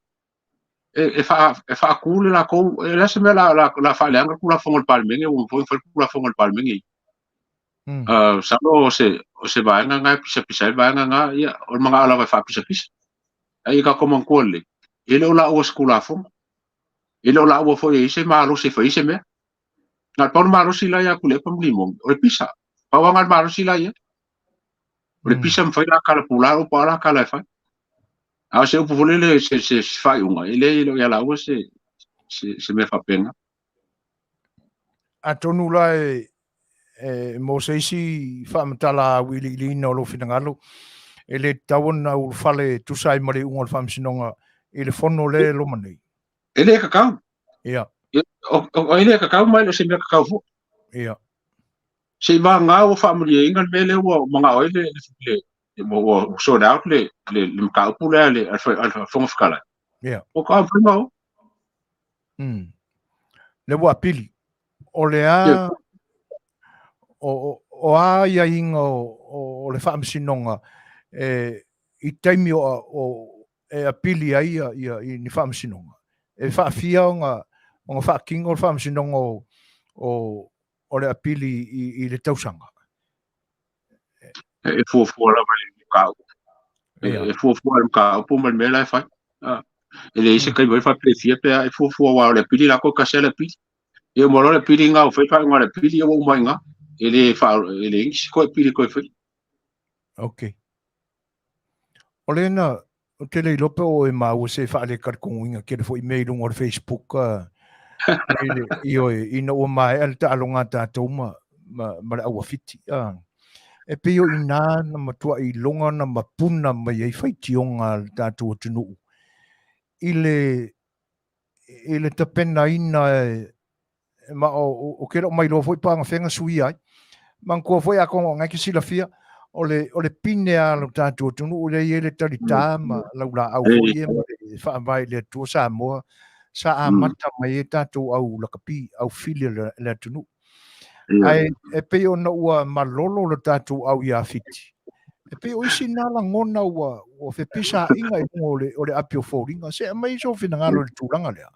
e faatu le latou, e le a se mea o le a faaleaga le Tulafono a le Palemene, ua mafai ona fai le Tulafono a le Palemene ia. Masalo o se vaega lena e pisapisa ai le vaega lena, ia, o le manao lava e faapisapisa. Ae ia tatou manatua lelei, e le o laua se Tulafono, e le o laua foi e i ai se malosi e fai ai se mea. Na o le pau le malosi la ia Tuilaepa ma Limoni, o le pisa. Pau lava lena o le malosi la e i ai. O le pisa mafai la kala pula upu a la kala e fai. A o se upu foi lele se faaiuga, e leai e le o ia laua se mea faapena.
Atonu la e mo se isi faamatala auiliiliina o lou finagalo, e le tatau ona ulufale e tusa ai ma le iuga o le Faamasinoga i le fono lea e loma nei.
E le tatau.
Ia.
E le tatau ma e le o se mea tatau foi.
Ia.
Seivagana ua faamalieina le mea lea ua manao ai le ua sort out le mataupu lea a le Fofoga Fetalai.
Ia.
O ka mafai ona o.
Le ua apili. O le a o a aiaiga o le Faamasinoga e i taimi o e apili ai ia i ni Faamasinoga e faafia ona faatino le Faamasinoga o le apili i le tausaga.
E fuafua lava i le mataupu. E fuafua i le mataupu ma le mea la e fai. E leai se taimi e faapea e fia pe a, e fuafua aua o le apili latou e tasi lava le apili. E uma loa le apili lena ua fai le faaiuga a le apili, ia ua uma ai i ina. E le i ai nisi toe apili e toe faia.
Okay. O lena, ou te le iloa pe o e maua se faaletalitonu tele foi mea i luga o le Facebook ioe, ina ua maea le taaloga a tatou ma le auafiti. E pei o i ina na matuai iloga ona mapuna mai ai faitioga a le tatou atunuu i le tapenaina ma o ke le o mailoa foi pa gafega suia ai. Manatua foi atonu o lena e te silafia, o le pine a lo tatou atunuu lea e i ai le talitā ma laulaau foi ia ma le faavae i le Atua Samoa, sa amata mai ai tatou au lakapi, au fili o le atunuu. Ae e pei ona ua malolo le tatou au ia Fiti, e pei o isi na lagona ua fepisaiga i luga o le api o foliga. Se aumai sou finagalo i le tulaga lea.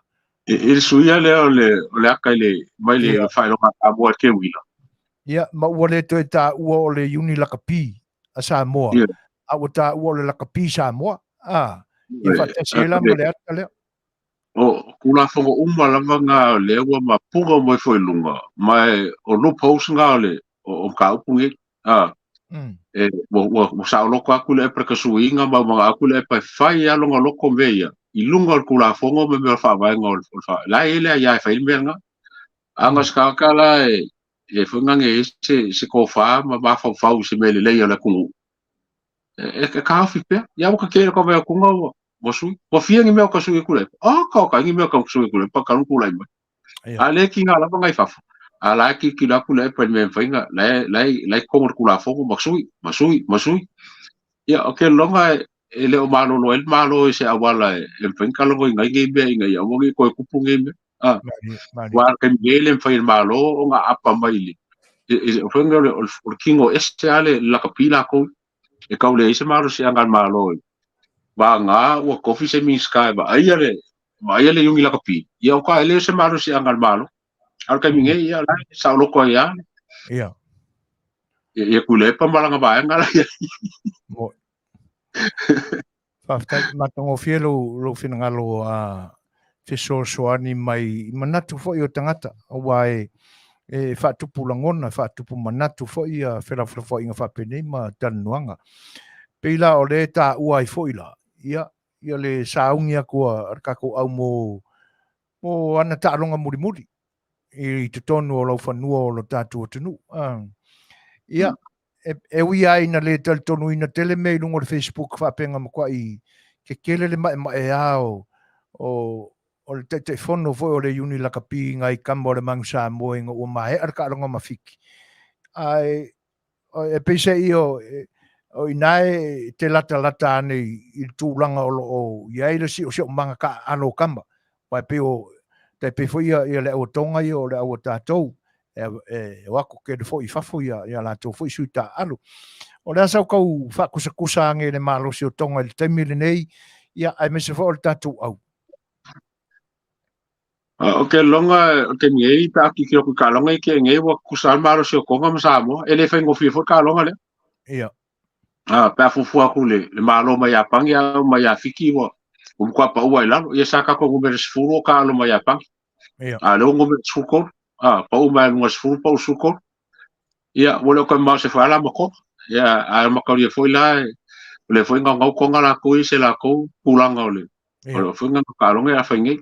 I le suia lea o le aka i le, mai le faailoga a Samoa i le keuila.
Ia, ma ua le toe taua o le iuni lakapi a Samoa, a ua taua o le lakapi Samoa. A, ia faatasi ai la ma le ata lea.
O Tulafono uma lava na lea ua mapuga mai foi i luga, ma o loopholes na o le o mataupu nei. A, e, ua saoloto atu le epa i le suiga ma ua manao atu le epa e fai lava lona loto mea ia i luga o le Tulafono ma mea o le faavaega o le la e i ai le aia e fai ai le mea lena. A na o se tagata la e foi na e i ai se tofa ma mafaufau i se mea lelei o le atunuu, e taofi pea. Ia ua tetee le tau atuga ua sui. Ua fia ni mea o ka sui atu le epa? Oh, ka o ni mea o ka sui atu le epa talu ona tulai mai. A lea e tiga lava nai fafo, a la e tilotilo atu le epa i le mea e mafai ona, la e i totonu o le Tulafono ma sui, ma sui, ma sui. Ia, ou te lagona e le o malolo ai le Malo i se auala e mafai ona talanoaina ai nei mea ina ia aua ne i toe tupu nei mea. Aua o le taimi nei e le mafai e le Malo ona aapa mai i le, foi lea o le tino ese lava le lakapi latou e tau leai se malosiaga a le Malo i vagana ua tofi se Minisita e vaaia le vaaia le iuni lakapi, ia o ka e le o se malosiaga a le Malo. A o le taimi nei, ia, la e saoloto ai lava.
Ia.
Ia Tuilaepa ma lana vaega la i ai.
Moe. Faafetai, matagofie lou finagalo a fesoasoani mai i manatu foi o tagata, aua e faatupu lagona, e faatupu manatu foi ia felafolafoaiga faapenei ma talanoaga. Pei la o lea e taua ai foi la, ia le sauni atu a le tatou au mo ana taaloga mulimuli i totonu o laufanua o lo tatou atunuu. Ia, e, e ui ai ina le talitonuina tele mea i luga o le Facebook faapea na matuai tetele le maemaea o, o, o le Taitaifono foi o le Iuni Lakapi i nai tama o le Manu Samoa ina ua maea le taaloga ma Fiti. Ae e peiseai o, o i ina e te latalata ane i le tulaga o lo o i ai le siosiomaga taaalo o tama. Aua e pei o, tai pei foi ia, ia le au a Tonga ia o le au a tatou, e, e o atu tele foi i fafo ia, ia latou foi sui taaalo. O le a sau tau faakusatusa ane i le malosi o Tonga i le taimi lenei, ia aemaise foi o le tatou au.
O ke longa o te nei pe a tilotilo atu i taaloga ia nei ua tutusa lava le malosi o Tonga ma Samoa. E le faigofie foi le taaloga lea.
Ia.
Pe a fuafua atu le, le Malo mai Iapani a mai ia Fiti ua ua matua pau lava i lalo. Ia sa tatou numera 10 o taalo mai Iapani.
Ia.
A o lea ua numera 13. Pau mai luga 10 pau 13. Ia ua le o toe mamao se foi lava la ma Tonga. Ia ae mataulia foi la o lea foi e naunau Tonga latou ia i se latou tulaga o le o le foi na taaloga a fai nei.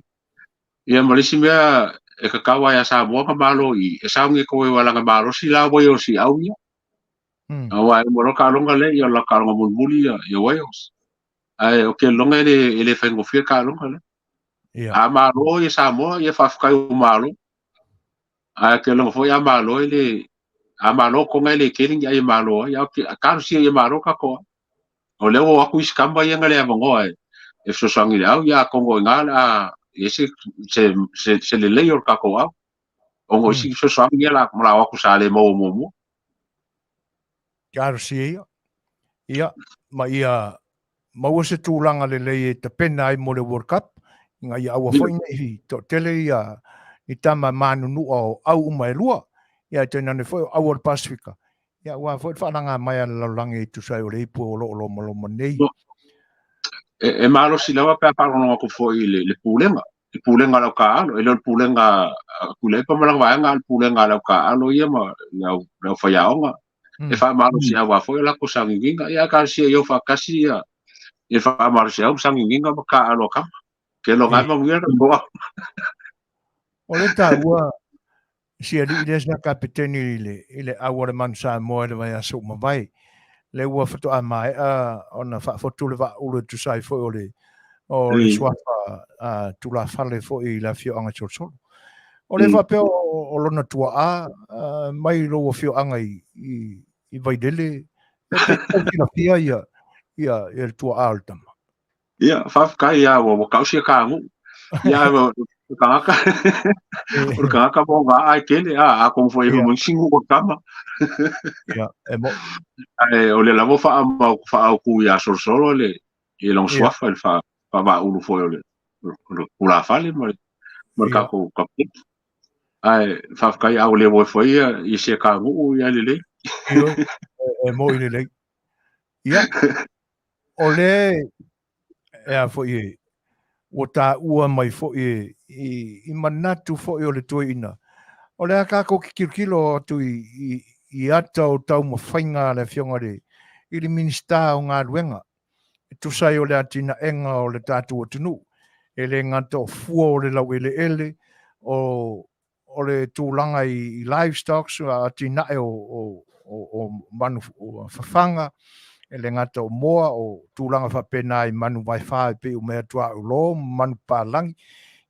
Ia ma le isi mea e tatau lava ia Samoa na malo i e sauni e tou e lana malosi la Wales i au ia. Aua e uma loa taaloga lea ia o la taaloga mulimuli ia ia Wales. Ae o ke loga e le e le faigofie taaloga lea. A malo ia Samoa ia faafetai ua malo. Ae ke loga foi a malo e le a malo Tonga e le tele ni ai e malo ai. A o ke talosia ia malo tatou ai. O lea ua o atu isi tama ia na le avanoa e e fesoasoani i le au, ia atonu o i ina o le a i ai se, se, se, se lelei o le tatou au. Ona o isi fesoasoani ia la, ma la o atu sa le maua muamua.
Talosia ia. Ia, ma ia maua se tulaga lelei e tapena ai mo le World Cup, ina ia aua foi ne i toatele ia ni tama manunua o au uma e lua, ia ae tainane foi o au o le Pasifika, Ia, aua foi le faalaga mai a le lalolagi e tusa ai o le ipu o lo o lomaloma nei.
E, e malosi lava pe a faalogologo atu foi i le, le pulega, le pulega a le au taaalo, e le o le pulega a Tuilaepa ma lana vaega, a o le pulega a le au taaalo ia ma le au, le aufaiaoga. E faamalosiau lava foi o latou sauniuniga. Ia, ae talosia ia o faatasi ia, ia faamalosiau ma sauniuniga ma taaalo a tama. Ke loga e manuia le toa.
O le taua, si alii lea sa kapeteni i le, i le au a le Manu Samoa i le vaiaso ua mavae. Lea ua faatoa maea ona faafotu le vaaulu e tusa ai foi o le, o le suafa a tulafale foi i le afioaga Solosolo. O le faapea o, o lona tuaa mai lou afioaga i, i, i Vailele, e pe tau silafia ia, ia, ia le tuaa o le tama.
Ia, faafetai ia ua ua tausi e ka nuu. Ia o le tagata o le tagata mo ga ai tele a atonu foi e mo isi nuu o tama.
Ia, e mo.
Ae o le lava faamau faaautu ia Solosolo le i lona suafa i le fa faavaaulu foi o le o le tulafale ma le ma le tatou kapeteni. Ae faafetai a ua le moe foi ia i se ka nuu ia lelei.
Ioe, e mo i lelei. Ia, o le e a foi e, ua taua mai foi e, i, i manatu foi o le toeaina. O le a tatou te tilotilo atu i, i, i ata o taumafaiga a le Afioga i le, i le Minisita o Galuega e tusa ai o le atinaega o le tatou atunuu. E le gata o fua o le laueleele, o, o le tulaga i livestocks, atinae o, o, o, o manu o fafaga, e le gata o moa, o tulaga faapena i manu vaefa e pei o mea tuaaulo, manu papalagi,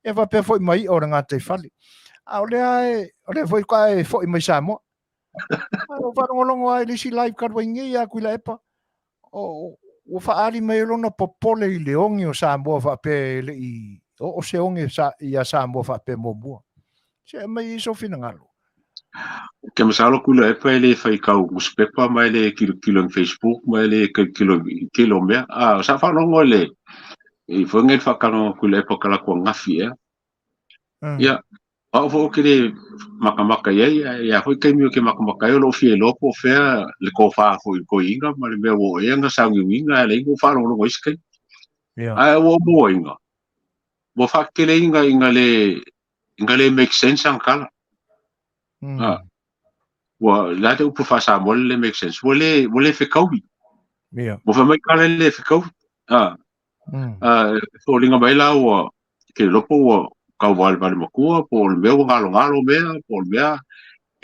ia faapea foi ma i'a o le gataifale. A o lea e, o lea foi faatoa e foi mai Samoa. A ua faalogologo lava i le isi live talu ai nei ia Tuilaepa, o, ua faaali mai ai lona popole i le oge o Samoa faapea e le i oo se oge sa, ia Samoa faapea muamua. Se aumai ai sou finagalo.
Ke masalo Tuilaepa e le faitau nusipepa ma e le tilotilo i Facebook ma e le tilotilo i tele o mea. A sa faalogo i le i foi nei le faatalanoa a Tuilaepa talaatu ananafi ea. Ia, O au foi ou te le makamaka i ai, ae i a foi taimi ou te makamaka ai, o lou fia iloa po o fea le tofa foi i le toeaina ma le mea ua oo i ai ana sauniuniga, ae leai na ou faalogologo i isi taimi. Ae ua ou mauaina, ua faateteleina ina le, ina le make sense ana tala. Ua, le a te upu faa-Samoa le le make sense? Ua le, ua le fetaui. Ua fai mai tala e le fetaui. E foliga mai la ua, ke iloa po ua tauvalevale matua, po o le mea ua galogalo mea, po o le mea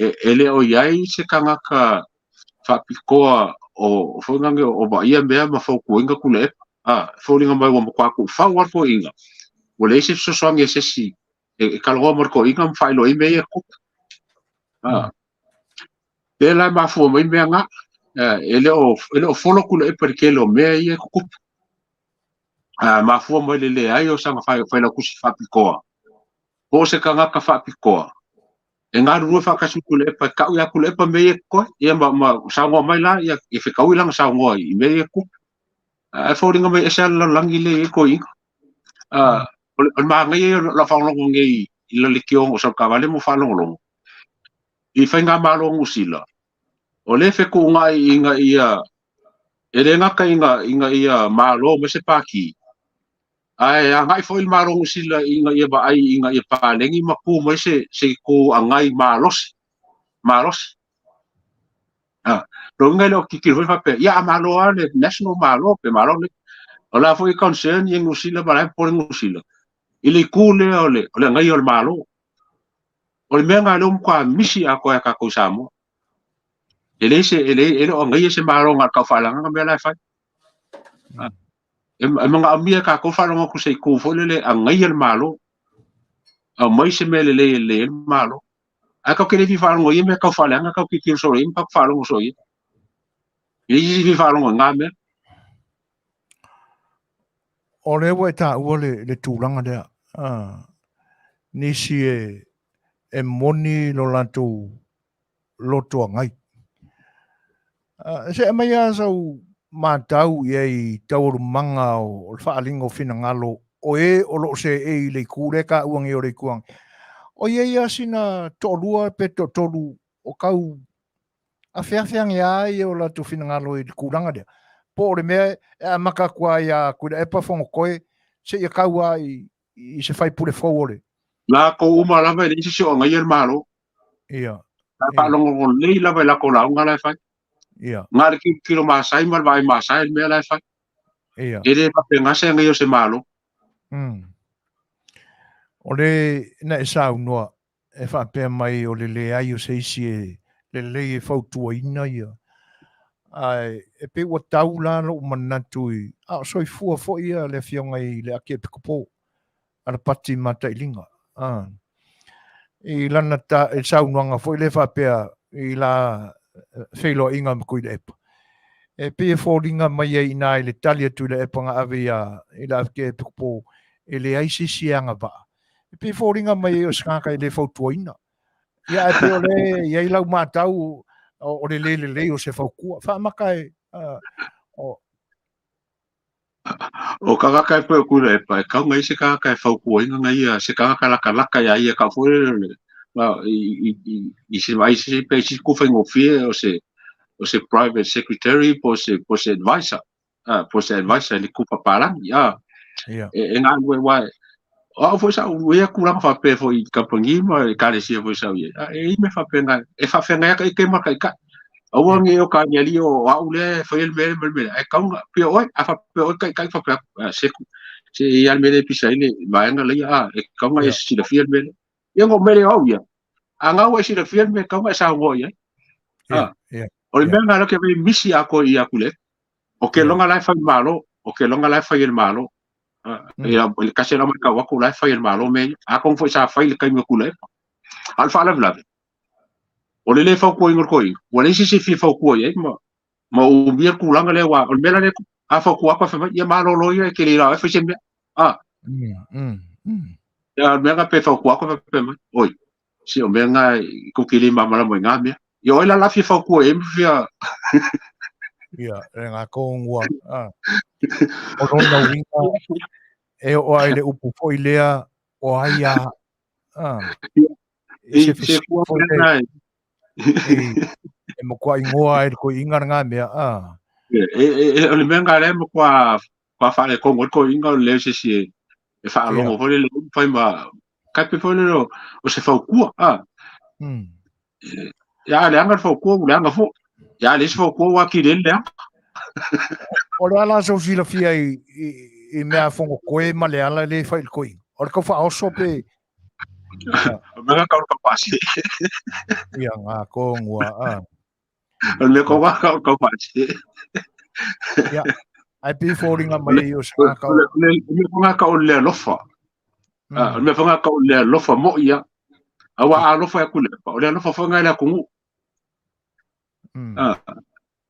e, e le o i ai se tagata Faapitoa o foi nage o vaaia mea ma fautuaina Tuilaepa. A, e foliga mai ua matua tuufau lava le toeaina, ua leai se fesoasoani a se isi e talanoa ma le toeaina ma faailoa i ai mea ia e tutupu. A, lea la e mafua mai mea na, e le o folo Tuilaepa i le tele o mea ia e tutupu. A, mafua mai le leai o sana failautusi faapitoa, po o se tagata faapitoa e galulue faatasi ma Tuilaepa e tau ia Tuilaepa mea ia e totoe, ia ma saunoa mai la, ia fetaui lana saunoa i mea ia e tutupu. Ae foliga mai e ese lava le lalolagi lea e i ai le toeaina. O le manaia ia o lau faalogologo nei i le leitioga o sau taavale ma faalogologo i faigamalo o Niu Sila, o lea e fetuunai ina ia, e le gata ina ia malo mai se pati, ae agai foi le Malo o Niu Sila ina ia vaai ina ia paleni ma tu mai se itu agai malosi, malosi. Lona uiga e le o tilotilo foi faapea, ia a malo lava le National malo pe malo le. O la foi e concern ia Niu Sila ma la e popole Niu Sila i le itu lea o le agaia o le Malo. O le mea lena lea ua matua misi atoa ia tatou i Samoa. E leai se, e le o agaia se Malo na o le taufaaleagaga mea la e fai. E manaomia e tatou faalogo atu se itu foi lele agaia le Malo, aumai se mea lelei e lelei ai le Malo. Ae tatou te le fia faalogo i ia mea taufaaleaga, tatou tilotilo solo i ai ma tatou faalogo soo i ai. E leai se isi fia faalogo i na mea.
O lea ua e taua le tulaga lea, nisi e moni lo latou loto agai. Se aumai lava sau matau i ai i taualumaga o le faaaliga o finagalo o e o lo o seei i le itu lea e taua nei o le Itu Agai. O i ai lava sina toalua pe toatolu o tau afeafe ane lava ia o latou finagalo i le tulaga lea, po o le mea e amata atu lava ia Tuilaepa Fonotoe seia tau lava i se faipule fou o le.
Latou uma lava e leai se isi o agaia le Malo.
Ia.
Sa faalogologo lelei lava i latou lauga la e fai.
Ia.
Na o le tilotilo masai ma le vaai masai le mea la e fai.
Ia.
E le faapena se agaia o se Malo.
O le na e saunoa e faapea mai o le leai o se isi e lelei e fautuaina ia. Ae e pei ua tau la lou manatu i, a o soifua foi ia le afioga i le Akiepikopo Alapati Matailiga. A. I lana ta, i saunoaga foi lea faapea i la feiloaiga ma Tuilaepa. E pei e foliga mai ai i ina i le tali a Tuilaepa na ave ia i le Akiepikopo e leai se isi e agavaa. E pei e foliga mai ai o se tagata e le fautuaina. Ia ae pei o lea e i ai lau matau o le le lelei o se fautua. Faamata e o
O tagata e pei o Tuilaepa, e tatau ona i ai se tagata e fautuaina na ia, se tagata latalata ia ia tau foi lele i se vaai se pe se ku faigofie o se private secretary po o se advisor, po o se advisor i le kupa palagi, e galulue aua o au foi sa ou i ai tulaga faapea foi i kamupani ma ekalesia foi sa ou i ai, e i ai mea faapena e faafeagai ai ite ma taitai. Aua ne i o ka alii o au lea e faia le mea lea ma le mea lea, ae tatau ona pei o oe, a faapea oe taitai faapea atu, se ku, se e i ai lava le mea lea e pisa ai le vaega lea, a, e tatau ona e silafia le mea lea. Ia ona ou mea lea o au ia, a na ua e silafia le mea e tatau ona e saunoa i ai. O le mea lena lea ou te vaai misi atoa i ia Tuilaepa. O ke loga la e fai i le Malo, o ke loga la e fai e le Malo. Ia, le kasi la matau atu la e fai e le Malo mea ia. Atonu foi sa fai i le taimi o Tuilaepa. A o le faalavelave, o le le fautuaina o le toeaina, ua leai se isi e fia fautua i ai ma umia le tulaga lea, aua o le mea la lea, a fautua atu ae fai mai, ia malolo ia e te le iloa e fai se mea. Ia, o le mea lena pe fautua atu ae faapea mai, oi, se o mea na tou te le malamalama i na mea. Ia o ai la la fia fautua i ai ma fia.
Ia, e ngā kōngua. O lona uiga, e oo ai le upu foi lea, o ai a. I se
Se kua
foi
mea na e.
E matua ingoa ai le toeaina lena mea.
E, o le mea na lea e matua faaletonu ai le toeaina o le leai o se isi e faalogo foi lele fai ma kai pe foi lele o se fautua. Ia a leaga le fautua ua leaga foi. Ia a leai se fautua ua atili ai le leaga.
O le a la sou silafia i mea a Fonotoe ma Leala lea e fai i le toeaina? O le tau faaoso pe?
O mea na tau le tau faasee.
Ia, ngā kōngua.
O le mea kau ka kau faatete.
Ia, ae pei foliga mai ai o se tagata
O le mea foi ka o le alofa. O le mea foi ka o le alofa mo'i ia. Aua a alofa e aku le o le alofa foi ngai le atunuu.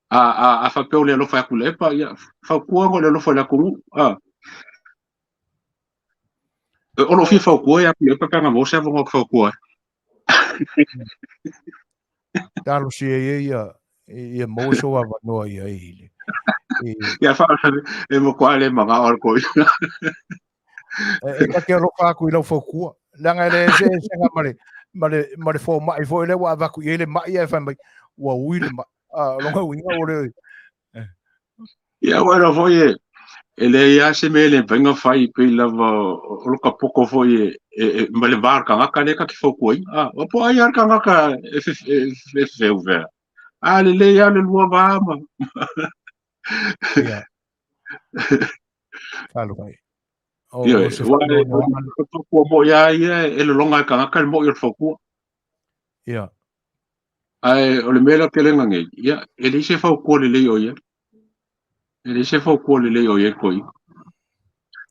A faapea o le alofa e aku le epa, ia, fautua ngo le alofa i le atunuu. O lo fia fautua e aku le epa pe ana maua se avanoa ou te fautua ai.
Talosia ia ia ia maua sou avanoa i ai i le
Ia fa e matua le manao o le toeaina.
E ta te alofa atu i lau fautua. Leaga e le eseesega ma le, ma le, ma le fomai foi lea ua avatu i ai le mai ae fai mai, ua ui le mai. A, o lona uiga ua le...
Ia, ua iloa foi e, e leai lava se mea e le mafai ona fai pei lava o lo ka poto foi e, e, e, ma le va o le tagata lea ta te fautuaina. A, ua po ai lava le tagata e, e, e feufea. A lelei lava le lua va ma...
Ia. Talofa e.
O, Ioe, o se ua e, faukua mo'i lava ia e lologa e tagata le mo'i o le faukua.
Ia.
Ae o le mea lea ou te lega nei, ia, e leai se faukua lelei o ia. E leai se faukua lelei o ia i le toeaina.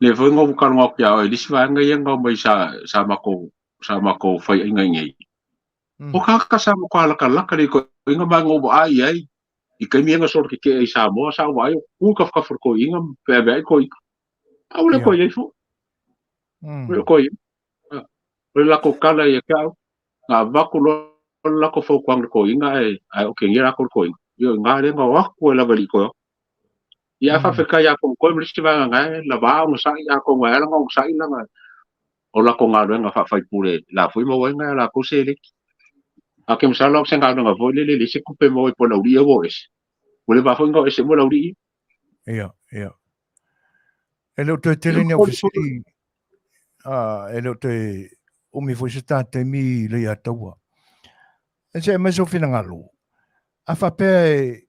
Lea foi na ou talanoa atu ia oe i le isi vaega ia na omai sa, sa matou, sa matou faiaiga i inei. O tagata sa matua latalata le toeaina ma na ou vaai i ai i taimi ia na solo tetee ai i Samoa, sa ou vaai o tu i tafatafa o le toeaina ma feaveai le toeaina. A ua le toe i ai foi. Ua le toe i ai. O le latou tala ia te au, na avatu loa le latou fautuaga i le toeaina ae, ae otegia latou i le toeaina. Ioe, i ina lea na o atu ai lava e le i toe o. Ia, ae faafetai ia Fonotoe ma le isi vaega na e lava onosai, atonu e ala ona onosai lana o latou galuega faa-faipule la foi maua ai nai a latou seleni. Ae ou te masalo o se galuega foi lele e leai se tupe e maua ai po o le aualii ia ua o ese. Ua leva foi ona o ese uma le aualii ia.
Ia, ia. E le o toe tele ni au fesili, e le o toe umi foi se ta taimi i Leiataua. E se aumai sou finagalo, a faapea e,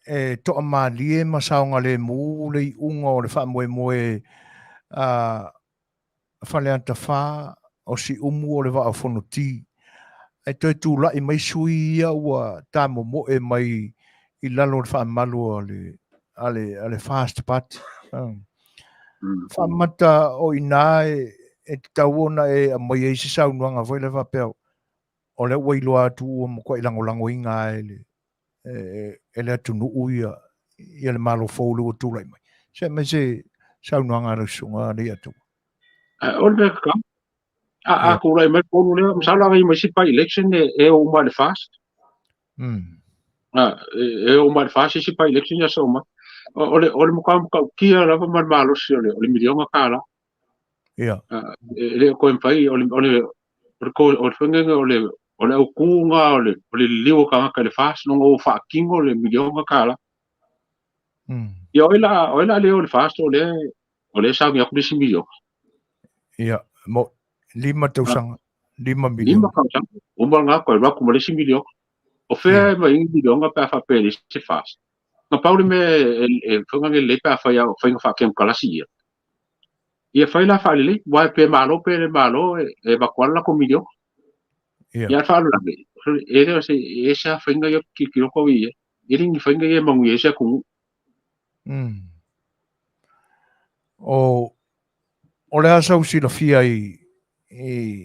e toamalie ma saogalemu le iuga o le faamoemoe a Faleata 4 o Siumu o le Vaa o Fonoti, ae toe tulai mai sui ia ua tamomoe mai i lalo o le faamalu a le, a le, a le First Party. Faamata o i ina e, e tatau ona e aumai ai se saunoaga foi lea faapea, o lea ua iloa atu ua matuai lagolagoina lava e le, e le atunuu ia, ia le Malo fou lea ua tulai mai. Se aumai se saunoaga a lau susuga Leiataua.
O le mea tatau. A tulai mai le tonu lea, masalo a fai mai se by-election e, e oo uma i le FAST. E oo uma i le FAST isi by-election ia se oo mai. O le, o le matua matautia lava ma le malosi o le, o le miliona tala.
Ia.
E le o toe mafai, o le, o le, o le, o le faiga o le, o le autuga o le, o le liliu o tagata i le FAST, ona ua faatino le miliona tala. Ia, o ai la, o ai la le o le FAST o lea, o lea e sauni atu le isi miliona.
Ia, mo, 5 tausaga, 5 miliona.
5 tausaga, uma lena toe alu atu ma le isi miliona. O fea e aumai ai miliona pe a faapea e leai se FAST? Na pau le mea e, e, e faiga lelei pe a fai a faiga faatemokarasi ia. Ia fai la faalelei, aua pe malo pe le malo e, e avatu lava le latou miliona.
Ia.
Ia, a o le faalavelave, e le o se, e ese lava faiga ia ou te tilotilo atu au i ai. E le ni faiga ia e manuia ai se atunuu.
O, o le a sau silafia i, i,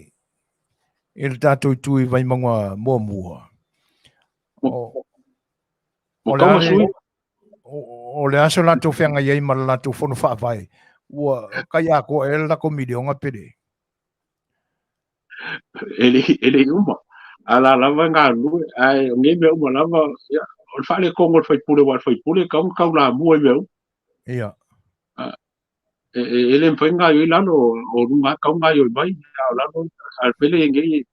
i le tatou itu i Vaimauga muamua? O, o le a le, o le a so latou feagai ai ma le latou fono faavae, ua kai atoa ea le latou miliona pe leai?
E le, e le uma. A la lava e galulue, ae o nei mea uma lava, ia, o le faaletonu o le faipule, aua o le faipule e tatau ona taulamua i mea uma.
Ia.
E, e, e le mafai ona gaoioi lalo, o luga e tatau ona gaoioi mai, a o lalo, a o le pele nei,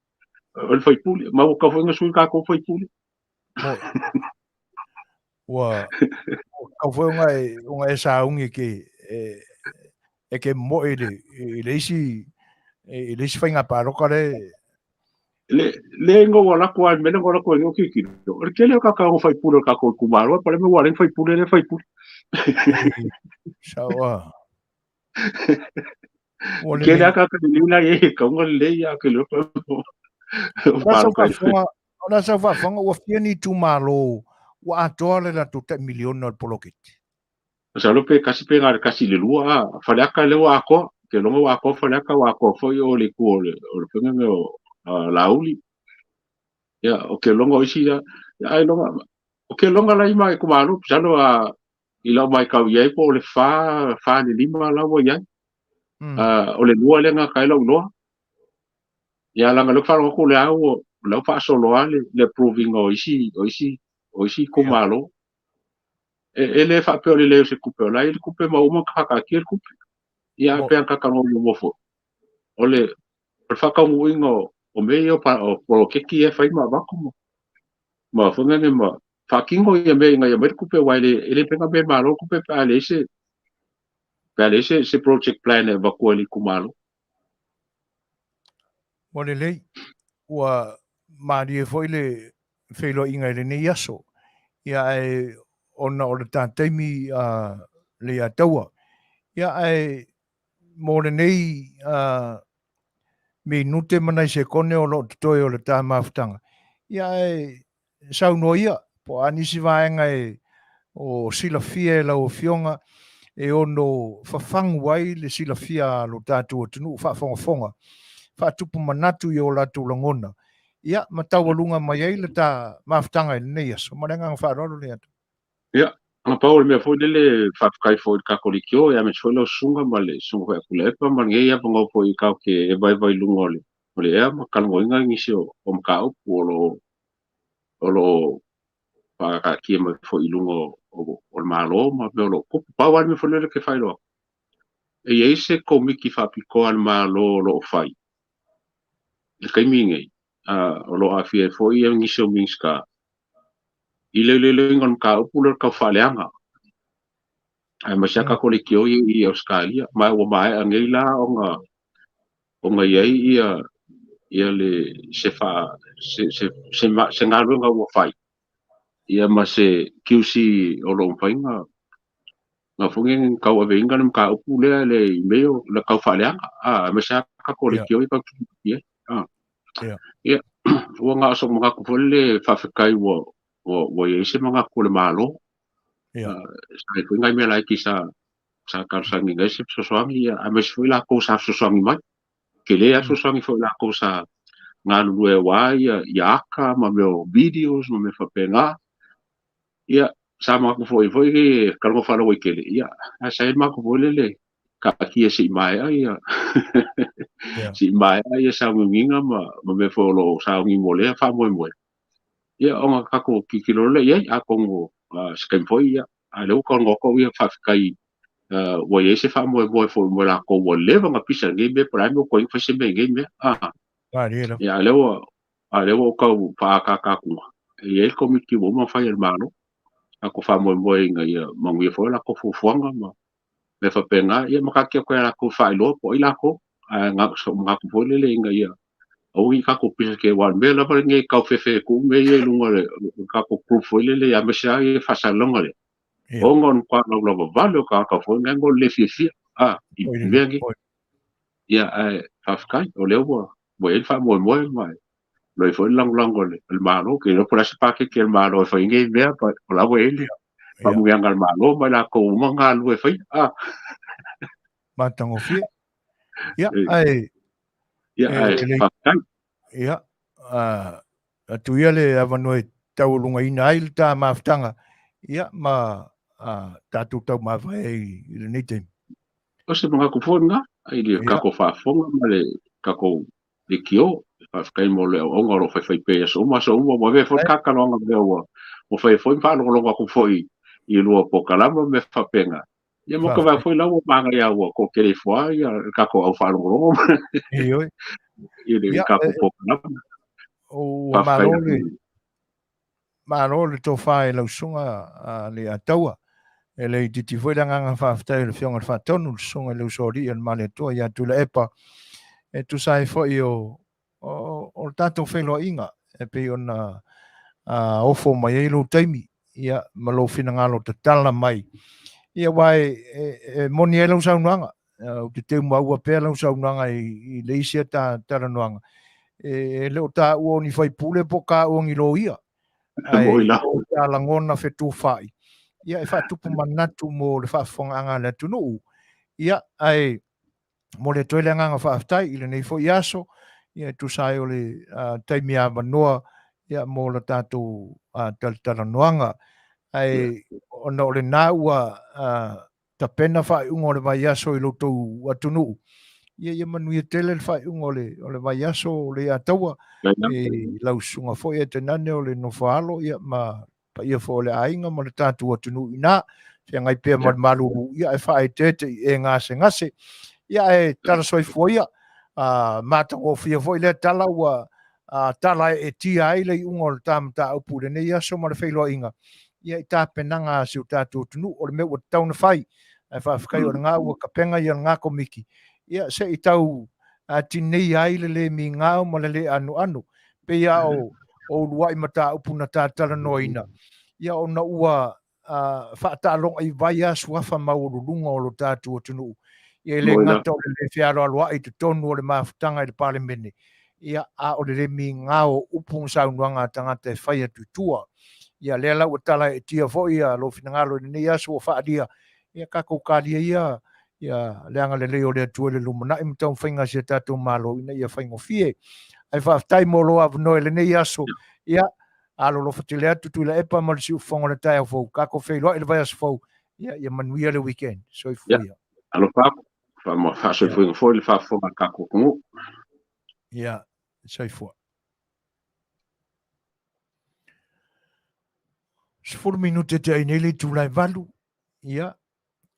o le faipule, ma ua tatau foi ona sui tatou faipule.
Ua tatau foi ona e, ona e sauni e ke, e, e ke moe i le, i le isi, i le isi faiga palota le.
Le, le ngo ua lako ai, mele ngo lako ai, o kikilo. O le tele o kaka o faipule o kako i kumaro, pa le me ua leng faipule le faipule.
Sawa. Ua le
Kele a kaka le lila e kaunga le ia ke le pa.
O la sau faafofoga, O le a sau faafofoga ua fia ni itumalo ua atoa le latou tai miliona o le poloketi?
Masalo pe tasi pe na o le tasi i le lua a. Faleata lea ua atoa. Ou te iloa ua atoa Faleata ua atoa foi o le itu o le o le faiga lea o Laauli. Ia ou te iloa o isi ia, ailoga ou te iloa la i ma itumalo masalo a i lau matau i ai po o le fa, fa i le lima la ua i ai. O le lua lea na kai lau iloa. Ia leaga o lea ou te faalogo atu o lea ua o lea ua faasolo lava le approving o isi o isi o isi itumalo. E le faapea o le leai o se tupe, o la e i ai le tupe ma ua uma ona faataatia le tupe. Ia ae pei lava ona ta talanoa muamua foi, o le o le faataunuuina o mea ia o poloketi ia e fai ma avatu ma foi lele ma faatino ia mea ina ia aumai le tupe aua e le e le mafai ona aumai e le Malo le tupe pe a leai se pe a leai se project plan e avatua e le itumalo.
Ua lelei, ua malie foi le feiloaiga i lenei aso, ia ae ona o le ta taimi a Leiataua, ia ae mo lenei minute ma nai sekone o lo o totoe o le ta mafutaga, ia ae saunoa ia, po o a nisi vaega e o silafia e lau Afioga e ono fafagu ai le silafia a lo tatou atunuu faafogafoga, faatupu manatu i o latou lagona, ia ma taualuga mai ai le ta mafutaga i lenei aso. Ma le agaga faaaloalo Leiataua.
Ia, na pau o le mea foi lele, faafetai foi i le tatou leitio, ia aemaise foi lau susuga ma le susuga foi ia Tuilaepa ma lenei avanoa foi tatou te evaeva i luga o le o le ea ma talanoaina nisi o mataupu o lo o o lo o faataatia mai foi i luga o le Malo ma mea o lo o tupu. Pau lava le mea foi lele ou te faailoa atu, e i ai se Komiti Faapitoa a le Malo o lo o fai i le taimi lenei, o lo o aafia ai foi nisi o Minisita i le iloiloina o le mataupu lea o le tau faaleaga, aemaise lava tatou leitio ia i Ausetalia. Ma ua maea nei la ona ona i ai ia ia le se fa se se se, se galuega ua fai ia ma se QC o lo o mafai ona na foi nei tauaveina le mataupu lea le i mea o le tau faaleaga a aemaise lava tatou leitio ia tatou te i ai a ia ua na o sou manatu foi le faafetai ua ua ua i ai se manatu o le Malo. Sa i ai foi nai mea laiti sa sa talosagaina ai se fesoasoani, ia, aemaise foi latou sa fesoasoani mai. Tele lava fesoasoani foi latou sa galulue aua ia, ia aka ma mea o videos ma mea faapena. Ia, sa manatu foi foi e talanoa faalauaitele, ia, ae sa i ai le manatu foi lele, taatia se i maea ia se i maea ia sauniuniga ma, ma mea foi o lo o sauni mo lea faamoemoe. Ia, ona tatou tilotilo lea i ai, atonu se taimi foi, ia, a o lea ua talanoa atu au ia, faafetai ua i ai se faamoemoe foi mo latou ua leva ona pisa i lenei mea, po o le a le mea ua tuai ona fai se mea i nei mea.
Malie lava.
Ia, a o lea ua, a o lea ua ou tau faaataata atu, e i ai le komiti ua uma ona fai e le Malo, tatou faamoemoe ina ia manuia foi a latou fuafuaga ma mea faapena, ia ma taatia atu ia latou e faailoa po o ai latou, ae na o sou manatu foi lele ina ia aua ne i tatou pisa tele, aua o le mea lava lenei e tau fefe atu mea ia i luga o le tatou group foi lele, aemaise lava ia faasalalauga lea, ona o le matua laulauvavale o tagata foi nei mo le le fiafia i mea nei. Ia, ae faafetai, o lea ua i ai le faamoemoe ma e loi foi le lagolago a le Malo. Ou te iloa po o le a se paketi a le Malo e fai ai nei mea, o la ua i ai le faamanuiaga a le Malo ma i latou uma na galulue e faia.
Matagofie. Ia, ae...
Ia, ae faafetai.
Ia, atu ia le avanoa e taualugaina ai le ta mafutaga, ia, ma tatou taumavae ai i lenei taimi.
O se manatu foi lena, i le tatou faafofoga ma le tatou leitio. Faafetai mo le auauna o lo o faifai pea i aso uma, aso uma. Ua avea foi le talanoaga mea ua fai foi ma faalogologo atu foi i lua polokalame ma mea faapena. Ia mo ka vae foi la ua manaia ua toatele ifo lava ia le tatou au faalogologo
Ioe.
i le tatou polokalame.
Ua malo le malo le tofa i lau susuga a Leiataua. E le itiiti foi le agaga faafetai o le Afioga i le Faatonu, le susuga i le Usoalii o le Malietoa ia Tuilaepa, e tusa ai foi o o le tatou feiloaiga e pei ona ofo mai ai lou taimi ia, ma lou finagalo tatala mai. Ia, aua e moni ai lau saunoaga, ou te teu maua pea lau saunoaga i le isi ata talanoaga. E le o taua o ni faipule po o taua ni loia, ae o ta lagona fetufaai, ia e faatupu manatu mo le faafofogaaga a le atunuu. Ia, ae momoli atu ai le agaga faafetai i lenei foi aso, ia e tusa ai o le taimi avanoa ia mo la tatou talatalanoaga. Ae ona o lena ua tapena faaiuga o le vaiaso i lo outou atunuu, ia ia manuia tele le faaiuga o le, o le vaiaso o Leiataua, i lau susuga foi e tainane o le nofoaalo, ia ma paia foi o le aiga ma le tatou atunuu i ina, feagai pea ma le malulu, ia ae faaeteete i e gasegase. Ia ae tala soifua ia, matagofie foi lea tala ua tala e tia ai le iuga o le ta mataupu i lenei aso ma le feiloaiga, ia i tapenaga a si o tatou atunuu, o le mea ua tatau ona fai, ae faafetai o lena ua tapena ia lena komiti, ia se i tau tineia ai le le migao ma le le anoano, pei lava o uluai mataupu na ta talanoaina, ia ona ua faataaloga i vai lava suafa maualuluga o lo tatou atunuu. Ia e le gata o le le fealoaloai i totonu o le mafutaga i le Palemene, ia, a o le le migao o upu ma saunoaga a tagata e fai atu i tua. Ia lea la ua tala eetia foi ia lou finagalo i lenei aso ua faaalia, ia tatou talia ia ia le agalelei o le Atua i le lumanai ma taumafaiga a si a tatou Malo ina ia faigofie. Ae faafetai mo lou avanoa i lenei aso. Ia, alolofa tele atu Tuilaepa ma le siufofoga o le taeao fou. Tatou feiloai i le vaiaso fou. Ia, ia manuia le weekend. Soifua ia.
Alofa atu. Faasoifuaina foi le faafofoga a le tatou atunuu.
Ia, soifua. 10 minute te ai nei le itula e 8. Ia,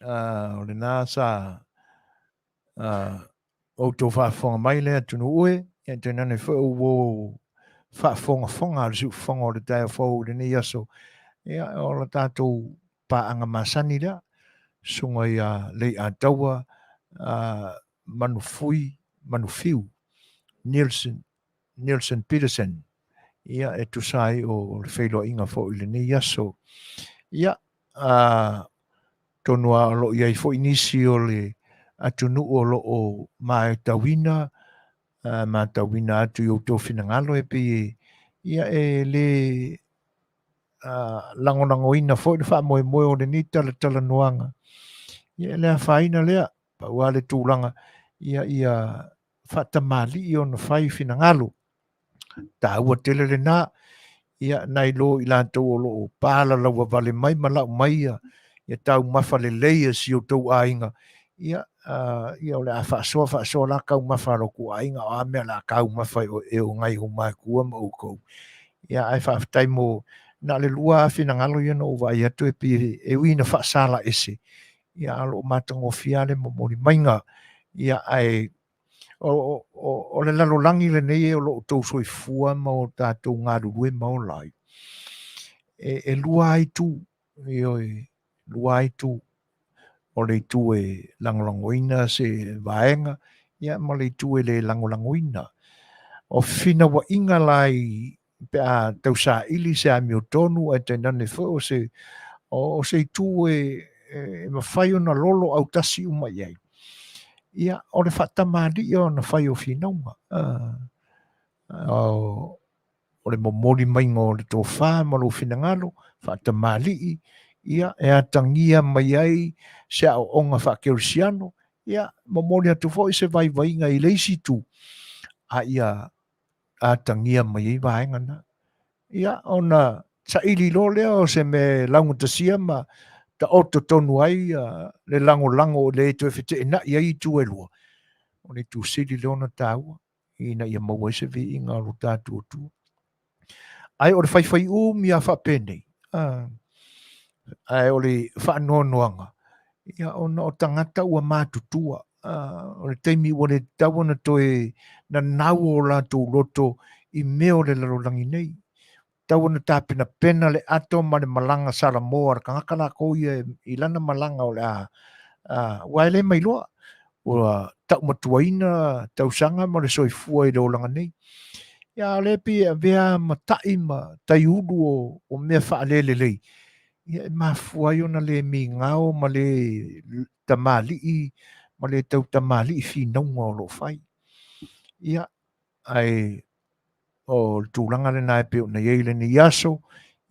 o lena sa outou faafofoga mai le atunuu e, ia tainane foi o ua faafogafoga a le siufofoga o le taeao fou i lenei aso. Ia, o la tatou paaga masani lea, susuga ia Leiataua Manufui, Manufiu, Nielsen, Nielsen Petersen, ia e tusa ai o le feiloaiga foi i lenei aso. Ia, atonu lava o lo o i ai foi nisi o le atunuu o lo o matauina, matauina atu i outou finagalo e pei e, ia e le lagolagoina foi le faamoemoe o lenei talatalanoaga. Ia e le afaina lea, pau lava le tulaga ia ia faatamalii ona fai finagalo. Taua tele lena, ia nai lo i latou o lo o palalaua vale mai ma lau mai ia, ia taumafa lelei a si outou aiga, ia, ia o le a faasoa faasoa la taumafa a lo outou aiga, o a mea o le a taumafa e o nai ou matua ma outou. Ia, ae faafetai mo, na o le lua lava finagalo ia na ou vaai atu e pei e ui ina faasala ese, ia a o lo o matagofie lava le momoli maiga. Ia, ae o le lalolagi lenei o lo o outou soifua ma o tatou galulue ma ola ai, e lua lava itu, ioe, lua lava itu. O le itu e lagolagoina se vaega, ia ma le itu e le lagolagoina. O fefinauaiga la i pe a tausaili se amiotonu ae tainane foi o se o se itu e mafai ona lolo autasi uma i ai. Ia, o le faatamalii ona fai o finauga. O le momoli maiga o le tofa ma lou finagalo, faatamalii, ia, e atagia mai ai se aoaoga faakerisiano, ia, momoli atu foi se vaivaiga i le isi itu, a ia atagia mai ai vaega na. Ia, ona saili loa lea o se mea e laugatasia ma taoto tonu ai le lagolago e le toe feteenai ai itu e lua, o le itu sili lea ona taua ina ia maua ai se viiga o lo tatou Atua. Ae o le faifaiumi lava faapenei, ae o le faanoanoaga, ia ona o tagata ua matutua, o le taimi ua le tatau ona toe nanau o latou loto i mea o le lalolagi nei. Tatau ona tapenapena le ato ma le malaga Salamo a le tagata latou ia i lana malaga o le a, aua e le mailoa, ua taumatuaina tausaga ma le soifua i le olaga nei. Ia, a o lea e pei e avea ma tai ma taiulu o mea faalelelei, ia e mafua ai ona le migao ma le tamalii ma le tautamalii finauga o lo o fai. Ia, ae... O le tulaga lena e pei ona i ai lenei aso,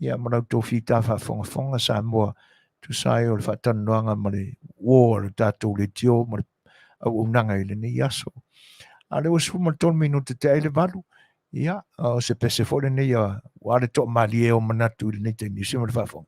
ia ma la outou fita faafogafoga Samoa, tusa ai o le faatalanoaga ma le uo a le tatou leitio ma le auaunaga i lenei aso. A o lea ua 13 minute tea ai le 8, ia, o se pese foi lenei aua le toamalie o manatu i lenei taimi, se ma le faafofoga.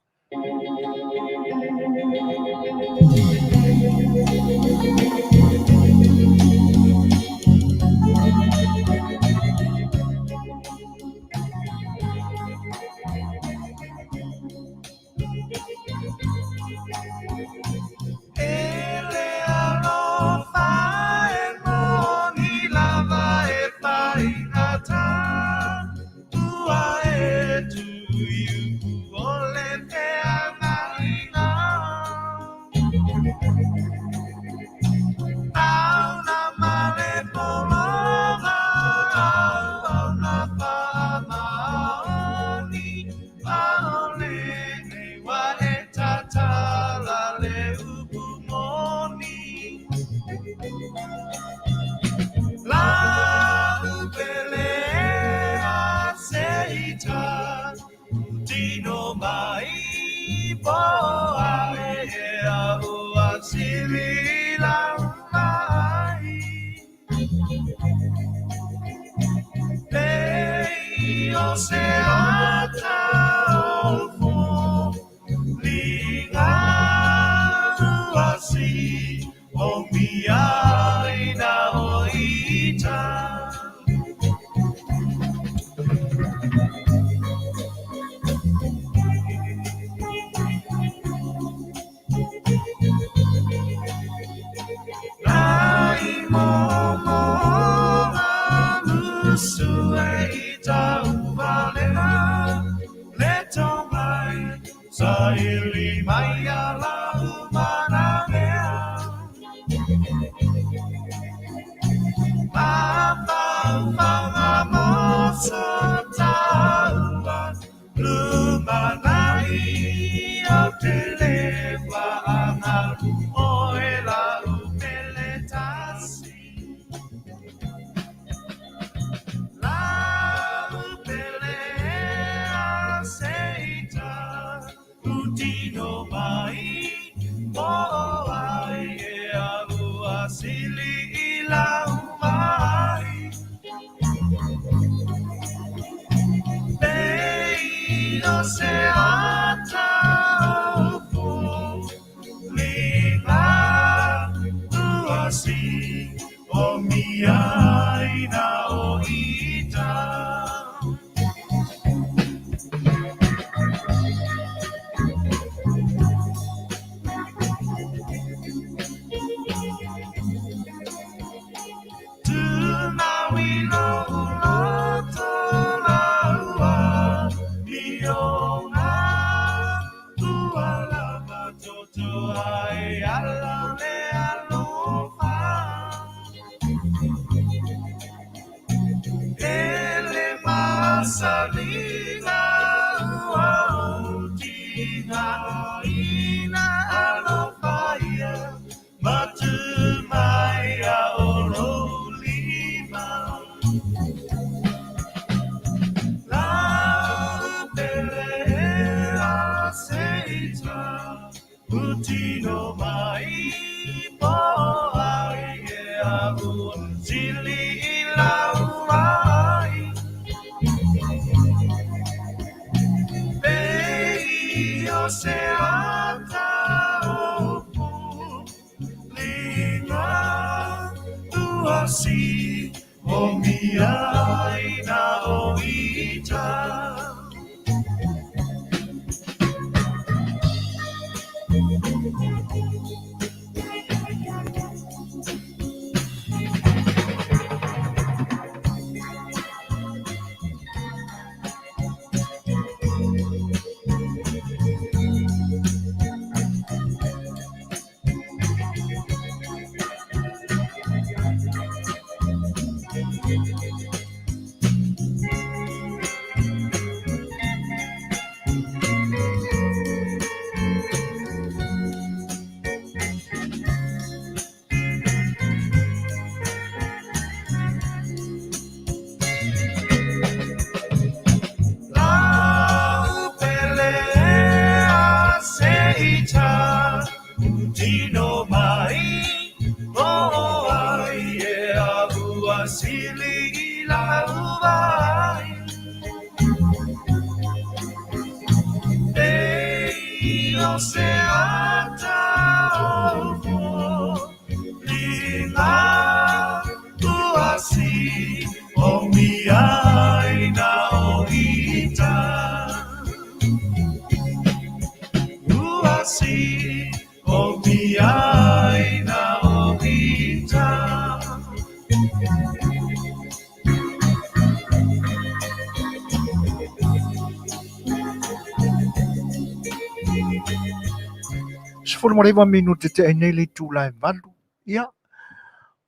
19 minute tea nei le itula e 8. Ia,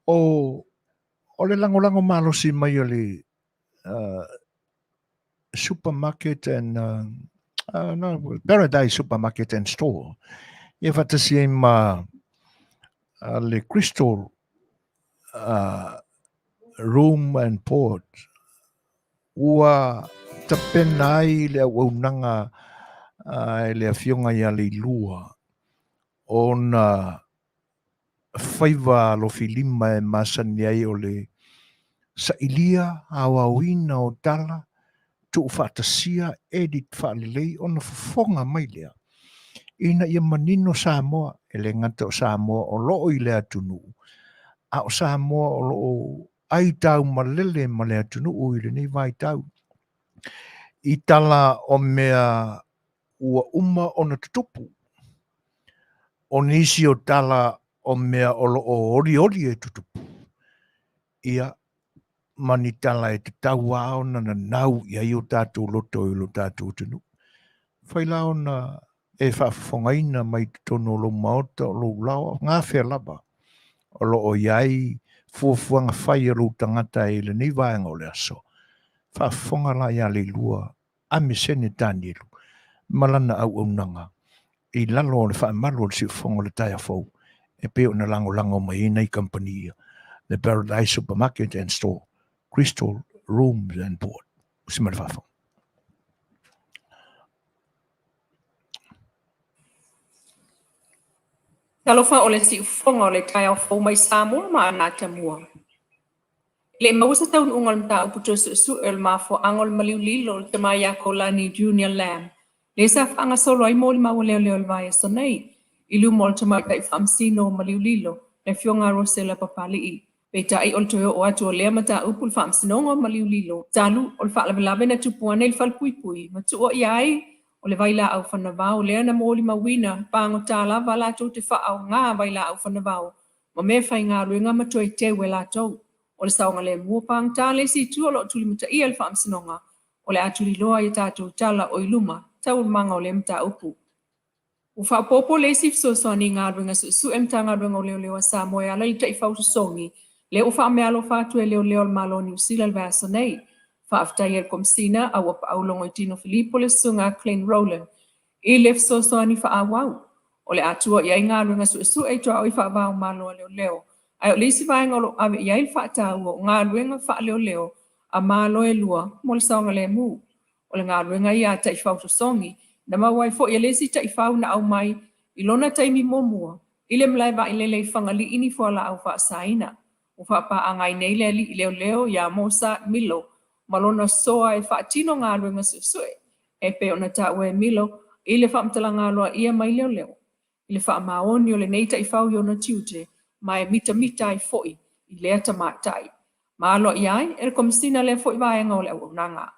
o, o le lagolago malosi mai o le supermarket and no, Paradise Supermarket and Store. Ia faatasi ai ma le Crystal Room and Port ua tapena ai le auaunaga e le Afioga ia Leilua ona faiva alofilima e masani ai o le sailia aoaoina o tala tuufaatasia edit faalelei ona fofoga mai lea ina ia manino Samoa, e le gata o Samoa o loo i le atunuu, a o Samoa o loo aitau malele ma le atunuu i lenei vaitau i tala o mea ua uma ona tutupu. O nisi o tala o mea o loo olioli e tutupu, ia, ma ni tala e tatau lava ona nanau i ai o tatou loto i lo tatou atunuu. Fai la ona e faafofogaina mai totonu o lou maota, o lou laoa, gafea lava o loo i ai fuafuaga fai a lou tagata i lenei vaega o le aso. Faafofoga la ia Leilua Amesene Tanielu ma lana auaunaga i lalo o le faamalu o le siufofoga o le taeao fou e pei ona lagolago mai ai nai kamupani ia, le Paradise Supermarket and Store, Crystal Rooms and Board. Usi mai le faafofoga.
Talofa o le siufofoga o le taeao fou mai Samoa ma ana atamua. E le i maua se taunuuga o le mataupu toe suesue o le mafuaaga o le maliu lilo o le tama ia Kolani Junior Lam, lea sa faagasolo ai molimau a leoleo i le vaiaso nei, i luma o le tamaitai faamasino o maliu lilo, le Afioga a Rosella Papali'i. Peitai o le toe oo atu o lea mataupu i le faamasinoga o maliu lilo, talu o le faalavelave na tupu ane i le falepuipui ma tuuaia ai o le vailaau fanavao lea na molimauina pagota lava latou te faaaoga vailaau fanavao ma meafaigaluega ma toe teu e latou. O le saogalemu o pagota le isi itu o lo o tulimataia i le faamasinoga, o le a tuliloa i a tatou tala o i luma taualumaga o lea mataupu. Ua faaopoopo le isi fesoasoani i galuega suesue a le Matagaluega o Leoleo a Samoa e ala i le taifau tosogi, lea ua faameaalofa atu e leoleo a le Malo o Niu Sila i le vaiaso nei. Faafetai ai le Komesina a ua paau Logoitino Filipo le Susuga Clint Rowland i le fesoasoani faaauau. O le a tua i ai galuega suesue i tuaoi faava-o-Malo a leoleo, ae o le isi vaega o lo o ave i ai le faataua o galuega faaleoleo a Malo e lua mo le saogalemu. O le galuega ia a taifau tosogi, na maua ai foi e le isi taifau na aumai i lona taimi muamua i le malae vaalele i Fagalii ni fualaau faasaina. Ua faapaaga ai nei le alii leoleo iā Mosa Milo ma lona soa e faatino galuega suesue e pei ona taua e Milo i le faamatalaga aloaia mai leoleo i le faamaoni o lenei taifau i ona tiute ma e mitamita ai foi i lea tamaitai. Ma aloaia ai e le Komesina lea foi vaega o le auaunaga.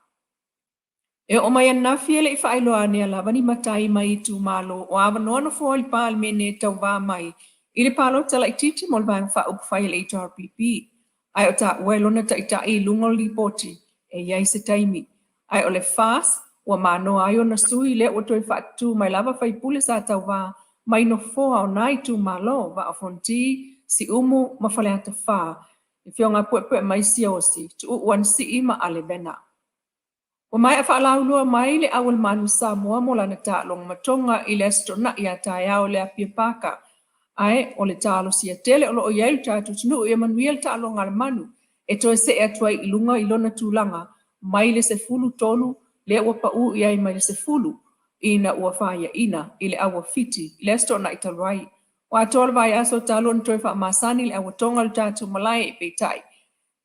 E oo mai ananafi e le i faailoa anea lava ni matai mai itumalo o avanoa nofoa i le Palemene e tauva mai i le palota laitiiti mo le Vaega Faaupufai a le HRPP. Ae o taua e lona taitai i luga o le lipoti e i ai se taimi. Ae o le FAST ua manoa ai ona sui lea ua toe faatutu mai lava faipule sa tauva mai nofoa o na itumalo, Vaa o Fonoti, Siumu ma Faleata 4, le Afioga a Puepue mai Siaosi, Tuuu Anasii ma Ale Vena. Ua maea faalaulua mai le au a le Manu Samoa mo lana taaloga matoga i le Aso Toonai a taeao i le Apia Pāka. Ae o le talosia tele o lo o i ai lo tatou atunuu ia manuia le taaloga a le manu e toe see atu ai i luga i lona tulaga mai le 13 lea ua pau i ai mai le 10 ina ua faiaina i le au a Fiti i le Aso Toonai talu ai. Ua atoa le vaiaso talu ona toe faamasani le auatoga o le tatou malae, peitai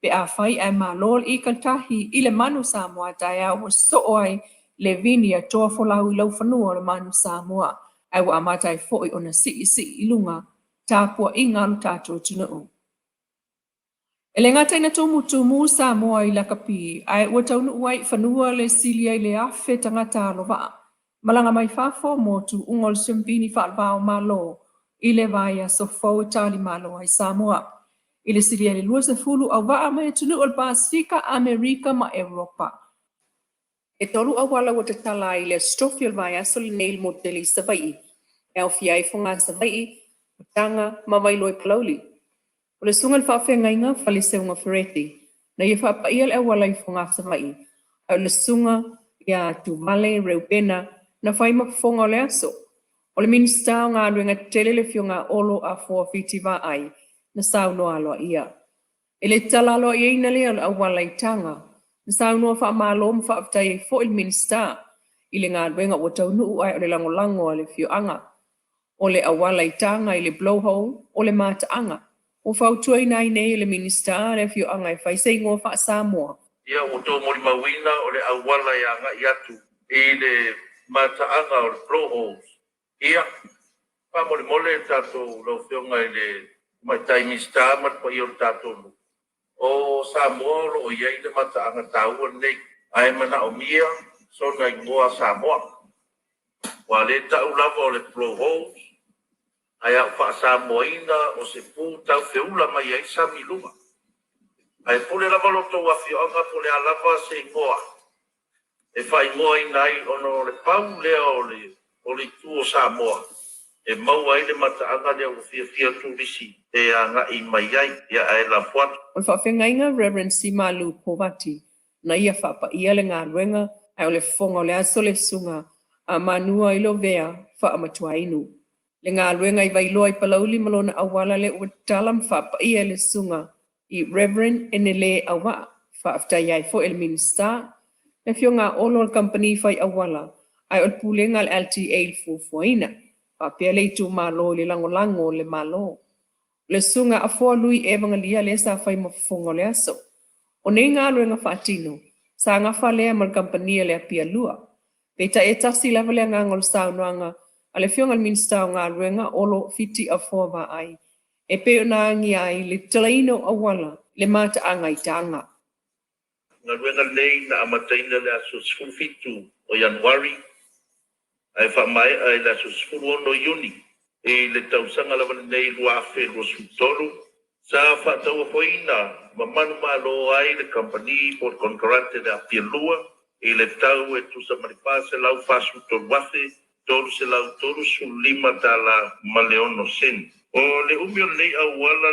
pe afai ae malo le ika tahi i le manu Samoa taeao ua soo ai le vini a toa folau i laufanua o le manu Samoa ae ua amata ai foi ona siisii i luga tapuaiga a lo tatou atunuu. E le gata ina tumutumu Samoa i lakapi ae ua taunuu ai i fanua le sili ai le 1,000 tagata alovaa malaga mai fafo mo tuuga o le siamupini faaleva o Malo. i le vaiaso fou e talimalo ai Samoa i le silia i le 20 auvaa mai atunuu o le Pasefika, Amerika ma Europa. E tolu auala ua tatala ai le Aso Tofi o le vaiaso lenei i le motu tele i Savaii, e aofia ai Fogaa Savaii, o Taga ma Vailoa i Palauli. O le susuga i le faafeagaiga Faleseuga Fereti, na ia faapaia le auala i Fogaa Savaii, a o le susuga ia Tuvale Reupena na fai ma fofoga o le aso. O le Minisita o Galuega Tetele le Afioga ia Olo Afoa Fiti Vaai na saunoa aloaia. I le tatala aloaiaina lea o le auala i Taga, na saunoa faamalo ma faafetai ai foi le Minisita i le galuega ua taunuu ae o le lagolago a le afioaga. O le auala i Taga i le Blow Hole o le mataaga ua fautuaina ai nei e le Minisita le afioaga e fai se igoa faa-Samoa.
Ia, ua outou molimauina o le auala e agai atu i le mataaga o le Blow Holes. Ia, faamolemole le tatou lau Afioga i le Tamaitai Minisita ma le paia o le tatou nuu, o Samoa o lo o i ai le mataaga taua lenei, ae manaomia sona igoa Samoa. Aua o lea e tau lava o le Blow Holes, ae a ou faa-Samoaina o se pu tau feula mai ai le sami i luga. Ae pule lava lo outou afioaga po o le a lava se igoa e faaigoaina ai, ona o le pau lea o le itu o Samoa e maua ai le mataaga lea ua fiafia turisi e agai mai ai. Ia, ae lafo atu.
O le faafeagaiga Rev. Simalu Kovati na ia faapaia le galuega, ae o le fofoga o le aso le susuga a Manua i Lovea Faamatuainu. Le galuega i Vailoa i Palauli ma lona auala lea ua tatala ma faapaia e le susuga i Rev. Enele Auvaa. Faafetai ai foi e le Minisita, le Afioga a Olo o le kamupani fai auala, ae o le Pulega a le LTA i le fuafuaina, faapea le itumalo i le lagolago o le Malo. O le Susuga Afoa Lui Evagalii lea sa fai ma fofoga o le aso. O nei galuega faatino, sa gafa lea ma le kamupani a le Apia 2. Peitai e tasi lava le agaga o le saunoaga a le Afioga i le Minisita o Galuega, Olo Fiti Afoa Vaai, e pei ona agia ai le tatalaina o auala i le mataaga i Taga.
Galuega lenei na amataina i le aso 17 o Ianuari ae faamaea i le aso 16 Iuni i le tausaga lava lenei 2023. Sa faatauafoina ma manumalo ai le kamupani po o le konekarate le Apia 2 i le tau e tusa ma le $443,335 ma le 6 sene. O le umi o lenei auala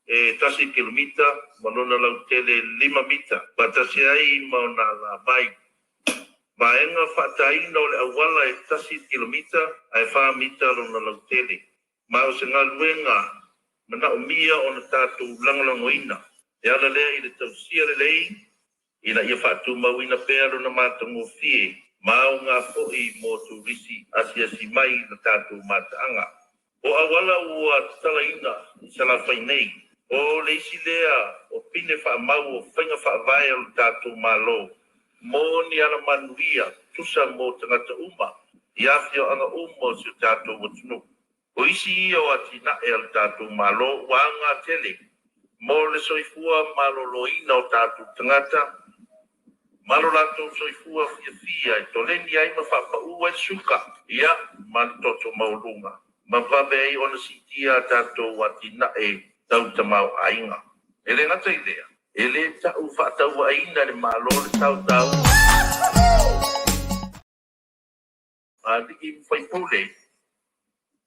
e 1 kilomita ma lona lautele 5 mita faatasi ai ma ona alavai. Vaega faataina o le auala e 1 kilomita ae 4 mita lona lautele. Ma o se galuega manaomia ona tatou lagolagoina e ala lea i le tausia lelei ina ia faatumauina pea lona matagofie ma aoga foi mo turisi asiasi mai i la tatou mataaga. O auala ua tatalaina i Salafai nei, o le isi lea o pine faamau o faiga faavae o le tatou Malo mo ni alamanuia tusa mo tagata uma i afioaga uma o si o tatou atunuu. O isi ia o atinae a le tatou Malo ua aoga tele mo le soifua maloloina o tatou tagata ma lo latou soifua fiafia e toleni ai ma faapau ai le suka, ia, ma le toto maualuga, ma vave ai ona siitia a tatou atinae tau tamaoaiga. E le gata i lea, e le tau faatauaina e le Malo le sao taua a alii ma faipule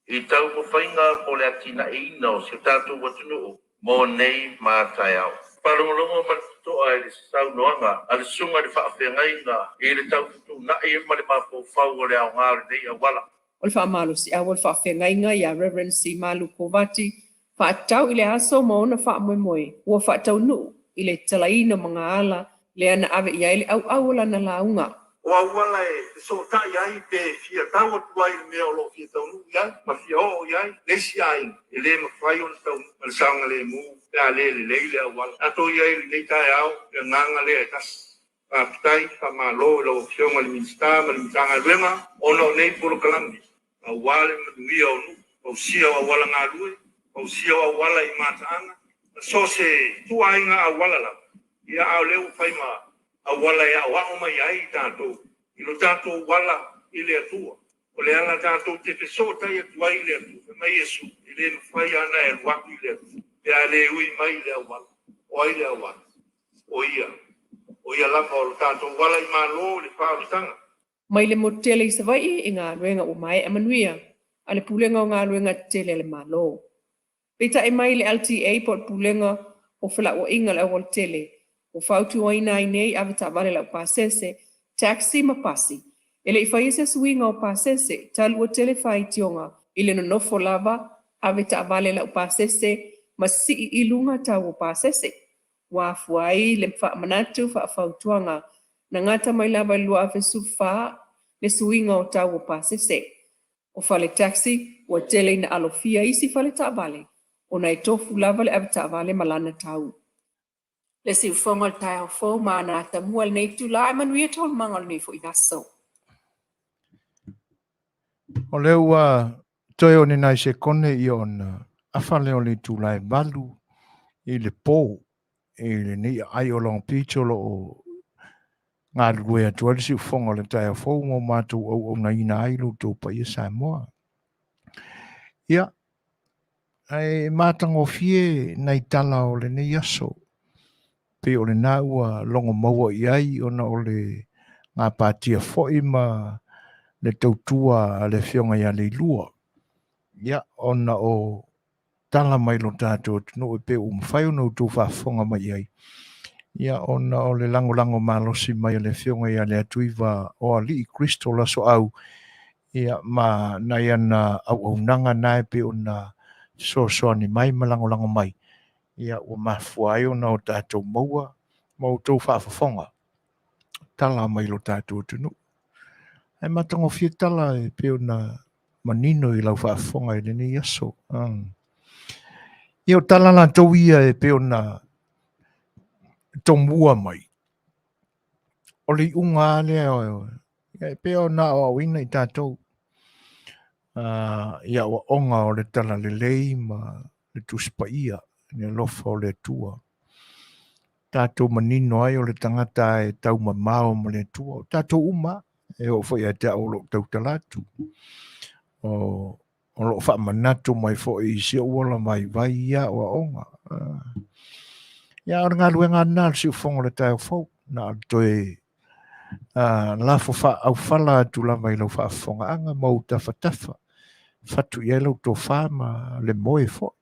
i taumafaiga mo le atinaeina o si o tatou atunuu mo nei ma a taeao. Faalogologo ma le totoa i le saunoaga a le Susuga i le Faafeagaiga i le tau fetuunai ma le mafaufau o le aoga o lenei auala.
O le faamalosiau o le faafeagaiga ia Rev. Simalu Kovati faatatau i le aso ma ona faamoemoe ua faataunuu i le tatalaina o magaala lea na ave i ai le auau o lana lauga.
O auala e fesootai ai pe fia tau atu ai i le mea o lo o fia taunuu i ai ma fia oo i ai le isi aiga, e le mafai ona taunuu ma le saogalemu pe a le lelei le auala. Tatou i ai i lenei taeao, le agaga lea e tasi. Faafetai, faamalo i lau Afioga i le Minisita ma le Matagaluega ona o nei polokalame aua le manuia o nuu, fausia o auala galue, fausia o auala i mataaga, ma so o se ituaiga auala lava, ia a o lea ua fai ma auala e aoao mai ai i tatou i lo tatou ala i le Atua. O le ala tatou te fesootai atu ai i le Atua, fai mai Iesu, e le mafai lava ona e alu atu i le Atua pe a le ui mai i le auala. O ai le auala? O Ia. O Ia lava o lo tatou ala i Malo i le faaolataga.
Mai le motu tele i Savaii i galuega ua maea manuia a le Pulega o Galuega Tetele a le Malo. Peitai mai le LTA po o le Pulega o Felauaiga i le Aualatele, ua fautuaina ai nei avetaavale laupasese, taxi ma pasi, e le i faia se suiga o pasese talu ua tele faitioga i le nonofo lava avetaavale laupasese ma sii i luga tau o pasese. Ua afua ai le faamanatu faafautuaga na gata mai lava i le 2014 le suiga o tau o pasese. O fale taxi ua tele ina alofia isi fale taavale ona e tofu lava le avetaavale ma lana tau. Le siufofoga o le taeao fou ma ana atamua i lenei itula e manuia taualumaga o lenei foi aso.
O lea ua toe o ni nai sekone ia ona afa lea o le itula e 8 i le po i lenei aai o Long Beach o lo o galulue atu ai le siufofoga o le taeao fou ma o matou auaunaina ai lo outou paia Samoa. Ia, ae matagofie nai tala o lenei aso, pei o lena ua logo maua i ai ona o le gapatia foi ma le tautua a le Afioga ia Leilua. Ia, ona o tala mai lo tatou atunuu e pei ua mafai ona outou faafofoga mai i ai, ia ona o le lagolago malosi mai a le Afioga ia Leatuiva o Alii Crystal Asoau, ia ma nai ana auaunaga na e pei ona fesoasoani mai ma lagolago mai, ia ua mafua ai ona o tatou maua ma outou faafofoga tala mai lo tatou atunuu. Ae matagofie tala e pei ona manino i lau faafofoga i lenei aso. Ia o tala latou ia e pei ona tomua mai. O le iuga lava lea e pei ona aoaoina i tatou i aoaoga o le talalelei ma le Tusi Paia i le alofa o le Atua. Tatou manino ai o le tagata e taumamao ma le Atua. O tatou uma, e oo foi ia te au o lo o tautala atu. O lo o faamanatu mai foi i si ou ola vaivai ia aoaoga. Ia, o le galuega lena a le siufofoga o le taeao fou, na o le toe lafo faaaufala atu lava i lau faafofogaaga ma ou tafatafa, fatu i ai lau tofa ma le moe foi.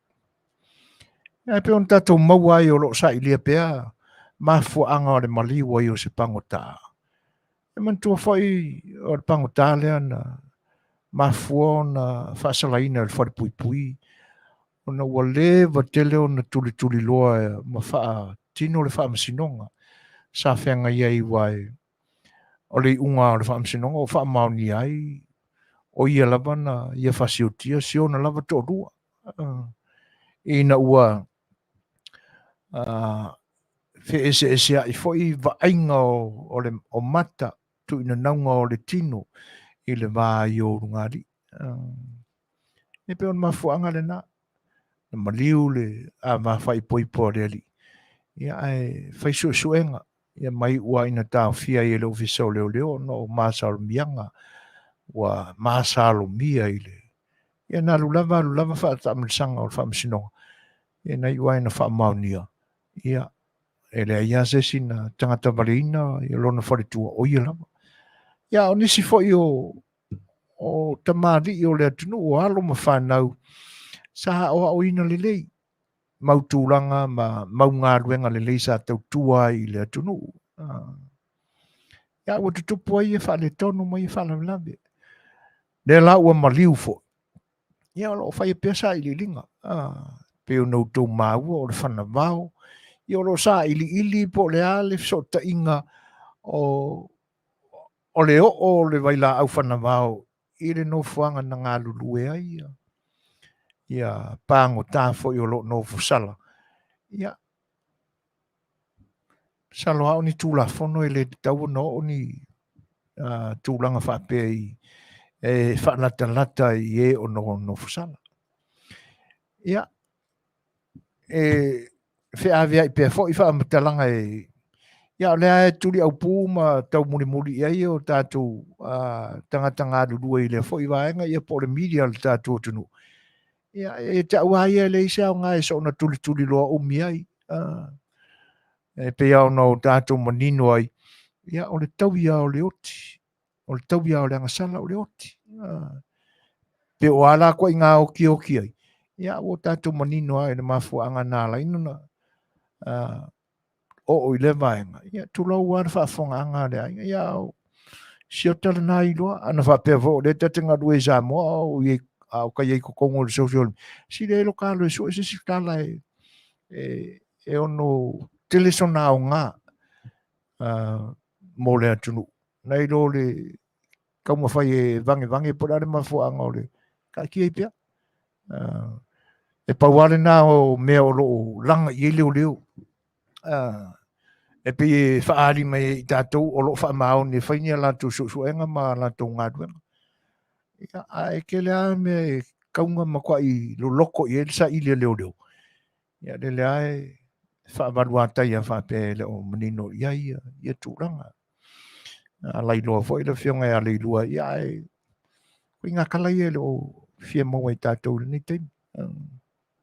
Ae pei ona tatou maua ai o lo o sailia pea mafuaaga o le maliu ai o se pagota. E manatua foi o le pagota lea na mafua ona faasalaina e le falepuipui ona ua leva tele ona tulituliloa ma faatino le faamasinoga sa feagai ai aua o le iuga o le faamasinoga ua faamaonia ai o ia lava na ia fasiotia si ona lava toalua ina ua feeseeseai foi vaaiga o le o mata tuuinanauga o le tino i le va ai o ulugalii. E pei o le mafuaaga lena, na maliu le ava faaipoipo a le alii, ia ae fai suesuega ia ma iu lava ina taofia ai e le Ofisa o Leoleo ona o masalomia ua masalomia i le ia na alu lava alu lava faataamilosaga o le faamasinoga ia na iu lava ina faamaonia ia e leai lava se isi na tagata valeina ia lona faletua o ia lava. Ia o nisi foi o tamalii o le atunuu o alo ma fanau sa aoaoina lelei mau tulaga ma mau galuega lelei sa tautua ai i le atunuu. Ia ua tutupu ai ia faaletonu ma ia faalavelave. Lea la ua maliu foi, ia o lo o faia pea sailiiliga. Pei ona outou maua o le fanavao, ia o lo o sailiili po o le a le fesootaiga o le oo o le vailaau fanavao i le nofoaga na galulue ai ia pagota foi o lo o nofosala. Ia, masalo lava o ni Tulafono e le tatau ona oo ni tulaga faapea i e faalatalata i e o nofosala. Ia, e feaveai pea foi faamatalaga e Ia, o lea e tuliaupū ma taumulimuli i ai o tatou tagata galulue i lea foi vaega, ia po o le media o le tatou atunuu. Ia, e te au lava ia e leai se aoga e soona tulituli loa umi ai. E pei lava ona o tatou manino ai, ia, o le taui lava o le oti, o le taui lava o le agasala o le oti. Pe o a la ituaiga okioki ai, ia, ua tatou manino lava i le mafuaaga na ala ai ona oo i lea vaega, ia tulou lava le faafofogaaga a le aiga, ia o siota lena iloa. Ana faapea foi o lea ta te galue i Samoa a o i a o ka i ai i totonu o le social media, sili ai lo ta alu e sue se isi tala e, e, e ono tele sona aoga mo le atunuu, nai lo le taumafai e vagevage po o le a le mafuaaga o le taatia ai pea. E pau lava lena o mea o lo o laga i ai leoleo. E pei e faaali mai ai i tatou o lo o faamaoni e fai ni a latou suesuega ma a latou galuega. Ia, ae tele lava mea e tatau ona matuai loloto i ai le saili a leoleo. Ia, lele lava e faavaluatai lava faapea e le o manino i ai ia tulaga. A lailoa foi le afioga ia Leilua, ia ae ituaiga tala ia e le o fia maua e tatou i lenei taimi.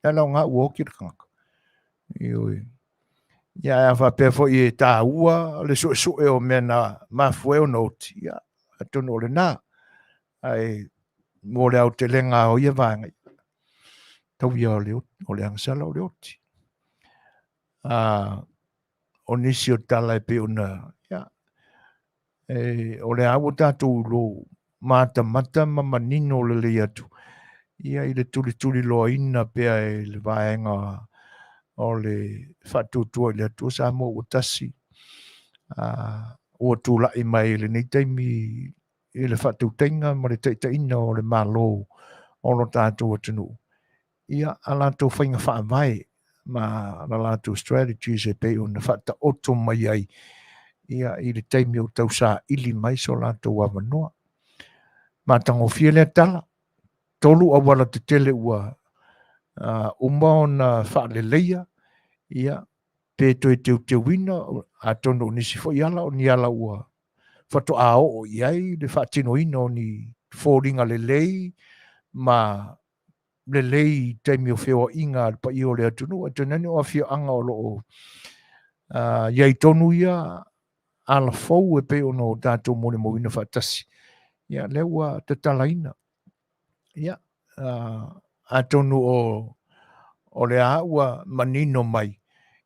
E ala ona ua oti le tagata. Ioe. Ia ae a faapea foi e taua le suesue o mea na mafua ai ona oti, ia atonu o lena. Ae mo le aotelega o ia vaega, tau ia o le agasala o le oti. O nisi o tala e pei ona, ia, e, o lea ua tatou lo matamata ma manino lelei atu ia i le tulituliloaina pea e le vaega o le Faatuatua i le Atua Samoa ua tasi, ua tulai mai i lenei taimi i le faatautaiga ma le taitaiina o le Malo o lo tatou atunuu, ia a latou faiga faavae ma la latou strategies e pei ona faataoto mai ai ia i le taimi o tausaili mai so latou avanoa. Matagofie lea tala, 3 auala tetele ua uma ona faaleleia, ia pe toe teuteuina, atonu o nisi foi ala, o ni ala ua faatoa oo i ai le faatinoina o ni foliga lelei ma lelei i taimi o feoaiga a le paia o le atunuu, ae tainane o afioaga o lo o i ai tonu ia ala fou e pei ona o tatou molimauina faatasi. Ia, lea ua tatalaina. Ia, atonu o lea ua manino mai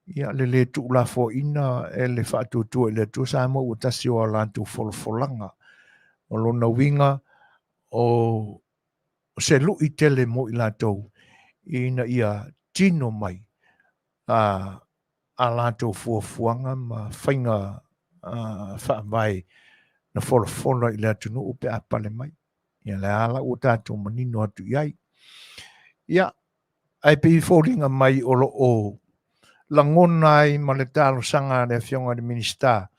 ia le lē tuulafoaiina e le Faatuatua i le Atua Samoa ua tasi o a latou folafolaga. O lona uiga, o se luʻi tele mo i latou ina ia tino mai a latou fuafuaga ma faiga faavae na folafola i le atunuu pe a pale mai. Ia lea la ua tatou manino atu i ai. Ia, ae pei e foliga mai o lo o lagona ai ma le talosaga a le Afioga i le Minisita,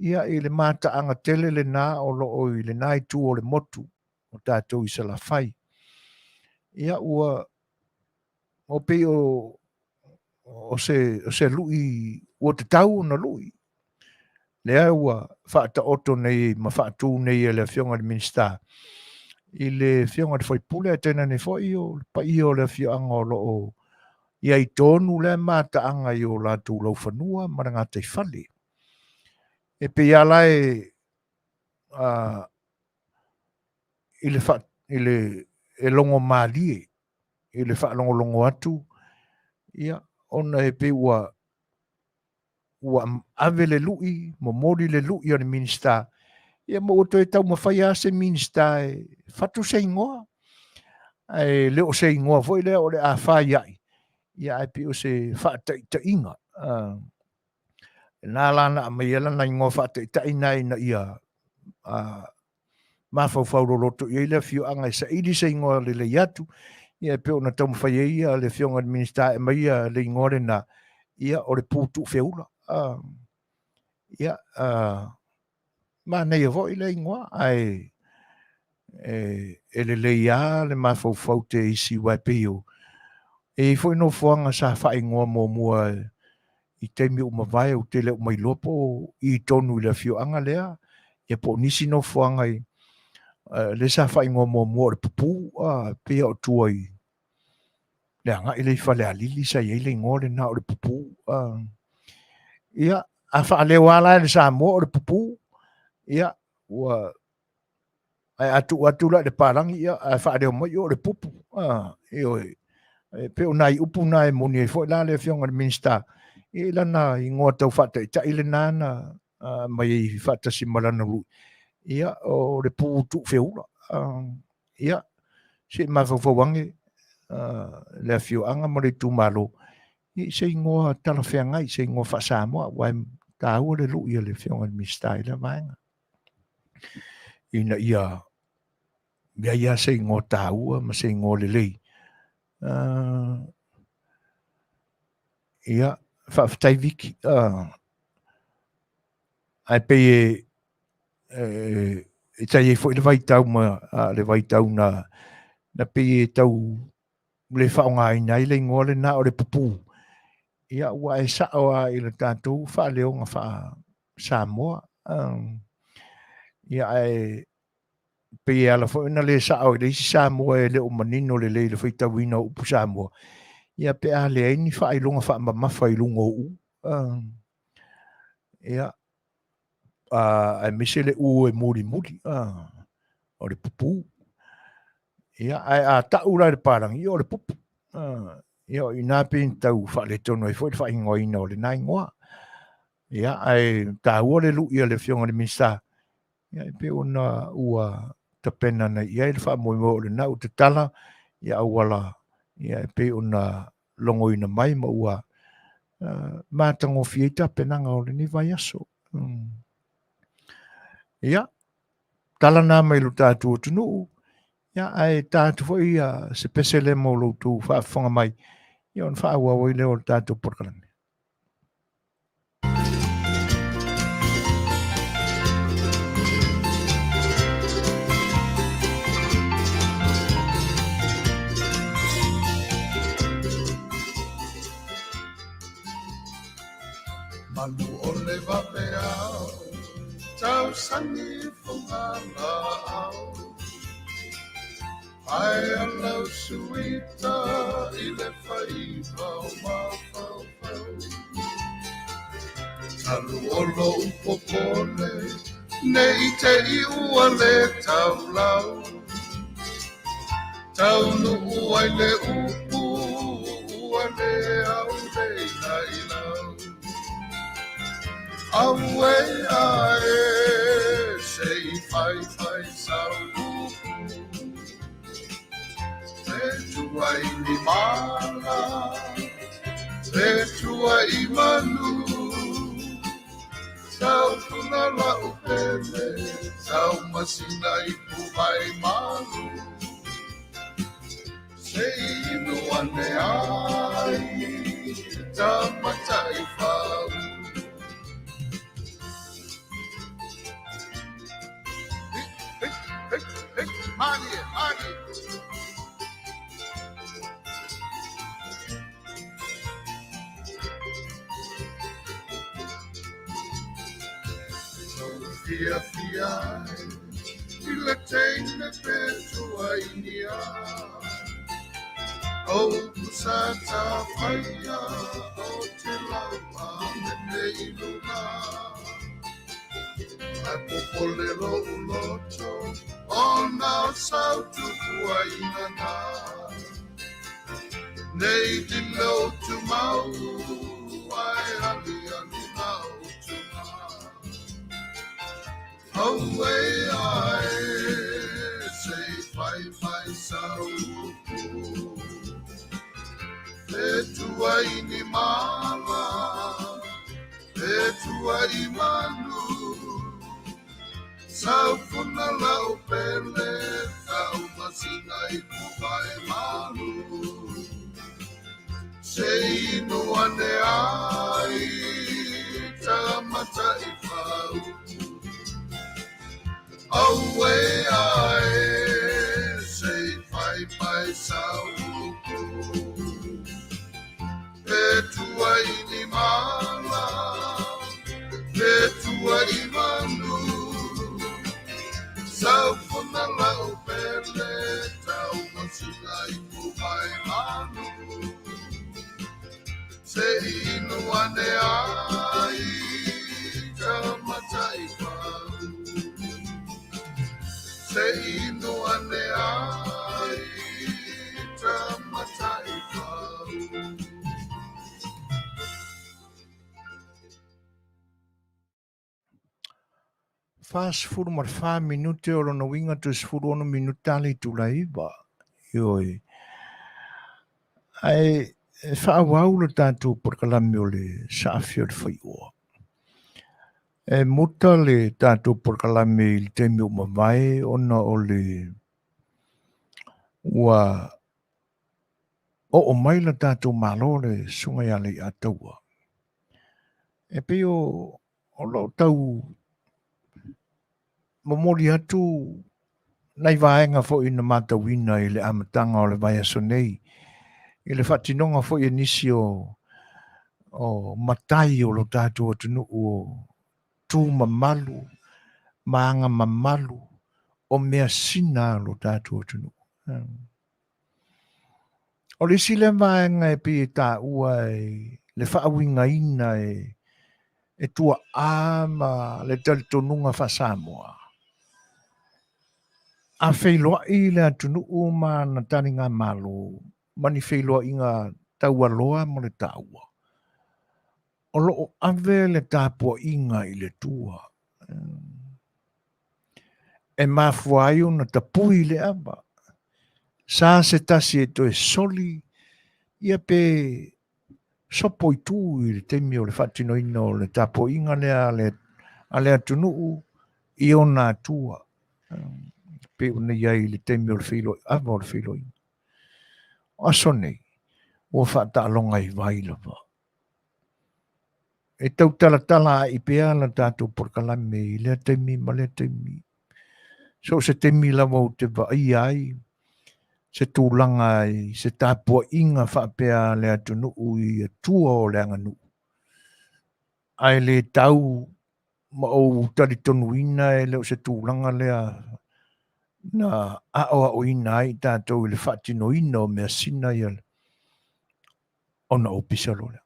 ia i le mataaga tele lena o lo o i lena itu o le motu o tatou i Salafai. Ia ua o pei o se lui ua tatau ona lui. Lea ua faataoto nei ma faatu nei e le Afioga i le Minisita i le Afioga i le sui usufono, ae tainane foi o le paia o le afioaga o lo o i ai tonu lea mataaga i o latou laufanua ma le gataifale. E pei lava la e i le, fa, i le e logo malie i le faalogologo atu, ia, ona e pei ua ua ave le lui, momoli le lui a le Minisita, ia ma ua toe taumafai lava se Minisita e fatu se igoa, ae le o se igoa foi lea o le a faiai, ia ae pei o se faataitaiga. Na la na aumaia lana igoa faataitai na ina ia mafaufau loloto i ai le afioaga e saili se igoa lelei atu, ia e pei ona taumafai ai ia le afioga i le Minisita e aumaia le igoa lena, ia o le pu tuufeula. Ia, manaia foi le igoa, ae e lelei lava le mafaufau te isi, aua e pei o, e i ai foi nofoaga sa faaigoa muamua i taimi ua mavae ou te le o mailoa po o i tonu i le afioaga lea, ia po o nisi nofoaga i lea sa faaigoa muamua o le Pupu, pei o tua i le agai lea i Falealili sa i ai le igoa lena o le Pupu. Ia, a faaleo lava la e le Samoa o le Pupu, ia, ua ae a tuu atu la i le palagi, ia, ae faaleo mai o le pupu. Ioe, e pei o nai upu na e moni ai foi la le Afioga i le Minisita i lana igoa tau faataitai lena na mai ai faatasi ma lana lui, ia, o le pu tuufeula. Ia, se i mafaufau ane le afioaga ma le itumalo i se igoa talafeagai, se igoa faa-Samoa, aua e taua le lui a le Afioga i le Minisita i lea vaega, ina ia i ai lava se igoa taua ma se igoa lelei. Ia, faafetai Viki. Ae pei e tai ai foi le vaitau ma le vaitau na pei e tau le faaaogaina ai le igoa lena o le pupu. Ia, ua e sao lava i le tatou faaleoga faa-Samoa. Ia, ae pei e ala foi ona le sao i le isi Samoa e le o manino lelei i le faitauina o upu Samoa, ia pe a leai ni faailoga faamamafa i luga o u. Ia, aemaise le u e mulimuli, o le pupu. Ia, ae a tau la i le palagi, ia o le pupu. Ia, o i ina pei na tau faaletonu ai foi le faaigoaina o lena igoa. Ia, ae taua le lui a le Afioga i le Minisita, ia, e pei ona ua tapena nei i ai le faamoemoe o lena ua tatala ia auala, ia, e pei ona logoina mai ma ua matagofie ai tapenaga o lenei vaiaso. Ia, tala na mai lo tatou atunuu, ia, ae ta atu foi ia se pese lea mo lo outou faafofoga mai, ia ona faaauau ai lea o le tatou polokalame.
Malu o le vaveao, tausani fugalaau. Ae alau suita i le faiva o mafaufau. Talu o lou popole, ne i te i ua le taulau. Taunuu ai le upu, ua le aulei lailau. Auē ae, se i fai fai sau upu. E tua i ni mala, e tua i manu. Sau funa lau pele, sau masina i puvai malu. Se i inu ane ai, tamatai fau. Hey, hey, hey, malie, malie. Fia fia ai, i le teine pe tua inia. O upu sa tafaia, o te lau a mene i luga. Ae popole lou loto, ona o sau tupuaina na. Nei lilo tumau, ae aliali lau tuma. Auē ae, se i fai mai sau upu. E tua i ni mala, e tua i manu. Sau funa lau pele, tau masina i puvae malu. Se inu ane ai, tamatai fau. Auē ae, se i fai mai sau upu. E tua i ni mala, inu ane ai Tamataifau. Se inu ane ai Tamataifau.
44 minute o lona uiga toe 16 minute a le itula e 9. Ioe. Ae e faaauau le tatou polokalame o le saafi o le faioa. E muta le tatou polokalame i le taimi ua mavae ona o le ua oo mai le tatou Malo le Susuga ia Leiataua. E pei o o lo o tau momoli atu nai vaega foi na matauina i le amataga o le vaiaso nei i le faatinoga foi e nisi o matai o lo tatou atunuu o tu mamalu ma aga mamalu o measina a lo tatou atunuu. O le isi lea vaega e pei e taua e le faauigaina e tuaa ma le talitonuga faa-Samoa. A feiloai le atunuu ma ana taligamalo ma ni feiloaiga taualoa mo le taua, o lo o ave le tapuaiga i le Atua. E mafua ai ona tapui le ava. Sa se tasi e toe soli ia pe sopo i tu i le taimi o le faatinoina o le tapuaiga lea a le atunuu i ona atua pei ona i ai i le taimi o le feiloai ava o le feiloaiga. O aso nei, ua faataaloga i vai lava. E tau talatala a'i pea la tatou polokalame i lea taimi ma lea taimi. So o se taimi lava ou te vaaia ai se tulaga i se tapuaiga faapea a le atunuu i atua o le aganuu. Ae le tau ma ou talitonuina e le o se tulaga lea na aoaoina ai i tatou i le faatinoina o measina ia ona ou pisa loa lea.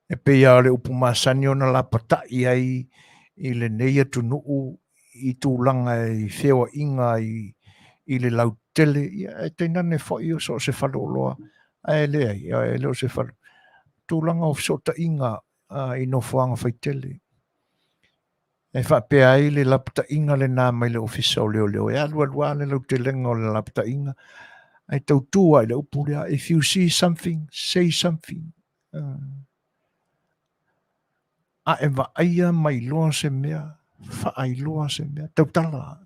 E pei lava o le upu masani ona lapatai ai i lenei atunuu i tulaga i feoaiga i le lautele, ia e tainane foi o so o se faleoloa, ae leai, e le o se fale. Tulaga o fesootaiga i nofoaga faitele. E faapea ai le lapataiga lena mai le Ofisa o Leoleo, e alualu lava le lautelega o le lapataiga, ae tautu lava i le upu lea, if you see something, say something. A e vaaia ma iloa se mea, faailoa se mea, tautala.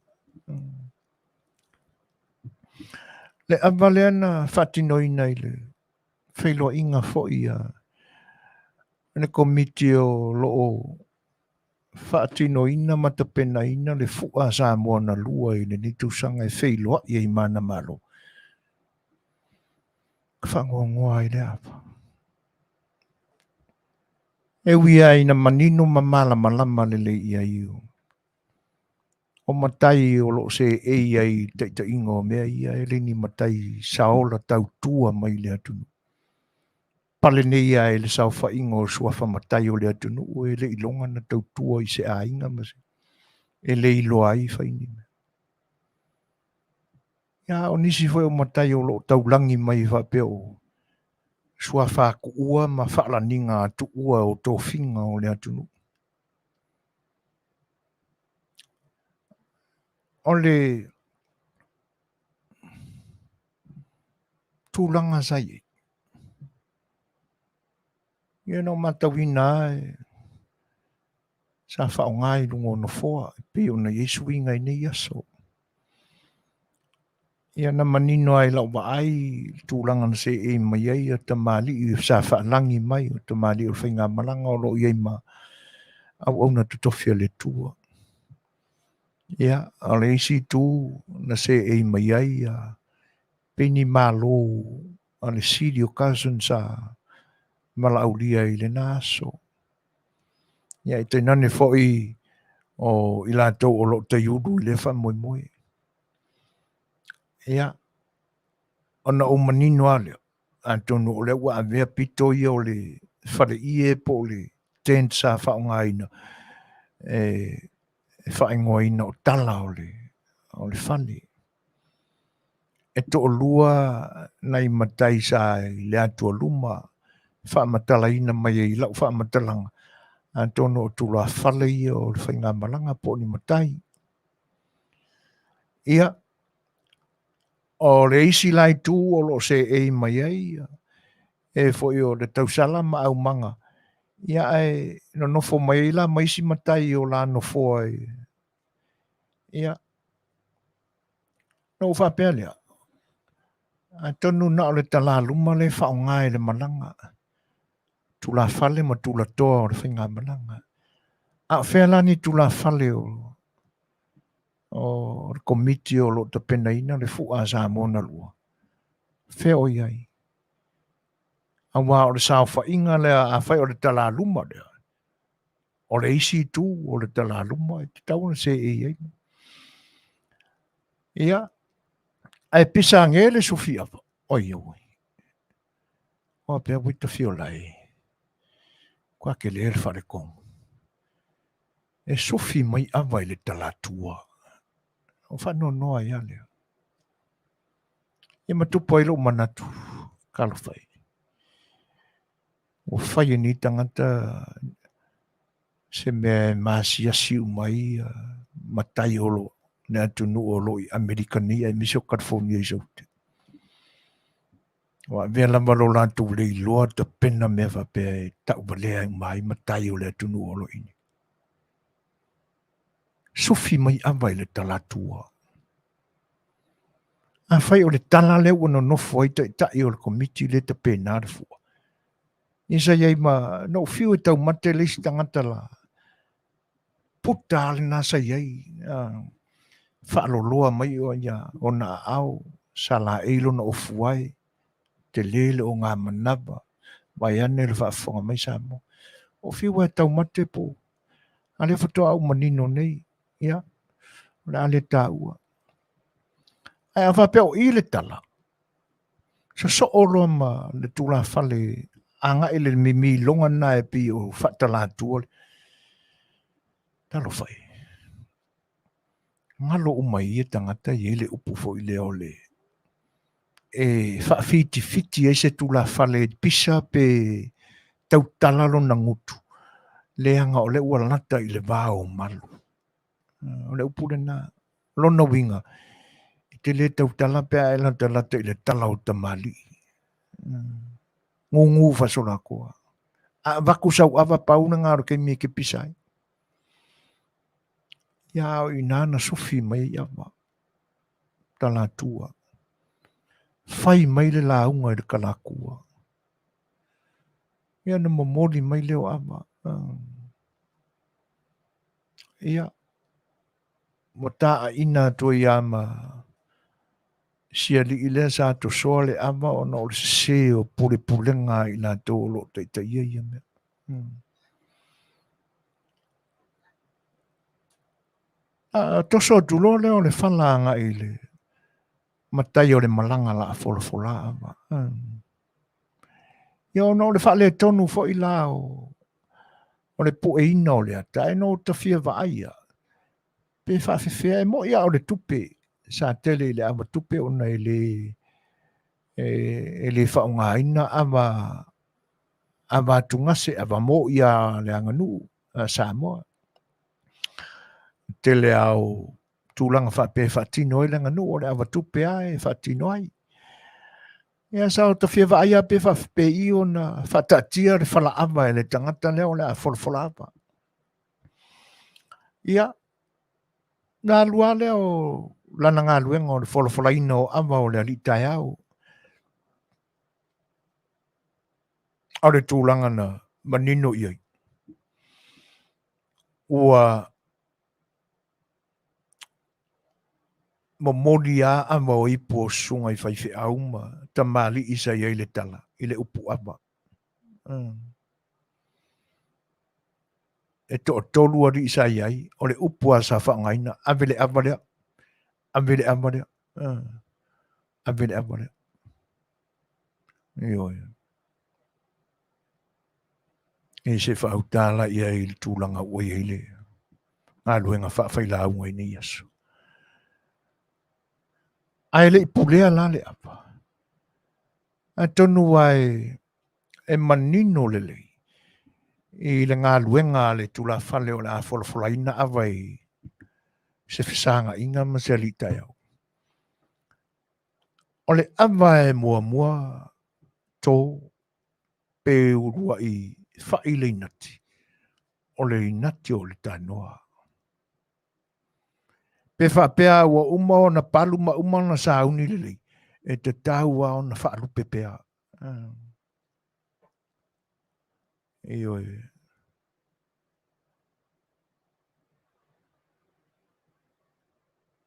Le ava lea na faatinoina i le feiloaiga foi a le Komiti o lo o faatinoina ma tapenaina le fua a Samoa na lua i lenei tausaga e feiloai ai ma ana Malo. Ka faanoanoa ai le ava. E ui lava ina manino ma malamalama lelei i ai o matai o lo o seei ai i le taitaiga o mea ia, e le ni matai saola tautua mai le atunuu. Pale nei lava i le saofaiga o suafa matai o le atunuu e le iloga na tautua i se aiga ma se e le iloa ai fai ni mea. Ia, o nisi foi o matai o lo o taulagi mai faapea o suafa tuua ma faalaniga tuua o tofiga o le atunuu. O le tulaga sa i ai, ia na ou matauina lava sa faaaoga i luga o nofoa e pei ona i ai suiga i nei aso. Ia na manino lava i lau vaai le tulaga na seei mai ai ia tamalii sa faalagi mai, o tamalii o le faigamalaga o lo o i ai ma auauna totofi a le Atua. Ia, o le isi itu na seei mai ai ia pei ni malo a le sili o cousin sa valaaulia i lena aso. Ia, e tainane foi o i latou o lo o taiulu i lea faamoemoe. Ia, ona ou manino lava lea, Atonu o lea ua avea pito ia o le faleie po o le tent sa faaaogaina e faaigoaina o tala o le, o le fale. E toalua nai matai sa i le atualuma faamatalaina mai ai i lau faamatalaga, atonu o tulafale ia o le faigamalaga po o ni matai. Ia, o le isi la itu o lo o seei mai ai e foi o le tausala ma aumaga, ia ae nonofo mai ai la ma isi matai o la nofoa i, ia, na ou faapea lea, atonu na o le talaluma le faaaoga i le malaga, tulafale ma tulatoa o le faigamalaga. A o fea la ni tulafale o, o le komiti o lo o tapenaina le fua a Samoa na lua? Fea o i ai? Aua o le saofaiga lea, afai o le talaluma lea, o le isi itu o le talaluma e tatau ona seei ai. Ia, ae pisa age le sufi ava, oi oi. Oa pea ui tafiola e, kua ke le le faletonu. E sufi mai ava i le talatua. O faanoanoa ai lava lea. Ia ma tupu ai lou manatu, talofa e. Ua fai e nei tagata se mea e maasiasi uma ai matai o lo le atunuu o lo o i Amerika nei aemaise o California i Saute. Ua avea lava lo latou le iloa tapena mea faapea e tauvalea uma ai matai o le atunuu o lo o i inei. Sufi mai ava i le talatua. Afai o le tala lea ua nonofo ai taitai o le komiti lea tapena le fua, ia sa i ai ma, na ou fiu e taumate le isi tagata la, puta lava lena sa i ai, faaloloa mai o ia ona aao, sa laei lona ofuae, tele le ogamanava, vaeane le faafofoga mai Samoa. Ou fiu lava e taumate po o, a o lea faatoa ou manino nei, ia, o le a le taua. Ae a faapea o i le tala, sosoo loa ma le tulafale agai le mimiloga lena e pei o faatalatua le talofa e. Galo uma i ia tagata e i ai le upu foi lea o le e faafitifiti ai se tulafale e pisa pe tautala lona gutu, leaga o lea ua lata i le va o malu. O le upu lena. Lona uiga, e te le tautala pe a e latalata i le tala o tamalii. Gugu faasolakoa. A avatu sau ava pau lena o le taimi e te pisa ai. Ia a o i ina na sufi mai ai ava. Talatua. Fai mai le lauga i le Kalatua. Ia na momoli mai lea o ava. Ia, ua taaiina atu ai lava ma si alii lea sa tosoa le ava ona o le sese o pulepulega a i latou o lo o taitaia ia mea. A toso atu loa lea o le fala agai i le matai o le malaga la folafola ava. Ia ona o le faaletonu foi la o o le pueina o le ata, ae na ou tafia vaai lava, pe faafefea, e moni lava o le tupe sa tele i le ava tupe ona e le e le faaaogaina ava ava atugase, ava moi a le aganuu a Samoa. Tele lava o tulaga faapea e faatino ai le aganuu, o le ava tupe lava e faatino ai. Ia sa ota fia vaai lava pe faapei ona faataatia le falaava e le tagata lea o le a folafola ava. Ia, na alu lava lea o lana galuega o le folafolaina o ava o le alii taeao. O le tulaga na manino i ai, ua momoli lava ava o ipu o susuga i faifeau ma tamalii sa i ai le tala i le upu ava. E toatolu alii sa i ai, o le upu lava sa faaaogaina, ave le ava lea, ave le ava lea, ave le ava lea. Ioe. E se faautala ia i le tulaga ua i ai le galuega faafailauga i nei aso. Ae le i pulea la le ava. Atonu ua e manino lelei i le galuega a le tulafale o le a folafolaina ava i se fesagaina ma se alii taeao. O le ava e muamua to pe uluai fai le inati, o le inati o le tanoa. Pe faapea ua uma ona palu ma uma ona sauni lelei, e tatau lava ona faalupe pea. Ioe.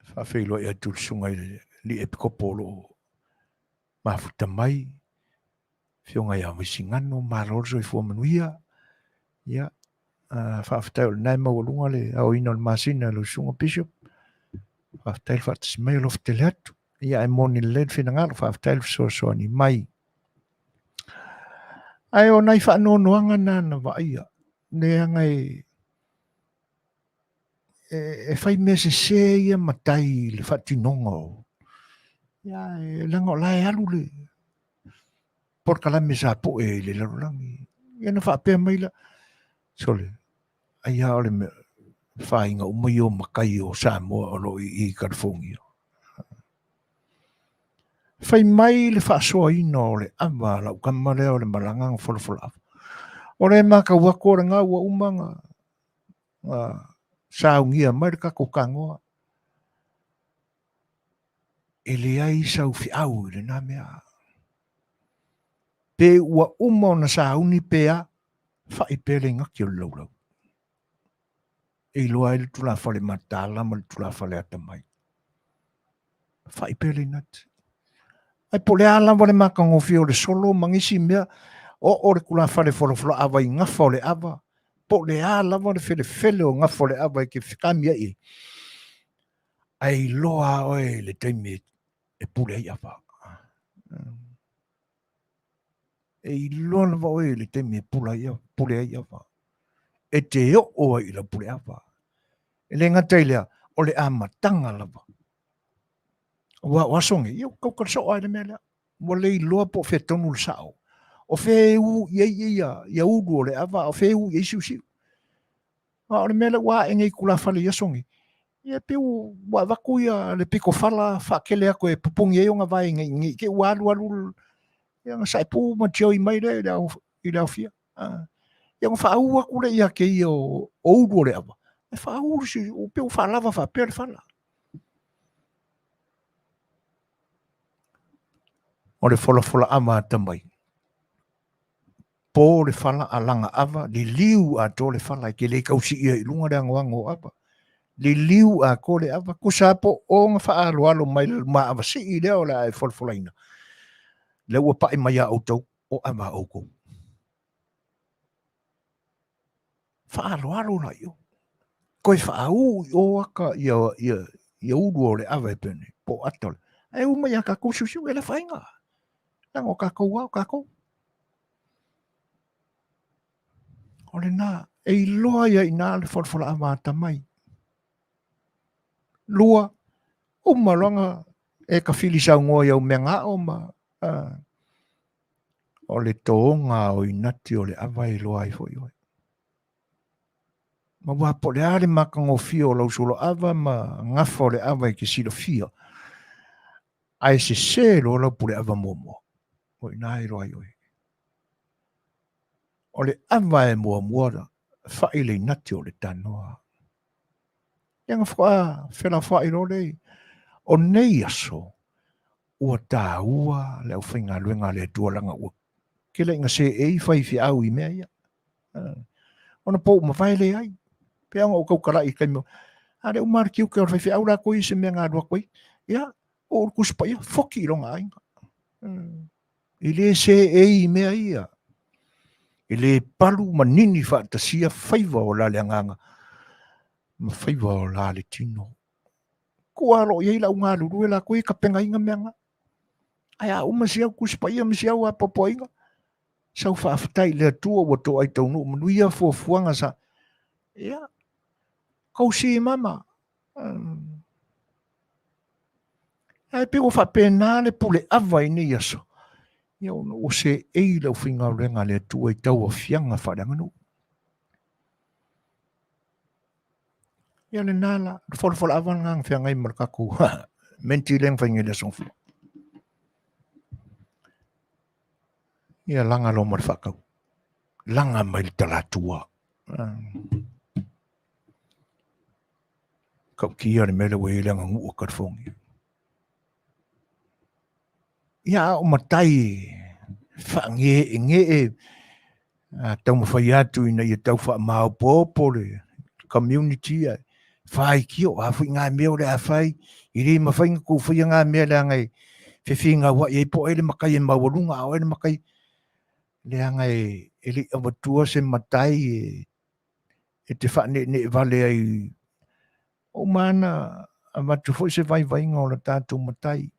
Faafeiloai atu i le susuga i le Alii Epikopo o lo o mafuta mai, Afioga ia Vaisigano, malo le soifua manuia. Ia, faafetai o lena e maualuga le aoina o le masina e lau susuga Bishop. Faafetai le faatasi mai, alofa tele atu. Ia, ae moni lelei le finagalo, faafetai le fesoasoani mai. Ae o nai faanoanoaga na na vaaia, leaga e fai mea sese ia matai i le faatinoga o ia leaga o la e alu le polokalame sa poe i le lalolagi. Ia na faapea mai la, sole, ai lava o le mea, fāiga uma ia o matai o Samoa o lo o i i California. Fai mai le faasoaina o le ava a lau tama lea o le malaga na folafola ava. O le matau atu o lena ua uma na saunia mai le tatou tanoa. E leai sau feau i lena mea. Pe ua uma ona sauni pe a, fai pea le inati o le laulau. E iloa ai le tulafale mataala ma le tulafale atamai. Fai pea le inati. Ae po o le a lava le matagofie o le solo ma nisi mea, oo le tulafale folafola ava i gafa o le ava, po o le a lava le felefele o gafa o le ava e te fekami ai ai, ae iloa lava oe i le taimi e pule ai ava. E iloa lava oe i le taimi e pule ai ava. E te oo ai i lau pule ava. E le gata i lea, o le amataga lava. Aua o aso nei, ia ua tautala soo lava i le mea lea. Ua le iloa po o fea tonu le sao. O fea e u i ai ia ulu o le ava, a o fea e u i ai siusiu. A o le mea lea ua ae nei i tulafale i aso nei, ia pei ua avatu ia le pito fala faatele atu e pupuni ai ona vae nei i te i ua alu alu ia ona saepu ma tioi mai lea i le aofia. Ia ona faauu atu lea ia te ia o ulu o le ava, e faauu le siusiu, pei ua faalava faapea le fala. O le folafola ava atamai. Po le fala a laga ava, liliu atoa le fala, e te le tau siia i luga le anoano o ava. Liliu atoa le ava, tusa lava po o ona faaaloalo mai le luma ava sii lea o le a e folafolaina. Lea ua pai mai ia outou, o ava a outou. Faaaloalo la i o. Toe faauu i o ata ia ulu o le ava e pei nei, po o ata o le. Ae u mai ia tatou siusiu, e le afaina. Leaga o tatou lava o tatou. O lena, e iloa ia i ina le folafola ava atamai. Lua, uma loa ona e tafili saunoa i au mea gao ma o le toga o inati o le ava e iloa ai foi oe. Ma ua po o le a le matagofie o lau soloava ma gafa o le ava e te silafia, ae sese loa lau puleava muamua, o i ina e iloa ai oe. O le ava e muamua fai le inati o le tanoa. Ia na faatoa felafoai loa lea o nei aso, ua taua le aufaigaluega a le Atua leaga ua tele ina seei faifeau i mea ia. Ona po ua mavae leai. Pei ona ou tautalai i taimi a le uma le tiute o le faifeau latou i se mea na alu atu ai. Ia, oo le Tusi Paia, foki i lona aiga. E le seei i mea ia. E le palu ma nini faatasia faiva o la le agaga ma faiva o la le tino. Tua lo i ai lau galulue latou ia tapenaina mea na. Ae a uma si au Tusi Paia ma si au apoapoaiga, sau faafetai i le Atua ua toai taunuu manuia fuafuaga sa. Ia, kousi mama. Ae pei ua faapena le pule ava i nei aso, ia ona ua seei le aufaigaluega a le Atua i tauaofiaga faaleaganuu. Ia lena la, le folafolaava lena na feagai ma le tatou menti lea na fai nei i le Aso Gafua. Ia laga loa ma le faatau. Laga mai le talatua. Tautia le mea lea ua i ai le aganuu a California. Ia a o matai faageenee a taumafai atu ina ia tau faamaopoopo le community ae faitio a foi ngā mea o le a fai i le mafai na tou faia ngā mea leaga e fefigaua'i ai po o ai le matai e maualuga a o ai le matai leaga e le i avatua se matai e te faaneenee vale ai. Ua uma ona avatu foi se vaivaiga o le tatou matai,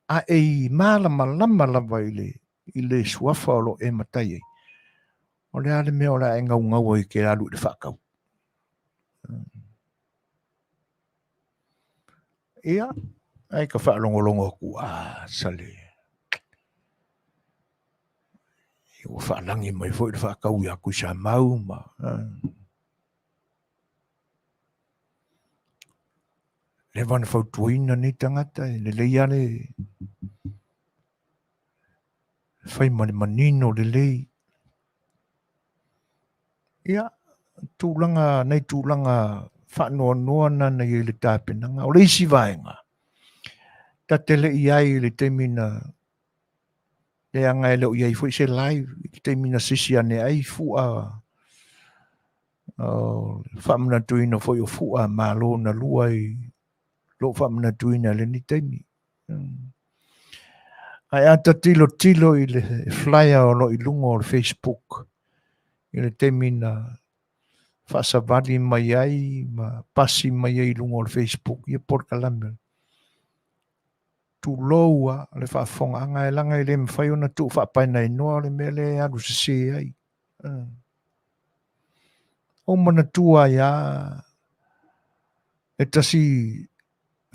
a e malamalama lava i le, i le suafa o lo o e matai ai, o le a le mea o le a e naunau ai e te alu i le faatau? Ia, ae ka faalogologo atu, a sale, ua faalagi mai foi le faatau ia Tuisamau ma... Leva ona fautuaina nei tagata e lelei lava le fai ma le manino lelei. Ia, tulaga, nai tulaga faanoanoa na na i ai i le tapenaga. O le isi vaega, ta te le i ai i le taimi na leaga e le o i ai foi se live i le taimi na sisi ane ai fua o le faamanatuina foi o fua malo na lua i lou faamanatuina i lenei taimi. Ae a ta tilotilo i le flyer o lo o i luga o le Facebook i le taimi na faasavali mai ai ma pasi mai ai i luga o le Facebook ia polokalame tulou a le faafofogaaga e laga e le mafai ona tuu faapaenaenoa o le mea lea e alu sese ai. Ou manatua ai lava e tasi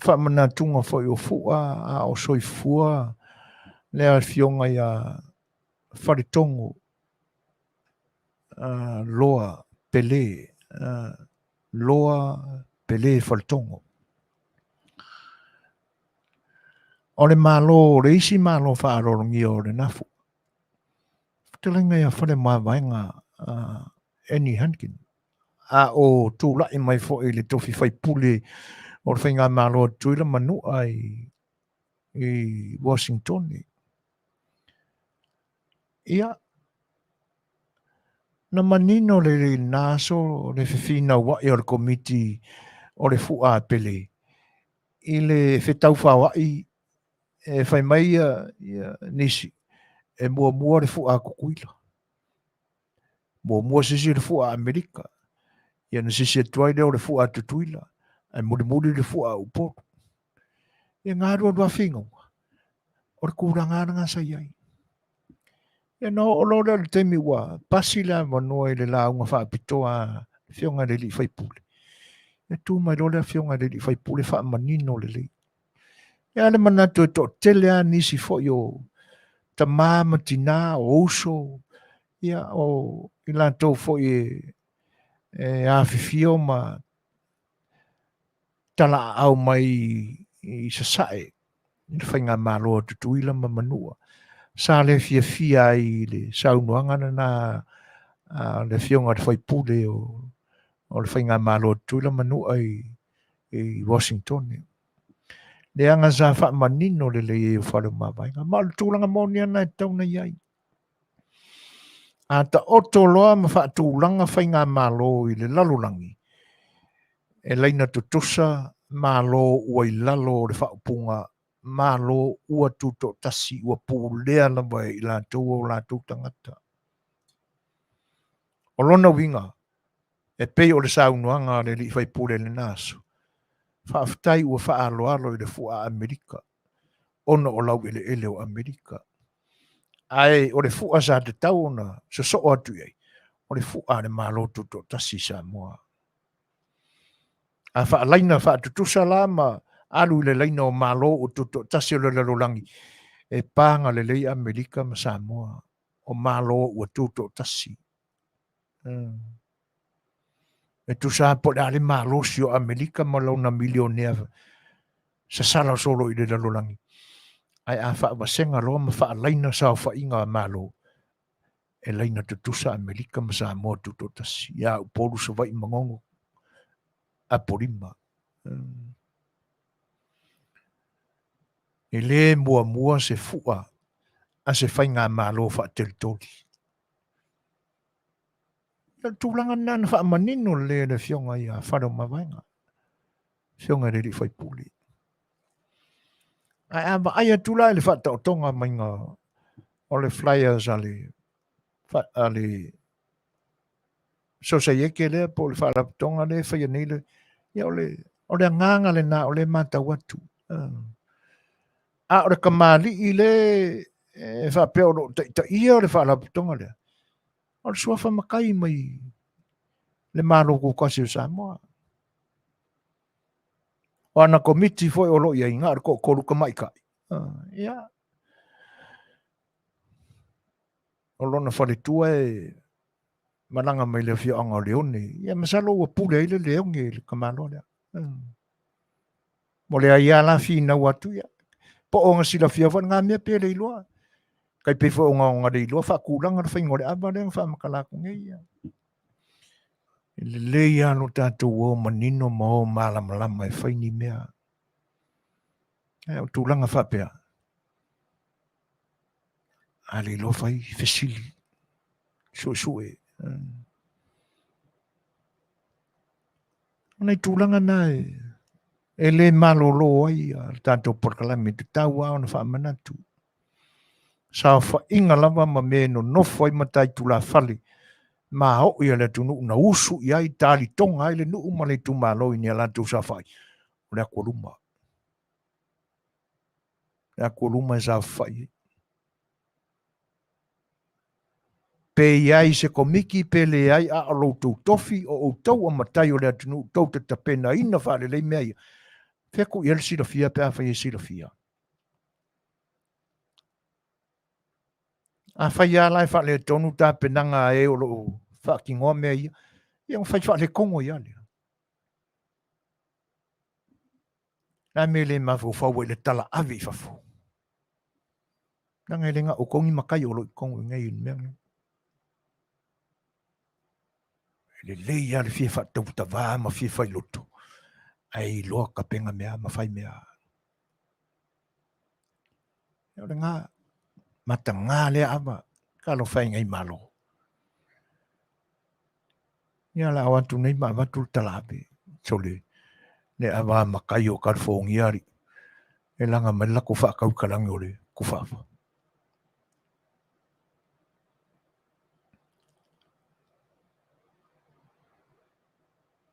faamanatuga foi o Fua a o soifua le afioga ia Faletogo Loa Pele, Loa Pele Faletogo. O le Malo, o le isi Malo faaaloalogia o le NAFU. Fetalaiga ia Faleomavaega Annie Hunkin, a o tulai mai foi i le tofi faipule o le Faigamalo a Tutuila ma Manua i Washington. Ia, na manino lelei i lena aso le fefinauai o le Komiti o le Fua a Pele i le fetaufaoai e fai mai ia, ia nisi e muamua le fua a Tutuila, muamua sisi le fua a Amerika, ia na sisi atu ai lea o le fua a Tutuila, ae mulimuli le fua a Upolu. Ia ngā alualu finauga, o le tulaga lena sa i ai. Ia na oo loa lea i le taimi ua pasi le avanoa i le lauga faapitoa a le Afioga i le alii faipule. Ia tu mai loa le Afioga i le alii faipule faamanino lelei. Ia le manatu e toatele lava nisi foi o tama ma tina, o uso, ia o i latou foi e afifio ma talaaao mai i Sasae i le Faigamalo a Tutuila ma Manua. Sa le fiafia ai i le saunoaga lena a le Afioga i le Faipule o le Faigamalo a Tutuila ma Manua i Washington. Leaga sa faamanino lelei ai o Faleomavaega. Ma o le tulaga moni lava lena e tatau ona i ai. A taoto loa ma faatulaga faigamalo i le lalolagi, e laina tutusa Malo ua i lalo o le faaupuga Malo ua tutoatasi ua pulea lava e i latou o latou tagata. O lona uiga, e pei o le saunoaga a le alii faipule i lena aso, faafetai ua faaaloalo i le fua Amerika. ona o laueleele o Amerika. Ae o le fu'a sa tatau ona sosoo atu i ai, o le fu'a a le Malo Tutoatasi i Samoa. A faalaina faatutusa la ma alu i le laina o Malo ua tutoatasi o le lalolagi, e paga lelei Amerika ma Samoa, o Malo ua tutoatasi. E tusa lava po o le a le malosi o Amerika ma lona milionea sasala solo i le lalolagi, ae a faavasega loa ma faalaina saofaiga a Malo, e laina tutusa Amerika ma Samoa tutoatasi, ia Upolu, Savaii, Magogo, Apolima. E le muamua se fua a se faigamalo faatelitoli. O le tulaga lena na faamanino lelei e le Afioga ia Faleomavaega, Afioga i le Alii Faipule. Ae a vaai atu la i le faataotoga maiga o le flyers a le, a le sosaiete lea po o le faalapotopotoga lea e faia nei le, ia o le, o le agaga lena o lea e matau atu. A o le kamali'i le e faapea o lo o taitaia le faalapotopotoga lea, o le suafa matai mai le Malo Tutoatasi o Samoa. O ana komiti foi o lo o i ai, na o le toatolu tamaitai. Ia, o lona faletua e malaga mai le afioaga o Leone. Ia masalo ua pule ai le Leone i le tamaloa lea. Mo le aia la finau atu ia. Po o ona silafia foi lena mea pe le iloa. Tai pei foi ona ona le iloa faatulaga le faiga o le ava lea na faamatala atu nei ia. E lelei lava lo tatou o manino ma o malamalama e fai ni mea. Ae o tulaga faapea, a le iloa fai fesili, suesue. O nai tulaga na e le malolo ai le tatou polokalame, e tatau lava ona faamanatu. Saofaiga lava ma mea e nonofo ai matai tulafale maoi a le atunuu na usu i ai, talitoga ai le nuu ma le itumalo i ni a latou saofai, o le atualuma. Le atualuma e saofafai ai. Pe i ai se komiti pe leai, a o lo outou tofi, o outou o matai o le atunuu tou te tapenaina faalelei mea ia, fea tuu i ai le silafia pe afai e silafia? Afai lava la e faaletonu tapenaga a e o lo o faatinoa mea ia, ia ona fai faaletonu ai lava lea. Le a mea e le mafaufau ai i le talaave i fafo? Leaga e le na o outou ni matai o lo o i totonu i inei i le mea lenei. E lelei lava le fia faatautavā ma fia failoto, ae iloa tapena mea ma fai mea. O lena mataga lea ava, talofa e nei Malo. Ia o le a o atu nei ma avatu le talaave, sole, le ava a matai o California alii, e laga mai le latou faatau i kalagi o le tufaava.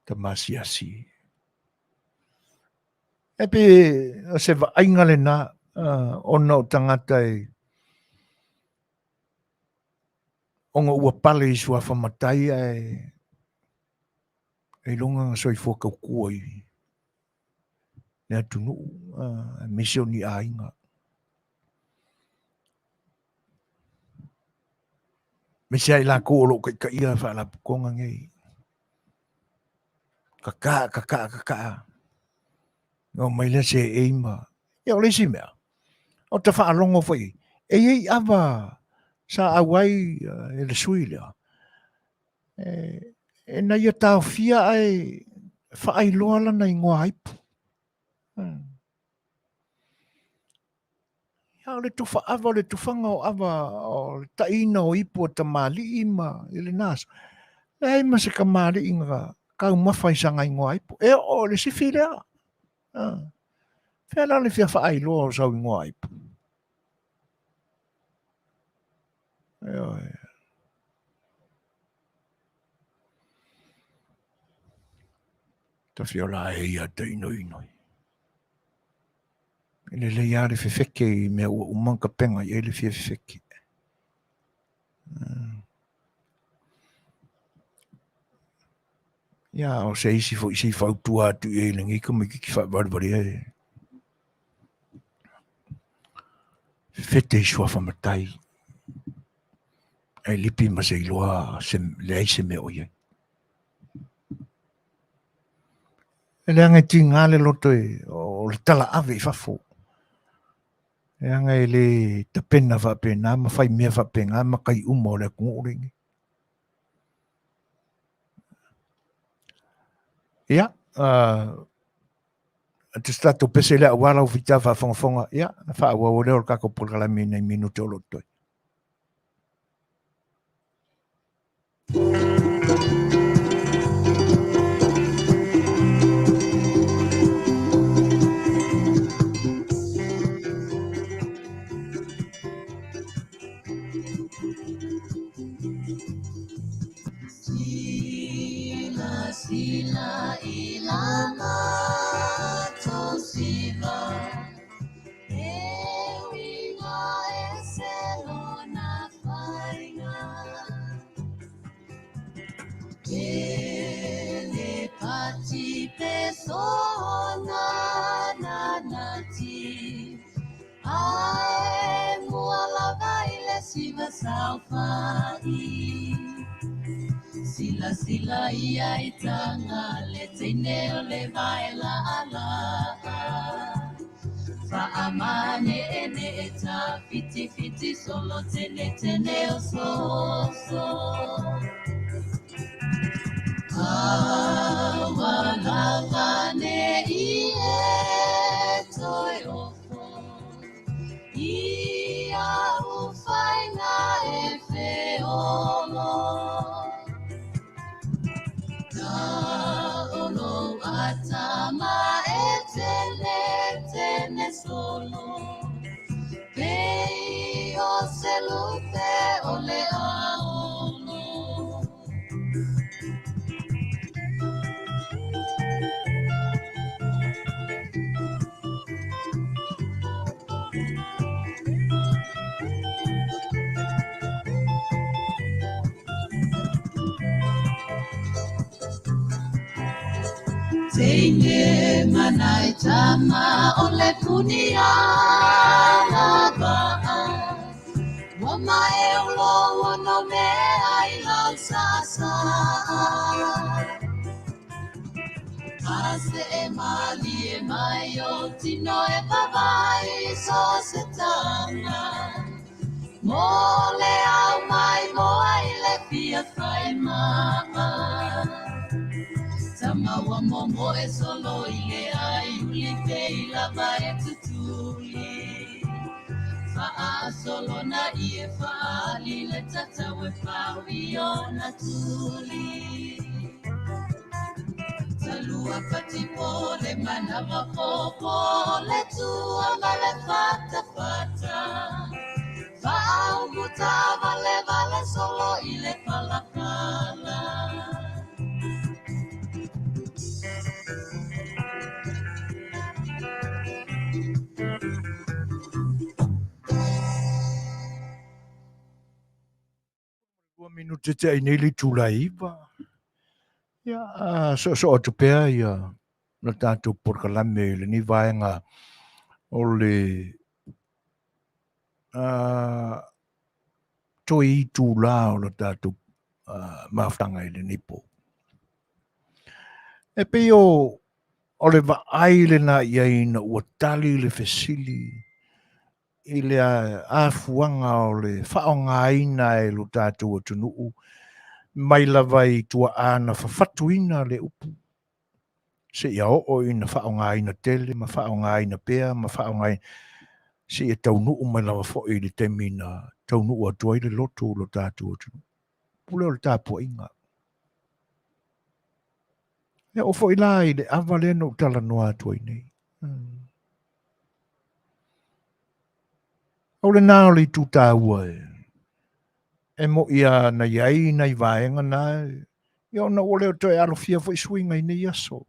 Tama asiasi. E pei o se vaaiga lena ona o tagata e ona ua pale i suafa matai ae ailoga na soifua tautua i le atunuu aemaise o ni aiga. Aemaise lava i latou o lo o taitaia faalapotopotoga nei. Kakaa, kakaa, kakaa. Na omai lea seei ma... Ia o le isi mea, o ta faalogo foi, e i ai ava sa auai e le sui lea, e na ia taofia ae faailoa lana igoa aipu. A o le tufa ava, o le tufaga o ava, o le taina o ipu a tamalii ma i lena aso, leai ma se tamalii na taumafa i sana igoa ipu. E oo i le sifi lea. Fea la le fia faailoa o sau igoa ipu? Ioe. Tafiola e ia te inoinoi. E lelei lava le fefeke i mea ua uma ona tapena i ai le fia fefeke. Ia, o se isi foi se i fautua atu i ai i lenei tamaitiiti faavalevalea e fefete i suafa matai, ae lipi ma se iloa se, leai se mea o i ai. E leaga e tiga le loto e, o le talaave i fafo. Leaga e le tapena faapena ma fai mea faapena matai uma o le atunuu lenei. Ia, te se tatou pese lea aua lau fita faafogafoga, ia, na faaauau lea o le tatou polokalame i nai minute o lo o totoe.
Sila sila i la matou siva E uiga ese lona faiga E le pati pe sona na nati Ae mua lava i le siva saofai. Silasila ia i taga le teine o le vaela alaa. Faamaneenee tafitifiti solo tenetene osooso. Aua lava ne i e toe ofo i au faiga e feolo. Taolo atama e tene tene solo pei o se lupe o le aolo. Teine manai tama o le puni ala vaa. Ua mae o lo ono mea i lau saasaa. A se e malie mai o tino e vavai so se tanga. Mo le au mai moa i le fia fai maa. Tama ua momo e solo i le ai uli pe i lava e tutuli. Faasolo na i e faali le tatau e fau i ona tuli. Talua patipo le manawa popo le tua ma le fata fata. Faaumuta vale vale solo i le palapala.
Lua minute te ai nei le itula e 9. Ia, soosoo atu pea ia le tatou polokalame i lenei vaega o le toe itula o le tatou mafutaga i lenei po. E pei o o le vaai lena i ai ina ua tali le fesili i le afuaga o le faaaogaina e lo tatou atunuu mai lava i tuaa na fafatuina le upu seia oo ina faaaogaina tele ma faaaogaina pea ma faaaogaina seia taunuu mai lava foi i le taimi na taunuu atu ai le lotu i lo tatou atunuu. Pule o le tapuaiga. E oo foi la i le ava lea na ou talanoa atu ai nei. O lena o le itu taua e, e mo'i a na i ai nai vaega na, ia ona ua le o toe alofia foi suiga i nei aso.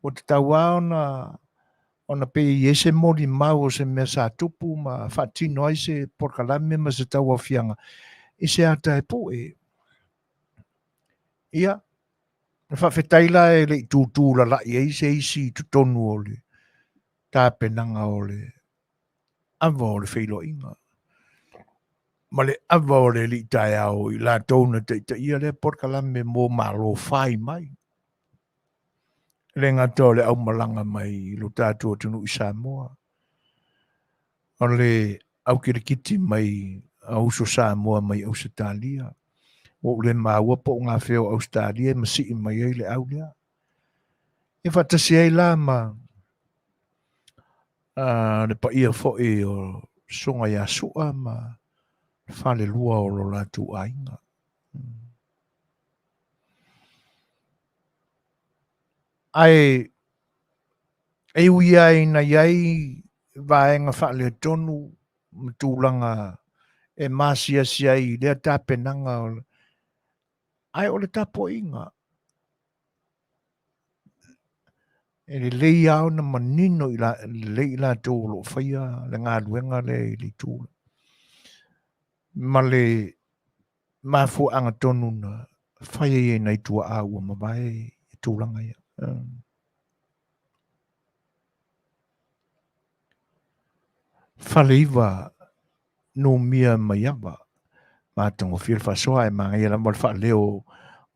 Ua tatau lava ona, Ona pe i ai se molimau o se mea sa tupu ma faatino ai se polokalame ma se tauaofiaga i se ata e pue. Ia, e faafetai la e le i tūtū lala'i ai se isi i totonu o le tapenaga o le ava o le feiloaiga ma le ava o le alii taeao i latou na taitaia lea polokalame mo Malo fai mai. E le gata o le aumalaga mai i lo tatou atunuu i Samoa, o le aukilikiti mai a uso Samoa mai Ausetalia. Ua ou le maua po o gafea o Ausetalia e masii mai ai le au lea. E faatasi ai la ma le paia foi o Susuga ia Sua ma le falelua o lo latou aiga. Ae e ui lava ina i ai vaega faaletonu ma tulaga e maasiasi ai i lea tapenaga, ae o le tapuaiga e lelei lava ona manino lelei i latou o lo o faia le galuega lea i le itu ma le mafuaaga tonu na fai ai e nai tuaa ua mavae i tulaga ia. Faleiva numia Maiava, matagofie le faasoa ae manaia lava le faaleo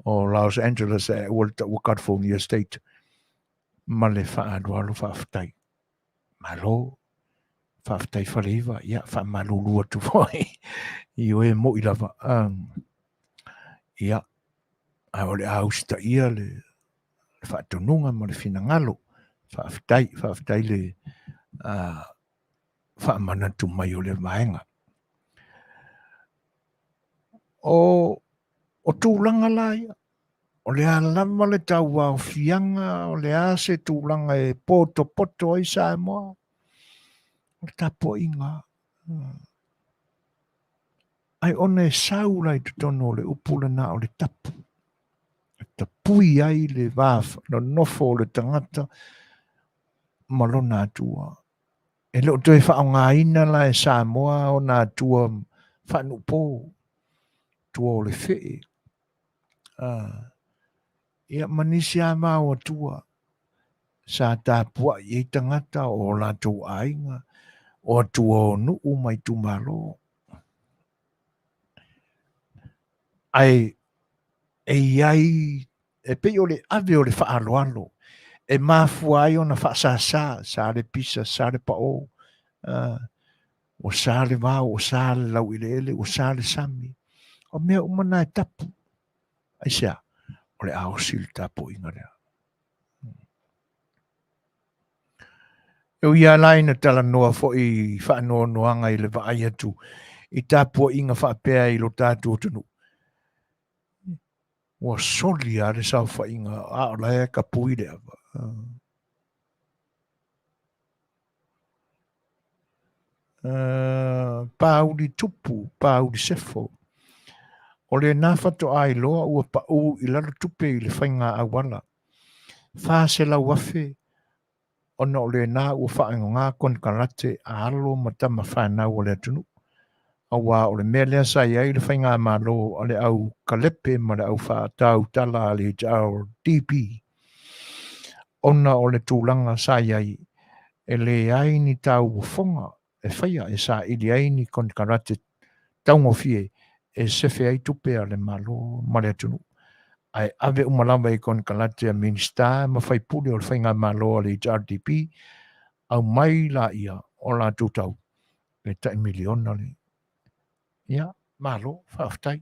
o Los Angeles ae aua le taua California State ma le faaaloalo faafetai. Malo, faafetai Faleiva, ia faamalulu atu foi i oe mo'i lava. Ia, ae o le a usitaia le faatonuga ma le finagalo. Faafetai, faafetai le faamanatu mai o lea vaega. O tulaga la ia, o le a lava le tauaofiaga, o le a se tulaga e potopoto ai Samoa, o le tapuaiga. Ai ona e sau la i totonu o le upu lena o le tapu, e tapui ai le va nonofo o le tagata ma lona Atua. E le o toe faaaogaina la e Samoa ona atua faanuupo, tua o le fee, ia ma nisi lava vao atua sa tapuai i ai tagata o latou aiga, o atua o nuu ma itumalo. Ae e i ai, e pei o le ave o le faaaloalo e mafua ai ona faasasa, sa le pisa, sa le pao, ua sa le vao, ua sa le laueleele, ua sa le sami. O mea uma na e tapu. Aisea? O le a osi le tapuaiga lea. E ui lava la ina talanoa foi i faanoanoaga i le vaai atu i tapuaiga faapea i lo tatou atunuu, ua soli lava le saofaiga a o la e tapui le ava. Pāuli Tupu, Pāuli Sefo. O lena faatoa iloa ua pau i lalo tupe i le faiga auala. 400,000 ona o lena ua faaaoga konekarate a alo ma tama fanau a le atunuu, aua o le mea lea sa i ai le faigamalo a le au kalepe ma le au faatautala a le HRDP, ona o le tulaga sa i ai e leai ni tauofoga e faia e saili ai ni konekarate taugofie e sefe ai tupe a le Malo ma le atunuu, ae ave uma lava i konekarate a Minisita ma faipule o le faigamalo a le HRDP, aumai laia o latou tau e tai miliona le. Ia, malo, faafetai.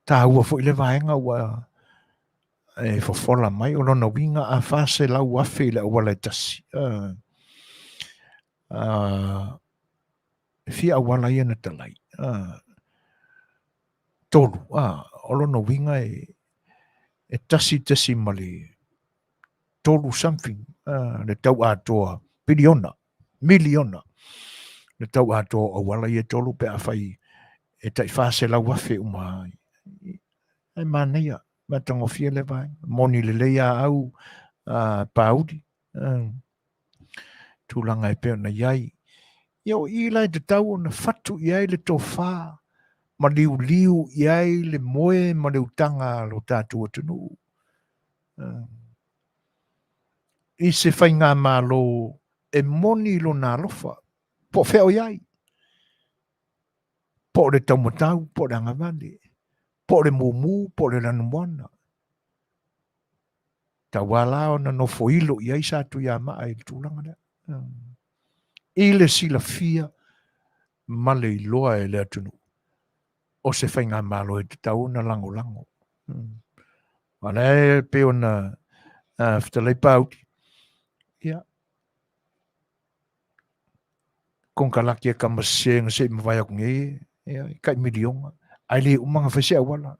Taua foi le vaega ua e fofola mai, o lona uiga a 400,000 i le auala e tasi. E fia auala ia na talai? Tolu. O lona uiga e tasi tasi ma le tolu something le tau atoa piliona, miliona le tau atoa o auala ia e tolu pe afai e tai 400,000 uma ai. Ae manaia, matagofie le vaega. Moni lelei a au Pāuli. tulaga e pei ona i ai. Ia o i la e tatau ona fatu i ai le tofa ma liuliu i ai le moe ma le utaga a lo tatou atunuu. I se faigamalo e moni lona alofa, po o fea o i ai, po o le taumatau, po o le agavale, po o le mumu, po o le lanumoana. Tau lava la ona nofoilo i ai Satuiamaa i le tulaga lea. I le silafia ma le iloa e le atunuu, o se faigamalo e tatau ona lagolago. Aua o la e pei ona fetalai Paauli, ia, konekarate a tama sese na se i mavae atu nei, ia, e tai miliona, ae le uma ona fai se auala.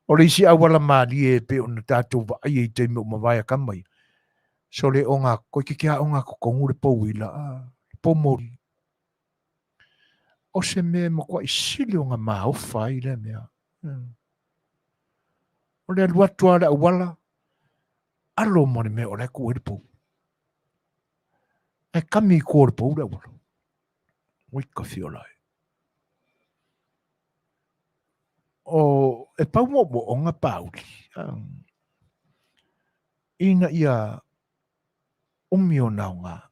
O le isi auala malie e pei ona tatou vaaia i taimi o mavae a tama ia, sole oga toeitiiti lava oga totonu le pouila, le poumoli. O se mea e matuai sili ona maofa ai lea mea. O le alu atu lava o le auala, alo ma le mea o la e tu ai le pou. Ae kami i tua o le pou le auala. Ui ka fiola e. O, e pau moomooga Paauli, ina ia umi ona aoga.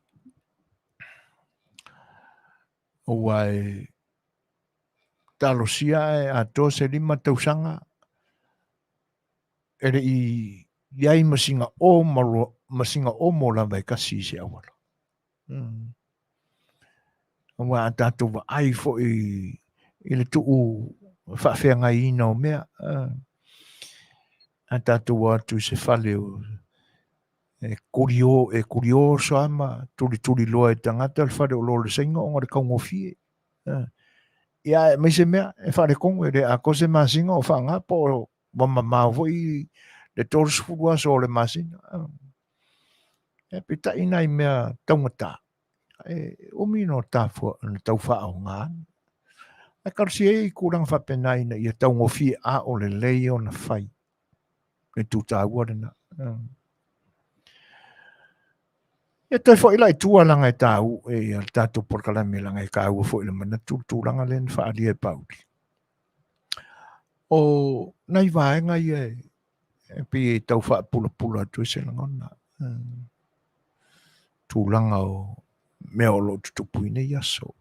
Aua e talosia ae atoa se 5 tausaga e le i i ai ma sina o ma sina omo lava e tasi i se auala. Aua a tatou vaai foi i le tuu faafeagaiina o mea, a tatou o atu i se fale o e tulio, e tulioso lava ma tulituliloa e tagata le fale o lo o le Saina ona o le taugofie. Ia aemaise mea e faaletonu, e le atoa se masina o faaaoga po o ua mamao foi le 30 aso o le masina. E peitai nai mea taugata, e umi ona tau faaaoga ane. Ae talosia ia i tulaga faapena ina ia taugofie a o lelei ona fai. Le itu taua lena. Ia toe foi la i tua leaga e tau e ia le tatou polokalame leaga e taua foi le manatu le tulaga lea na faaalia e Pauli. O nai vaega ia e pei e tau faapulapula atu ai se lagona. Tulaga o mea o lo o tutupu i nei aso.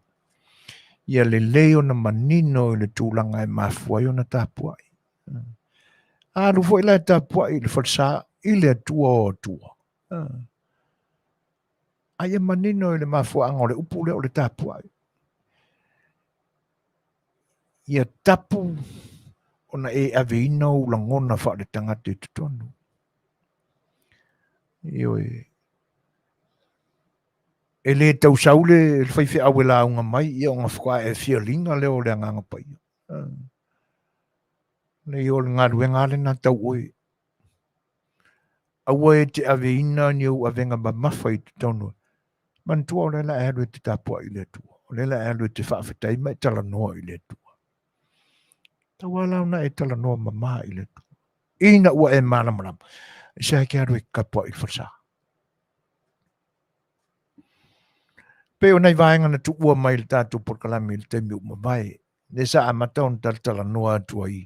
Ia lelei ona manino i le tulaga e mafua ai ona tapuai. A alu foi la e tapuai i le falesa i le Atua o Atua. A ia manino i le mafuaaga o le upu lea o le tapuai. Ia tapu ona e aveina ou lagona faaletagata i totonu. Ioe. E le tausau le faifeau e lauga mai, ia ona faatoa e fia liga lea o le Agaga Paia. Leai, o le galuega lava lena tau oe. Aua e te aveina ni ou avega mamafa i totonu. Manatua o lea la e alu e te tapuai i le Atua. O lea la e alu e te faafetai ma e talanoa i le Atua. Tau lava la ona e talanoa mama i le Atua. Ina ua e malamalama, aisea e te alu e te tapuai i le falesa? Pei o nai vaega na tuua mai i le tatou polokalame i le taimi ua mavae, lea sa amata ona talatalanoa atu ai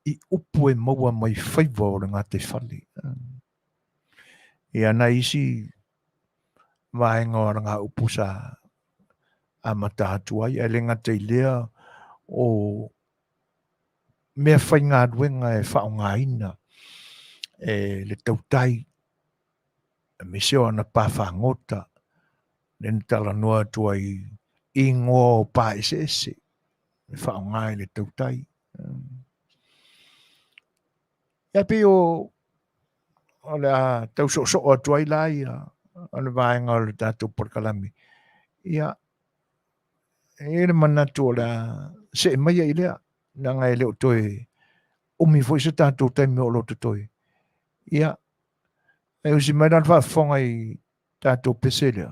i upu e maua mai faiva o le gataifale. Ia nai isi vaega o alagaupu sa amata atu ai, ae le gata i lea o mea faigaluega e faaaogaina e le tautai, aemaise o ana pa fagota, lea na talanoa atu ai i igoa o pa eseese e faaaoga i le tautai. Ia pei o o le a tau soosoo atu ai la ia o le vaega o le tatou polokalame. Ia, e i ai le manatu o le a see maia i lea, leaga e le o toe umi foi se tatou taimi o lo o totoe. Ia, e usi mai la le faafofoga i tatou pese lea,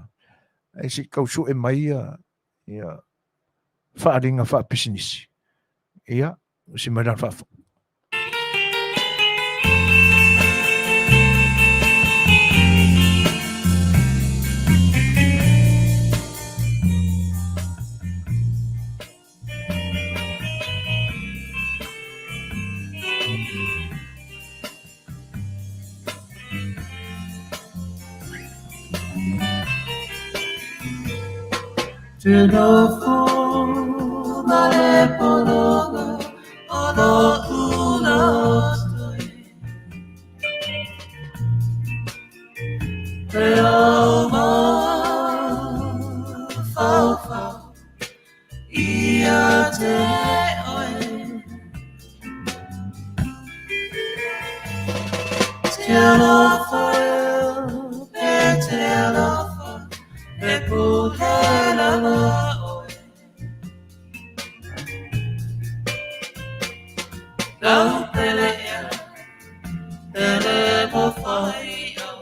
ae se i tau sue mai ia, ia faaaliga faapisinisi. Ia, usi mai la le faafofoga.
Te nofo ma le pologa o lo'u loto e au mafaufau ia te oe. Te alofa e, te alofa e pule lava oe. Lau pele ea, pele mo whai au,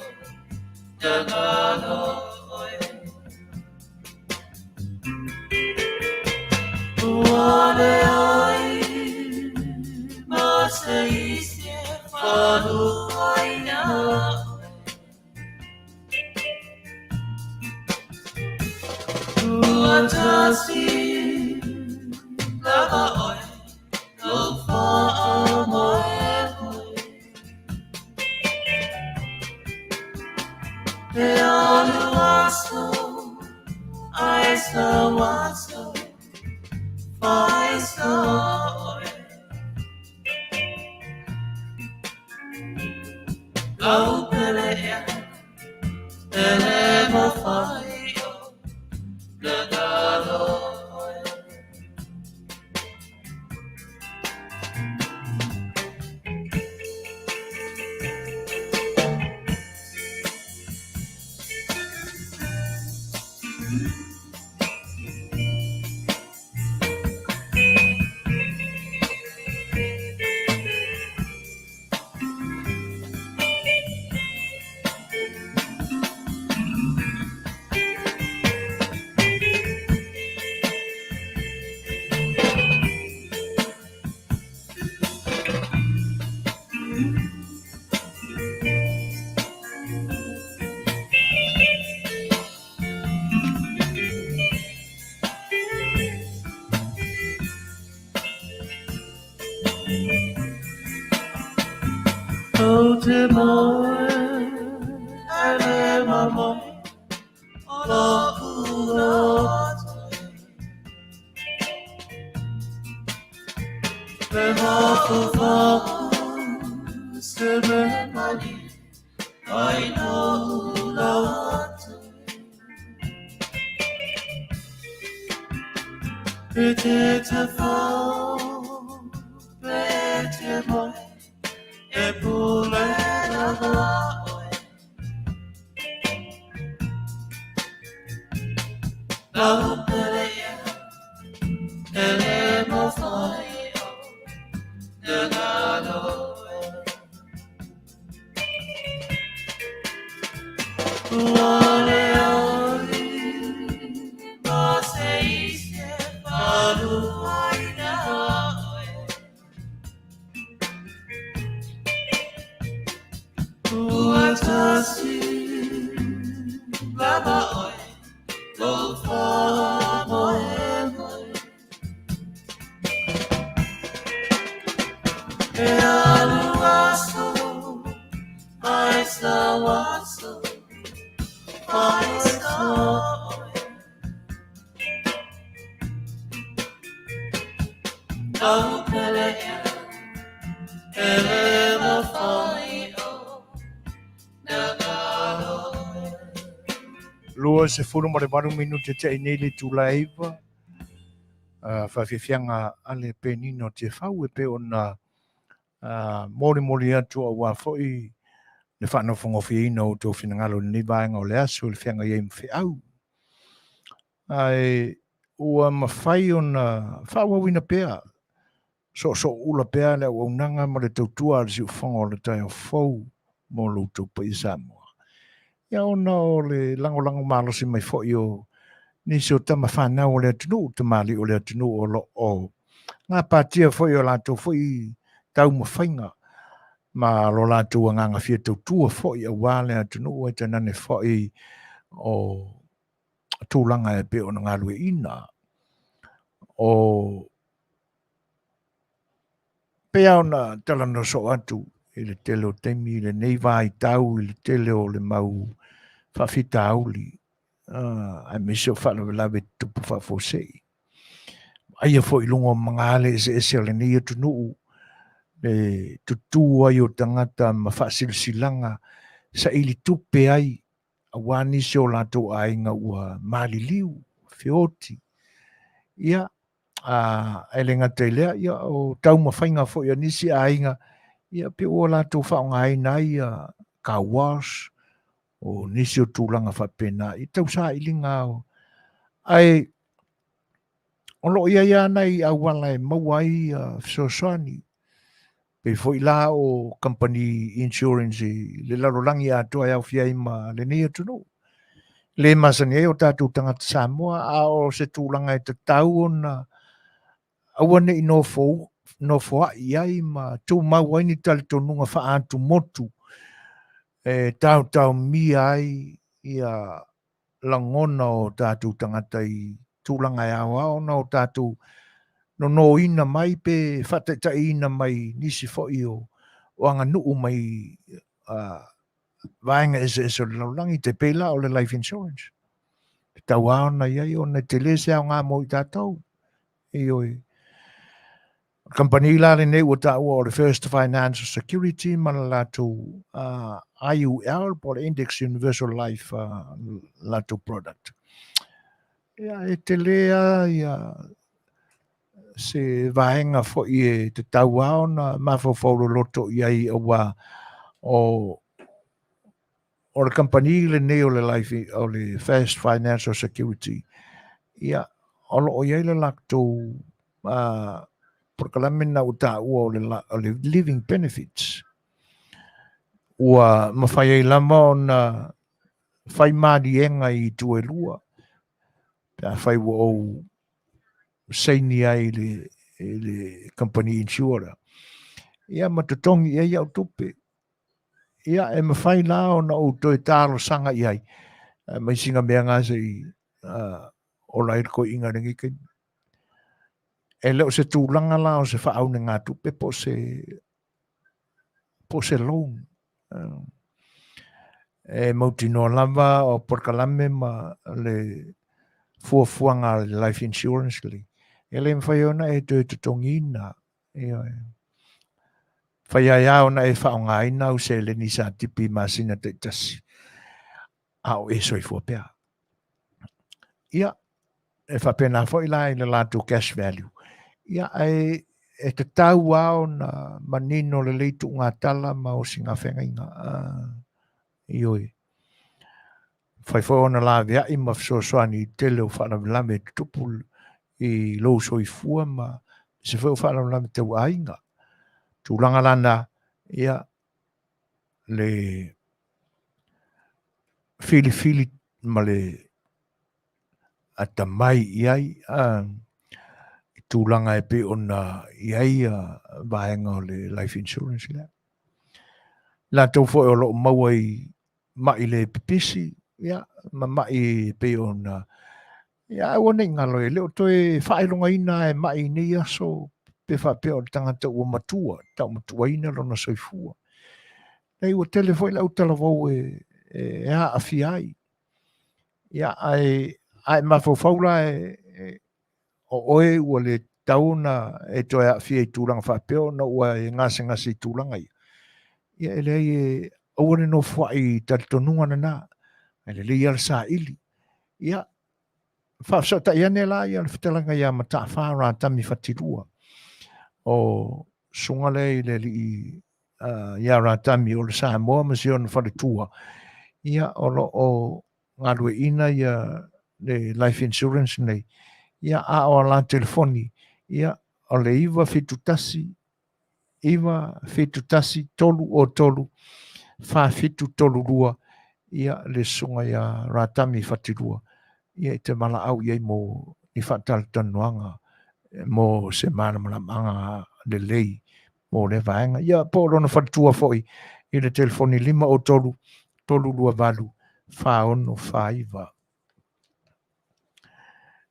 Nagano oe. Ua le ai ma se isi e whaluaina oe. Ua tasi lava oe, lou faamoemoe. E alu aso, ae sau aso, faaisa oe. Lau pele ea, pele mo whai o, nagano oe. O te moe, ae le mamoe, o lo'u loto e. Le mafaufau se mea mani, ai lo'u loto e. E te tawhao, pe te moe, e pule lava oe. Lau pele ea, pele mo whai o, nagano e. Ua le ai ma se isi e whaluaina oe. Ua tasi lava oe, lou faamoemoe. E alu aso, ae sau aso, faaisa oe. Lau pele ea, pele mo whai o, nagano e.
28 minute te'i nei le itula e 9, faafiafiaga a le Penina o Tiafau e pei ona molimoli atu aua foi le faanofogofieina o outou finagalo i lenei vaega o le aso i le feagai ai ma feau. Ae ua mafai ona faaauauina pea, soosooula pea le auaunaga ma le tautua a le siufofoga o le taeao fou mo lo outou paia Samoa. Ia ona o le lagolago malosi mai foi o nisi o tama fanau o le atunuu, tamalii o le atunuu o lo o gapatia foi o latou foi taumafaiga ma lo latou agaga fia tautua foi aua le atunuu ae tainane foi o tulaga e pei ona galueaiina. O Pei lava ona talanoa soo atu i le tele o taimi i lenei vaitau i le tele o le mau faafitauli, aemaise o faalavelave tutupu faafuasei. Aia foi i luga o magale eseese o lenei atunuu le tutū ai o tagata ma faasilasilaga saili tupe ai aua nisi o latou aiga ua maliliu, feoti. Ia, e le gata i lea, ia, o taumafaiga foi a nisi aiga, ia, pe ua latou faaaogaina ai ia car wash, o nisi o tulaga faapena, i tausailiga o. Ae o lo o i ai lava nai auala e maua ai fesoasoani, pei foi la o kamupani insurance i le lalolagi atoa e aofia ai ma lenei atunuu. Le masani ai o tatou tagata Samoa, a o se tulaga e tatau ona aua ne i nofoai i ai ma tumau ai ni talitonuga faa-atumotu e taotaomia ai ia lagona o tatou tagata i tulaga e aoao ona o tatou nonoina mai pe faataitaiina mai nisi foi o aganuu mai vaega eseese o le lalolagi, te pei la o le life insurance. E tatau lava ona i ai ona e tele se aoga mo i tatou. Ioe. O le kamupani la lenei ua taua o le First Financial Security ma le latou IUL po o le Index Universal Life latou product. Ia, e tele lava ia se vaega foi e tatau lava ona mafaufau loloto i ai aua o le kamupani lenei o le Life, o le First Financial Security, ia, o lo o i ai le latou polokalame lena ua taua o le Living Benefits. Ua mafai ai lava ona fai maliega i itu e lua, pe afai ua ou saini ai i le company insurer, ia ma totogi i ai au tupe. Ia, e mafai la ona ou toe talosaga i ai, mai sina mea na se i ola ai le toeaina i lenei taimi. E le o se tulaga la o se faaunegatupe po o se loan. E mautinoa lava o polokalame ma le fuafuaga a le life insurance lenei, e le mafai ona e toe totogiina. Ioe. Fai ai lava ona e faaaogaina au seleni sa tipi i masina taitasi, a o e soifua pea. Ia, e faapena foi la i le latou cash value. Ia, ae e tatau lava ona manino lelei tuugatala ma osigafeagaiga. Ioe. Mafai foi ona laveai ma fesoasoani i le tele o faalavelave e tutupu i lou soifua ma se foi o faalavelave tau aiga. Tulaga la na, ia, le filifili ma le atamai i ai i tulaga e pei ona i ai vaega o le life insurance lea. Latou foi o lo o maua i ma'i le pipisi, ia, ma ma'i e pei ona, ia, aua ne i galo, e le o toe faailogaina lava e ma'i i nei aso pe faapea o le tagata ua matua, taumatuaina lona soifua. Leai, ua tele foi le autalavou e aafia ai. Ia, ae a e mafaufau la e, o oe ua le tatau ona e toe aafia i tulaga faapea ona ua e gasegase i tulaga ia, ia e leai e aua le nofoai i talitonuga lena, ae lelei lava le saili. Ia, faafesootai ane la ia le fetalaiga ia Mataafa Ratami Fatilua, o susuga lea i le alii ia Ratami o le Samoa ma si ona faletua, ia o lo o galueaiina ia le life insurance nei, ia a o la telefoni, ia o le 971 971 303 4732, ia le susuga ia Ratami Fatilua, ia i te valaau i ai mo ni faatalatalanoaga mo se malamalamaaga lelei mo lea vaega. Ia po o lona faletua foi i le telefoni 503 328 4649.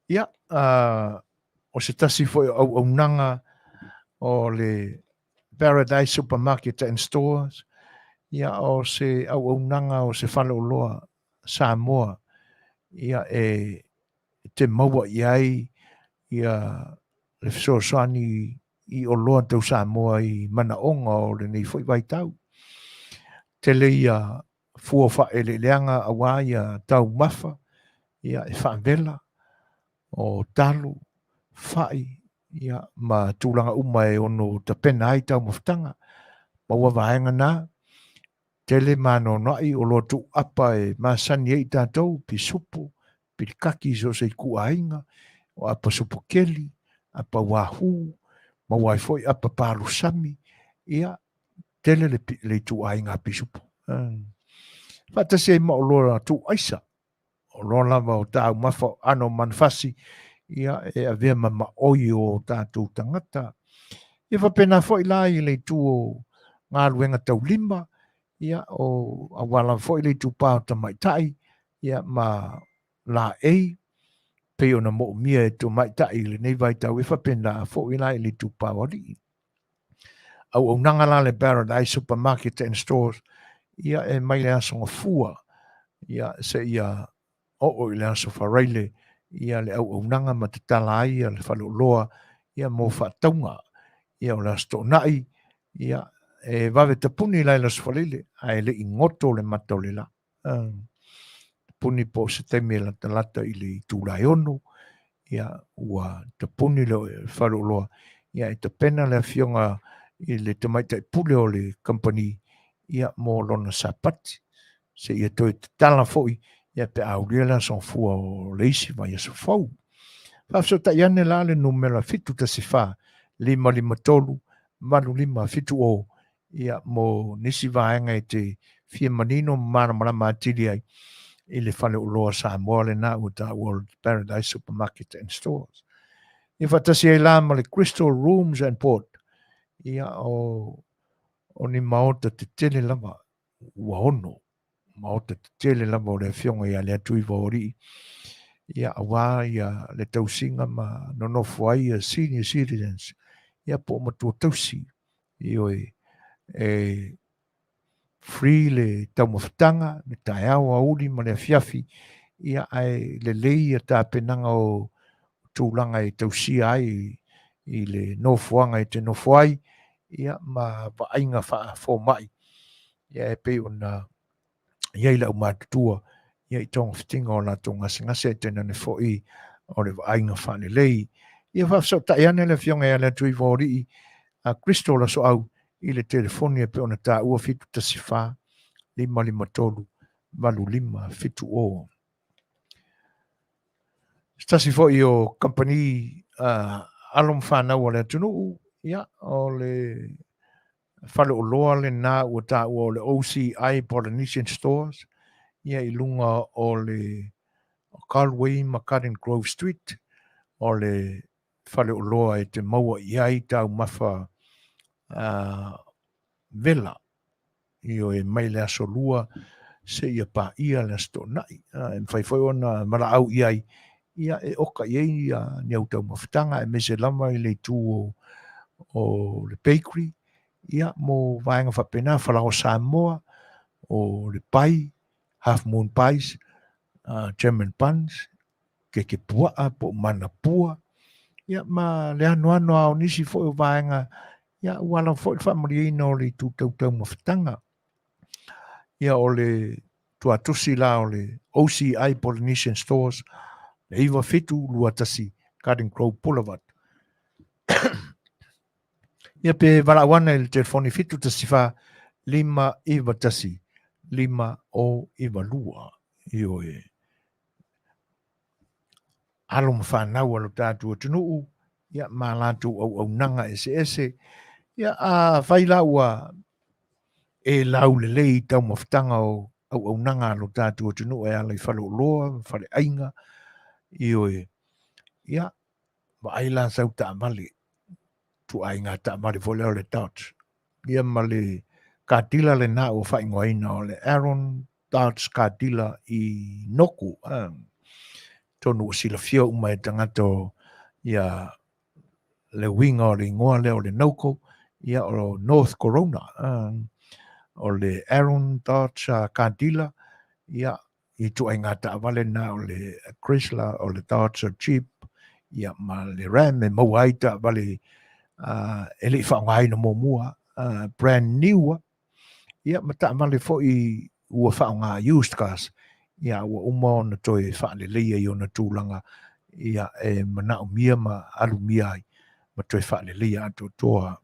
Ia, o se tasi foi o auaunaga o le Paradise Supermarket and Stores, ia o se auaunaga o se faleoloa Samoa ia e te maua i ai ia le fesoasoani i oloa tau Samoa i manaoga o lenei foi vaitau. Tele ia fua faaeleeleaga aua ia taumafa ia e faavela o talo, fai, ia, ma tulaga uma e ono tapena ai taumafataga. Maua vaega na, tele ma anoanoai oloa tuuapa e masani ai i tatou, pisupo, pilikaki i so o se ituaiga, o apa supukeli, apa wahoo, maua ai foi apa palusami, ia, tele le, le ituaiga pisupo. Faatasi ai ma oloa tuuaisa, O loa lava o taumafa o ʻano manufasi, ia, e avea ma maʻoi o tatou tagata. Ia faapena foi la i le itu o galuega taulima, ia, o aua lava foi le itupa o tamaitai, ia, ma laei, pei ona moomia e tamaitai i lenei vaitau, e faapena foi la i le itupa o alii. Auaunaga la le Paradise Supermarket and Stores, ia e mai le Aso Gafua, ia seia oo i le Aso Faraile, ia le auaunaga ma tatala ai ia le faleoloa, ia mo faatauga. Ia o le Aso Toonai, ia e vave tapuni la i le Aso Faraile, ae le i goto le mata o le la. Tapuni po o se taimi e latalata i le itula e 6, ia ua tapuni le faleoloa, ia e tapena le afioga i le tamaitai pule o le kamupani ia mo lona Sapati, seia toe tatala foi ia pe a aulia le aso gafua o le isi vaiaso fou. Faafesootai ane la le numera 714 553 8570 ia mo nisi vaega e te fia manino ma malamalama atili ai i le faleoloa Samoa lena ua taua o le Paradise Supermarket and Stores. Ia faatasi ai la ma le Crystal Rooms and Port, ia o, o ni maota tetele lava ua ono, maota tetele lava o le afioga ia Leatuivaoalii, ia aua ia le tausiga ma nonofo ai ia senior citizens, ia po o matua tausi. Ioe, e free le taumafataga, le taeao, aoauli ma le afiafi, ia ae lelei ia tapenaga o tulaga e tausia ai i le nofoaga e te nofo ai, ia ma vaaiga faafomai, ia e pei ona i ai le aumatutua ia i togafitiga o latou gasegase ae tainane foi o le vaaiga faalelei. Ia faafesootai ane le Afioga ia Leatuivaoalii a Crystal Asoau i le telefoni e pei ona taua 714 553 8570. Se tasi foi o kamupani alo ma fanau a le atunuu, ia, o le faleoloa lena ua taua o le OCI Polynesian Stores, ia i luga o le Galway ma Garden Grove Street, o le faleoloa e te maua i ai taumafa vela. Ioe, mai le aso Lua seia paia le Aso Toonai. E mafai foi ona valaau i ai, ia e oka i ai ia ni au taumafataga, aemaise lava i le itu o, o le bakery, ia mo vaega faapena, falaoa Samoa, o le pai, half moon pies, German buns, keke puaa po o manapua, ia ma le anoano lava o nisi foi o vaega, ia ua lava foi le faamalieina o le itu tau taumafataga. Ia o le tuatusi la o le OCI Polynesian Stores, le 9721 Garden Grove Boulevard. Ia pe valaau ane i le telefoni 714 591 5092. Ioe. Alo ma fanau a lo tatou atunuu, ia ma latou auaunaga eseese. Ia a fai la ua e laulelei i taumafataga o auaunaga a lo tatou atunuu e ala i faleoloa ma faleaiga, ioe, ia vaai la sau taavale, ituaiga taavale foi lea o le Dodge, ia ma le katila lena ua faaigoaina o le Aaron Dodge Katila i Noku. Atonu ua silafia uma e tagata o ia le uiga o le igoa lea o le Noko. Ia, o North Corona, o le Aaron Dodge Car Dealer, ia, i ituaiga taavale na o le Chrysler, o le Dodge Jeep, ia, ma le Ram e maua ai taavale e le i faaaogaina muamua, brand new, ia, ma taavale foi ua faaaoga used cars, ia, ua uma ona toe faaleleia i ona tulaga, ia, e manaomia ma alumia ai ma toe faaleleia atoatoa.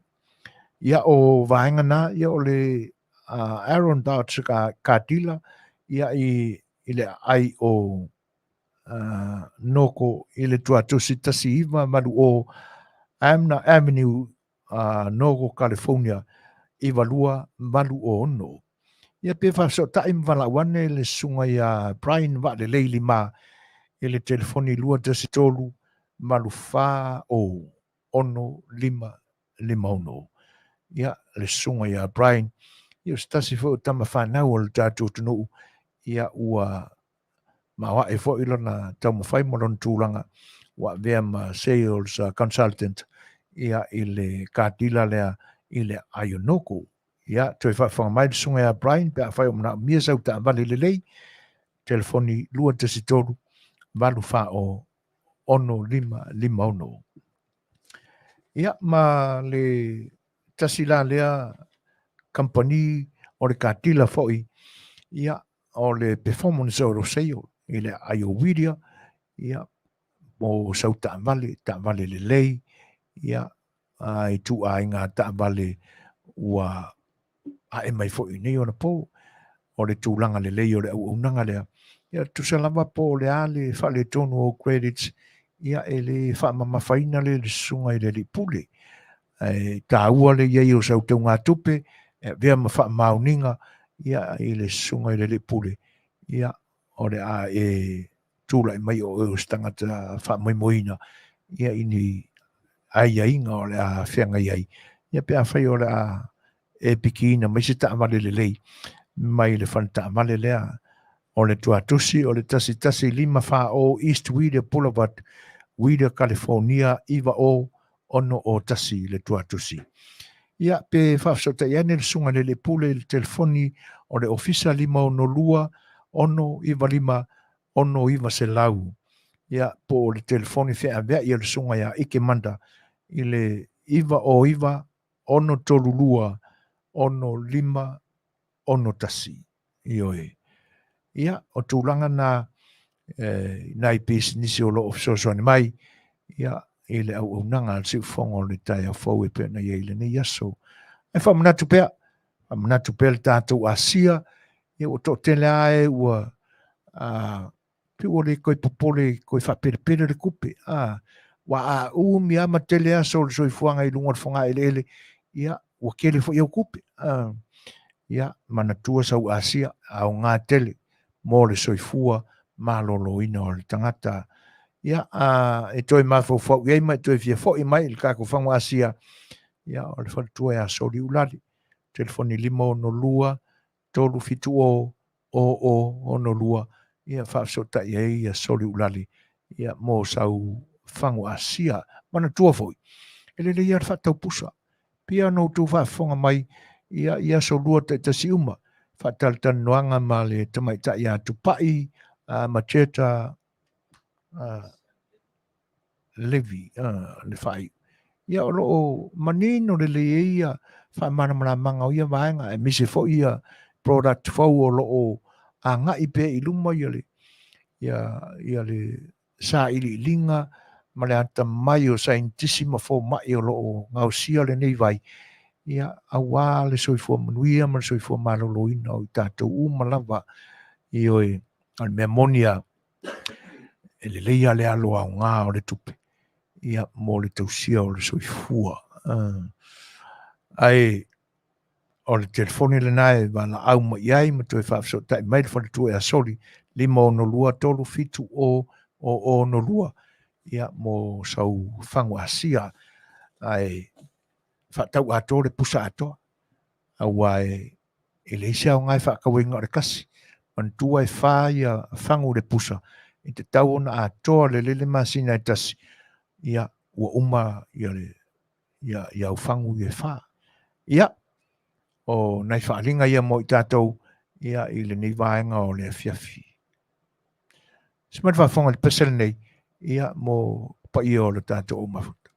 Ia, o vaega na, ia, o le Aaron Dodge car dealer, ia, i le aai o Noko i le tuatosi 1980 Amna Avenue, Noko, California 9286. Ia pe faafesootai ma valaau ane le susuga ia Brian Vaalelei Lima i le telefoni 213 84 0 6556. Ia, le susuga ia Brian, ia o se tasi foi o tama fanau o le tatou atunuu, ia ua maoae foi lona taumafai ma lona tulaga ua avea ma sales consultant ia i le car dealer lea i le Ionoko. Ia, toe faafofoga mai le susuga ia Brian pe afai o manaomia sau taavale lelei, telefoni 213 840 6556. Ia, ma le tasi la lea kamupani o le katila foi, ia, o le Performance Auto Sale i le aai o Whittier, ia, mo sau taavale, taavale lelei, ia, a i ituaiga taavale ua ae mai foi i nei ona po, o le tulaga lelei o le auaunaga lea. Ia, tusa lava po o le a le faaletonu o credits, ia e le faamamafaina le le susuga i le alii pule. Ae taua le i ai o sau teugatupe, e avea ma faamaoniga, ia, i le susuga i le alii pule, ia, o le a e tulai mai o oe o se tagata faamoemoeina, ia, i ni aiaiga o le a feagai ai, ia pe afai o le a e pikiina mai se taavale lelei mai le fale taavale lea. O le tuatusi o le 1154 East Whittier Boulevard, Whittier, California 90601 le tuatusi. Ia, pe faafesootai ane le susuga i le alii pule i le telefoni o le ofisa 562 695 6900, ia, po o le telefoni feaveai a le susuga ia Ike Manda i le 909 632 6561. Ioe. Ia, o tulaga na e, nai pisinisi o lo o fesoasoani mai, ia, i le auaunaga a le siufofoga o le taeao fou e pei ona i ai i lenei aso. Ae faamanatu pea, faamanatu pea le tatou Asia, ia ua toatele lava e ua a, pei ua le toe popole toe faapelepele le tupe. A, ua a umi lava ma tele aso o le soifuaga i luga o le fogaeleele, ia, ua tele foi au tupe. A, ia, manatua sau Asia, aoga tele mo le soifua maloloina o le tagata. Ia, a, e toe mafaufau i ai ma e toe fia foi mai i le tatou fagu Asia, ia, o le faletua ia Soliulali, telefoni 562 370 0062, ia faafesootai ai ia Soliulali ia mo sau fagu Asia. Manatua foi, e lelei lava le faatau pusa. Pia ona outou faafofoga mai ia i aso lua taitasi uma, faatalatalanoaga ma le tamaitai ia Tupai Macheta Levi le faaiu. Ia o lo o manino lelei ai ia faamalamalamaga o ia vaega, aemaise foi ia product fou o lo o agai pea i luma ia le ia ia le sailiiliga ma le atamai o saienitisi ma fomai o lo o gaosia lenei vai, ia, aua le soifua manuia ma le soifua maloloina o i tatou uma lava. Ioe, o le mea moni lava, e lelei lava le alo aoga o le tupe, ia, mo le tausia o le soifua. Ae O le telefoni lena e valaau mai i ai ma toe faafesootai mai le faletua ia Soli 562 370 0062 ia mo sau fagu Asia ae faatau atoa le pusa atoa aua e leai se aoga e faatauina o le kasi manatua e fa ia fagu le pusa e tatau ona atoa le lele masina e tasi ia ua uma ia le ia au fagu ia e fa. Ia, o nai faaaliga ia mo i tatou ia i lenei vaega o le afiafi. Se mai le faafofoga i le pese lenei, ia mo paia o le tatou au mafuta.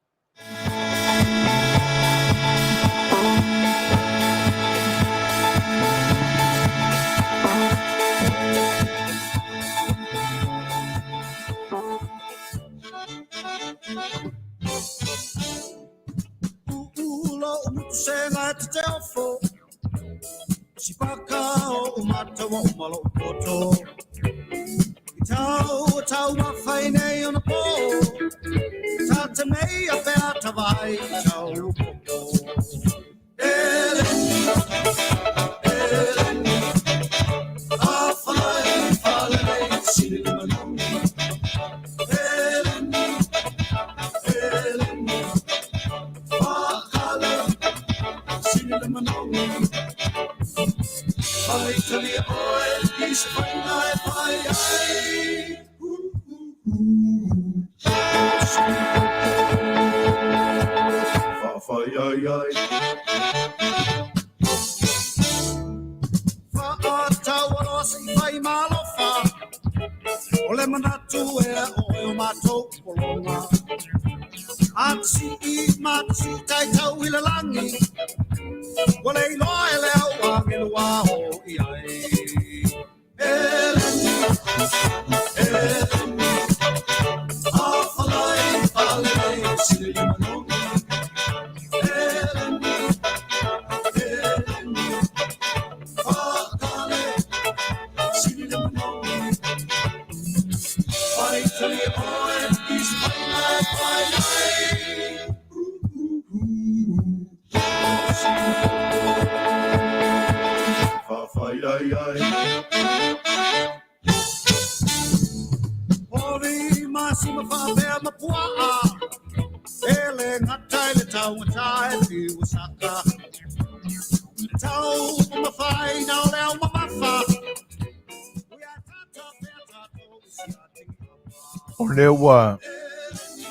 O lea ua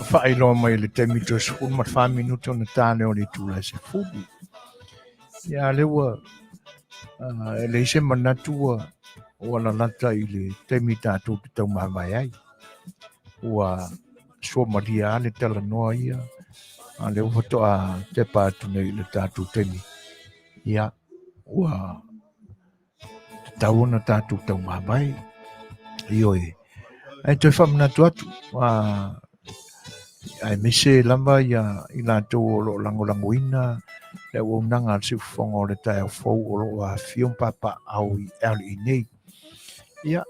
faailoa mai i le taimi toe 14 minute ona ta lea o le itula e 10. Ia lea ua e leai se manatu ua lalata i le taimi tatou te taumavae ai. Ua suamalia lava le talanoa ia, a lea ua faatoa tepa atu nei i le tatou taimi. Ia, ua tatau ona tatou taumavae. Ioe. Ae toe faamanatu atu, aemaise lava ia i latou o lo o lagolagoina le auaunaga a le Siufofoga o le taeao fou o lo o afifio ma papaaao i LE nei. Ia,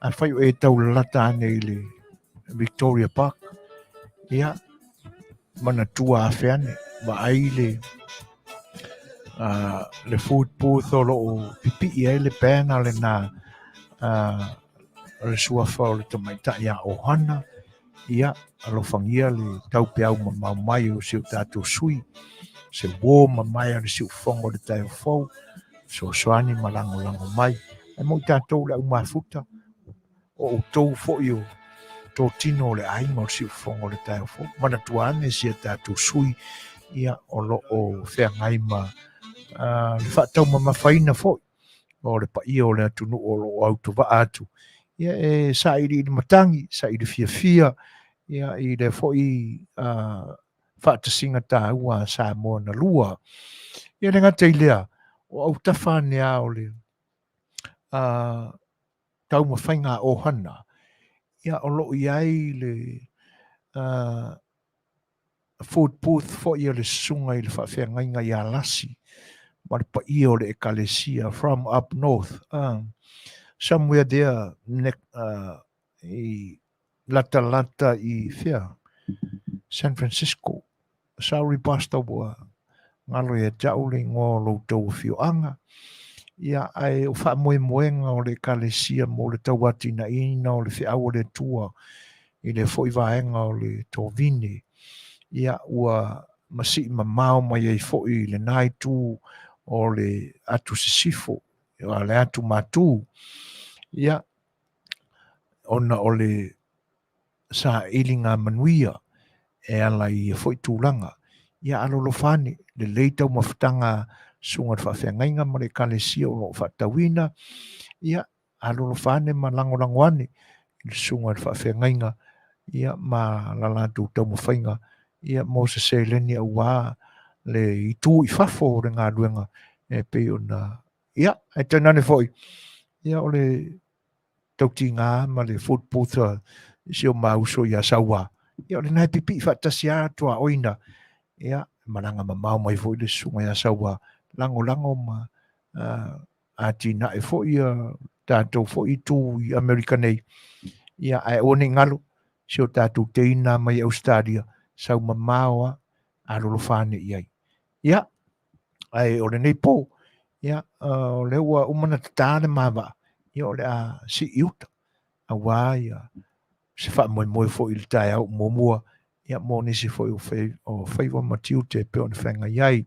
afai o e taulalata ane i le Victoria Park, ia, manatua afe ane, vaai le le food booth o lo o pipii ai le banner lena o le suafa o le tamaitai a Ohana, ia, alofagia le taupeau mamao mai o si o tatou sui, se uo mamae a le siufofoga o le taeao fou, fesoasoani ma lagolago mai. Ae mo i tatou le au mafuta, o outou foi o totino o le aiga o le siufofoga o le taeao fou, manatua ane si a tatou sui, ia, o lo o feagai ma le faataumamafaina foi o le paia o le atunuu o lo o autovaa atu, ia e sailiili matagi, saili fiafia, ia i lea foi faatasiga taua a Samoa na lua. Ia le gata i lea, o autafa ane lava o le taumafaiga a ʻohana, ia o lo o i ai le food booth foi a le susuga i le faafeagaiga ia Lasi ma le paia o le ekalesia from up north, somewhere there i latalata i fea? San Francisco. Sorry Pastor ua galo ia te au le igoa o lo outou afioaga. Ia, ae o faamoemoega o le ekalesia mo le tauatinaeina o le feau a le Atua i lea foi vaega o le tovine, ia, ua masii mamao mai ai foi i lena itu o le atu sisifo, a le atu matu, ia, ona o le sailiga manuia e ala i ia foi tulaga. Ia alolofa ane, lelei taumafataga susuga i le faafeagaiga ma le ekalesia o lo o faatauina. Ia alolofa ane ma lagolago ane i le susuga i le faafeagaiga ia ma la latou taumafaiga ia mo se seleni aua le itu i fafo o le galuega e pei ona ia ae tainane foi ia o le tautiga ma le food booth a si o ma uso ia Saua ia o lena e pipii faatasi a tuaoina ia malaga mamao mai foi le susuga ia Saua lagolago ma atinae foi ia tatou foi itu i Amerika nei ia ae aua ne i galo si o tatou teina mai Australia sau mamao a alolofa ane i ai. Ia, ae o lenei po, ia, o lea ua uma na tatā le mavaa, ia o le a sii uta, aua ia se faamoemoe foi i le taeao muamua, ia mo nisi foi o, o faiva ma tiute e pei ona feagai ai.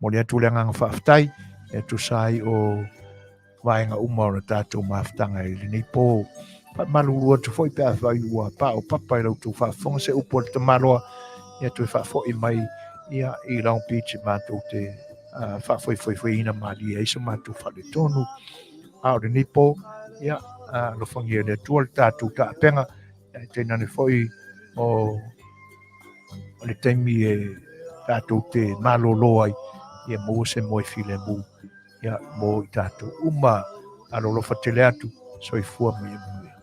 Momoli atu le agaga faafetai e tusa ai o vaega uma o le tatou mafutaga i lenei po. Faamalulu atu foi pe afai ua pao papa i la outou faafofoga se upu a le tamaloa, ia toe faafoi mai ia i Long Beach matou te faafoefoefoeina malie ai so matou faaletonu. A o lenei po, ia alofagia e le Atua le tatou taapega, ae tainane foi o le taimi e tatou te malolo ai, ia maua se moe filemu ia mo i tatou uma. Alolofa tele atu, soifua ma ia manuia.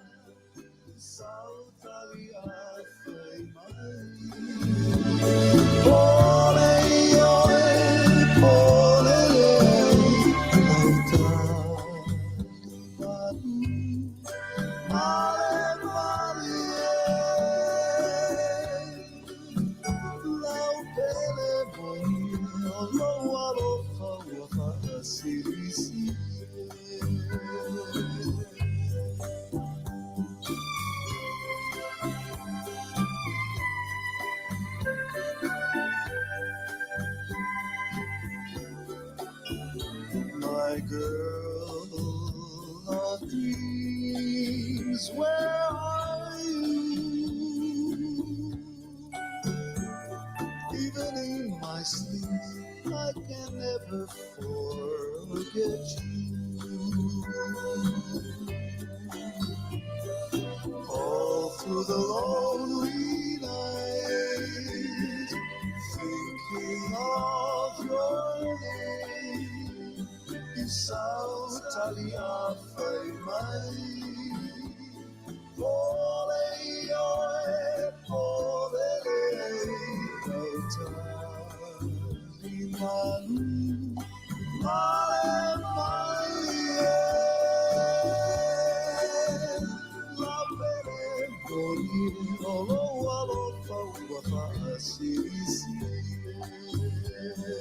My girl of dreams, where are you? Even in my sleep, I can never forget you. All through the lonely night, thinking of your name, Isau Talia Fai Mai. Pole ioe, pole le, tali malu, male mai e. La pele moni o lo alofa ua faasilisili e.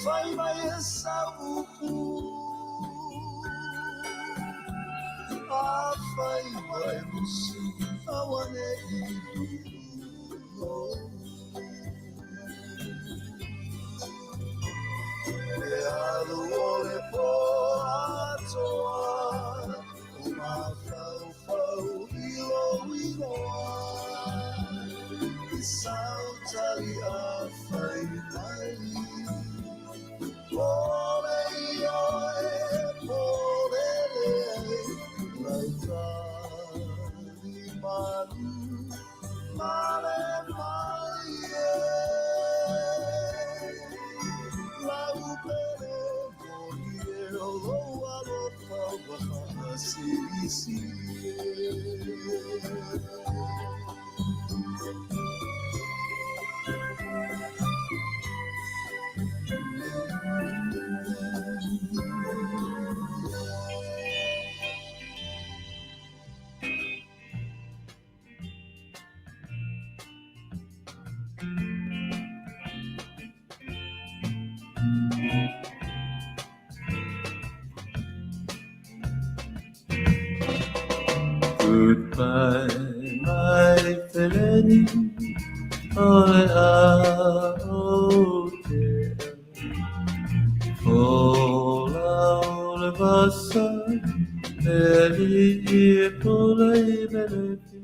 Fai mai e sa upu A fai mai musu a wane i E alu o le po atoa O mafaufau i lou igoa I sautali a fai mai Pole ioe, pole leai Lau tali malu, male mai e Lau pele moni e o lou alofa ua faasilisili e. Goodbye, my feleni.
O le a o te Fola o le vasa E li i pule i melepi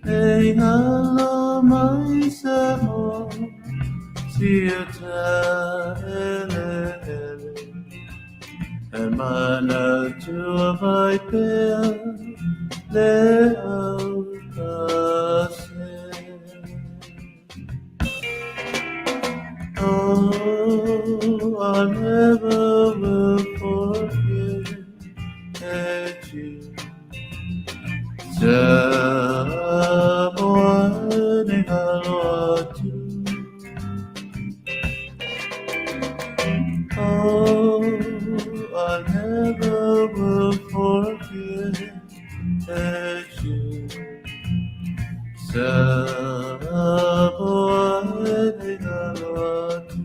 E ngalo mai sa mo Sia ta ele ele E mana tua vai pea Le au tase. Oh, I never will forget you. Samoa ni ngalo atu. Oh, I never will forget you. Samoa ni ngalo atu.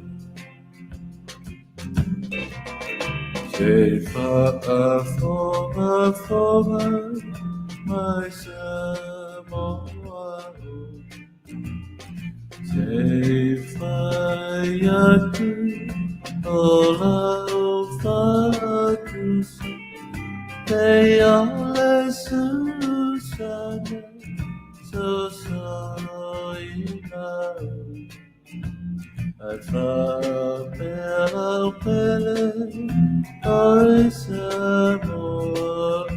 Te whaafonga fonga mai Samoa o. Te whai atu o lau whatusa. Te ale susana so solo ina u. Ai whapea lau pele oi Samoa o.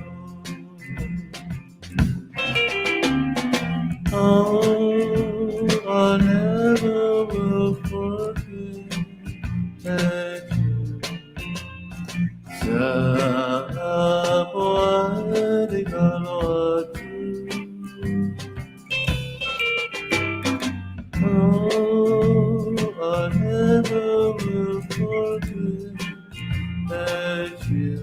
Oh, I never will forget you. Samoa ni ngalo atu. Oh, I never will forget you.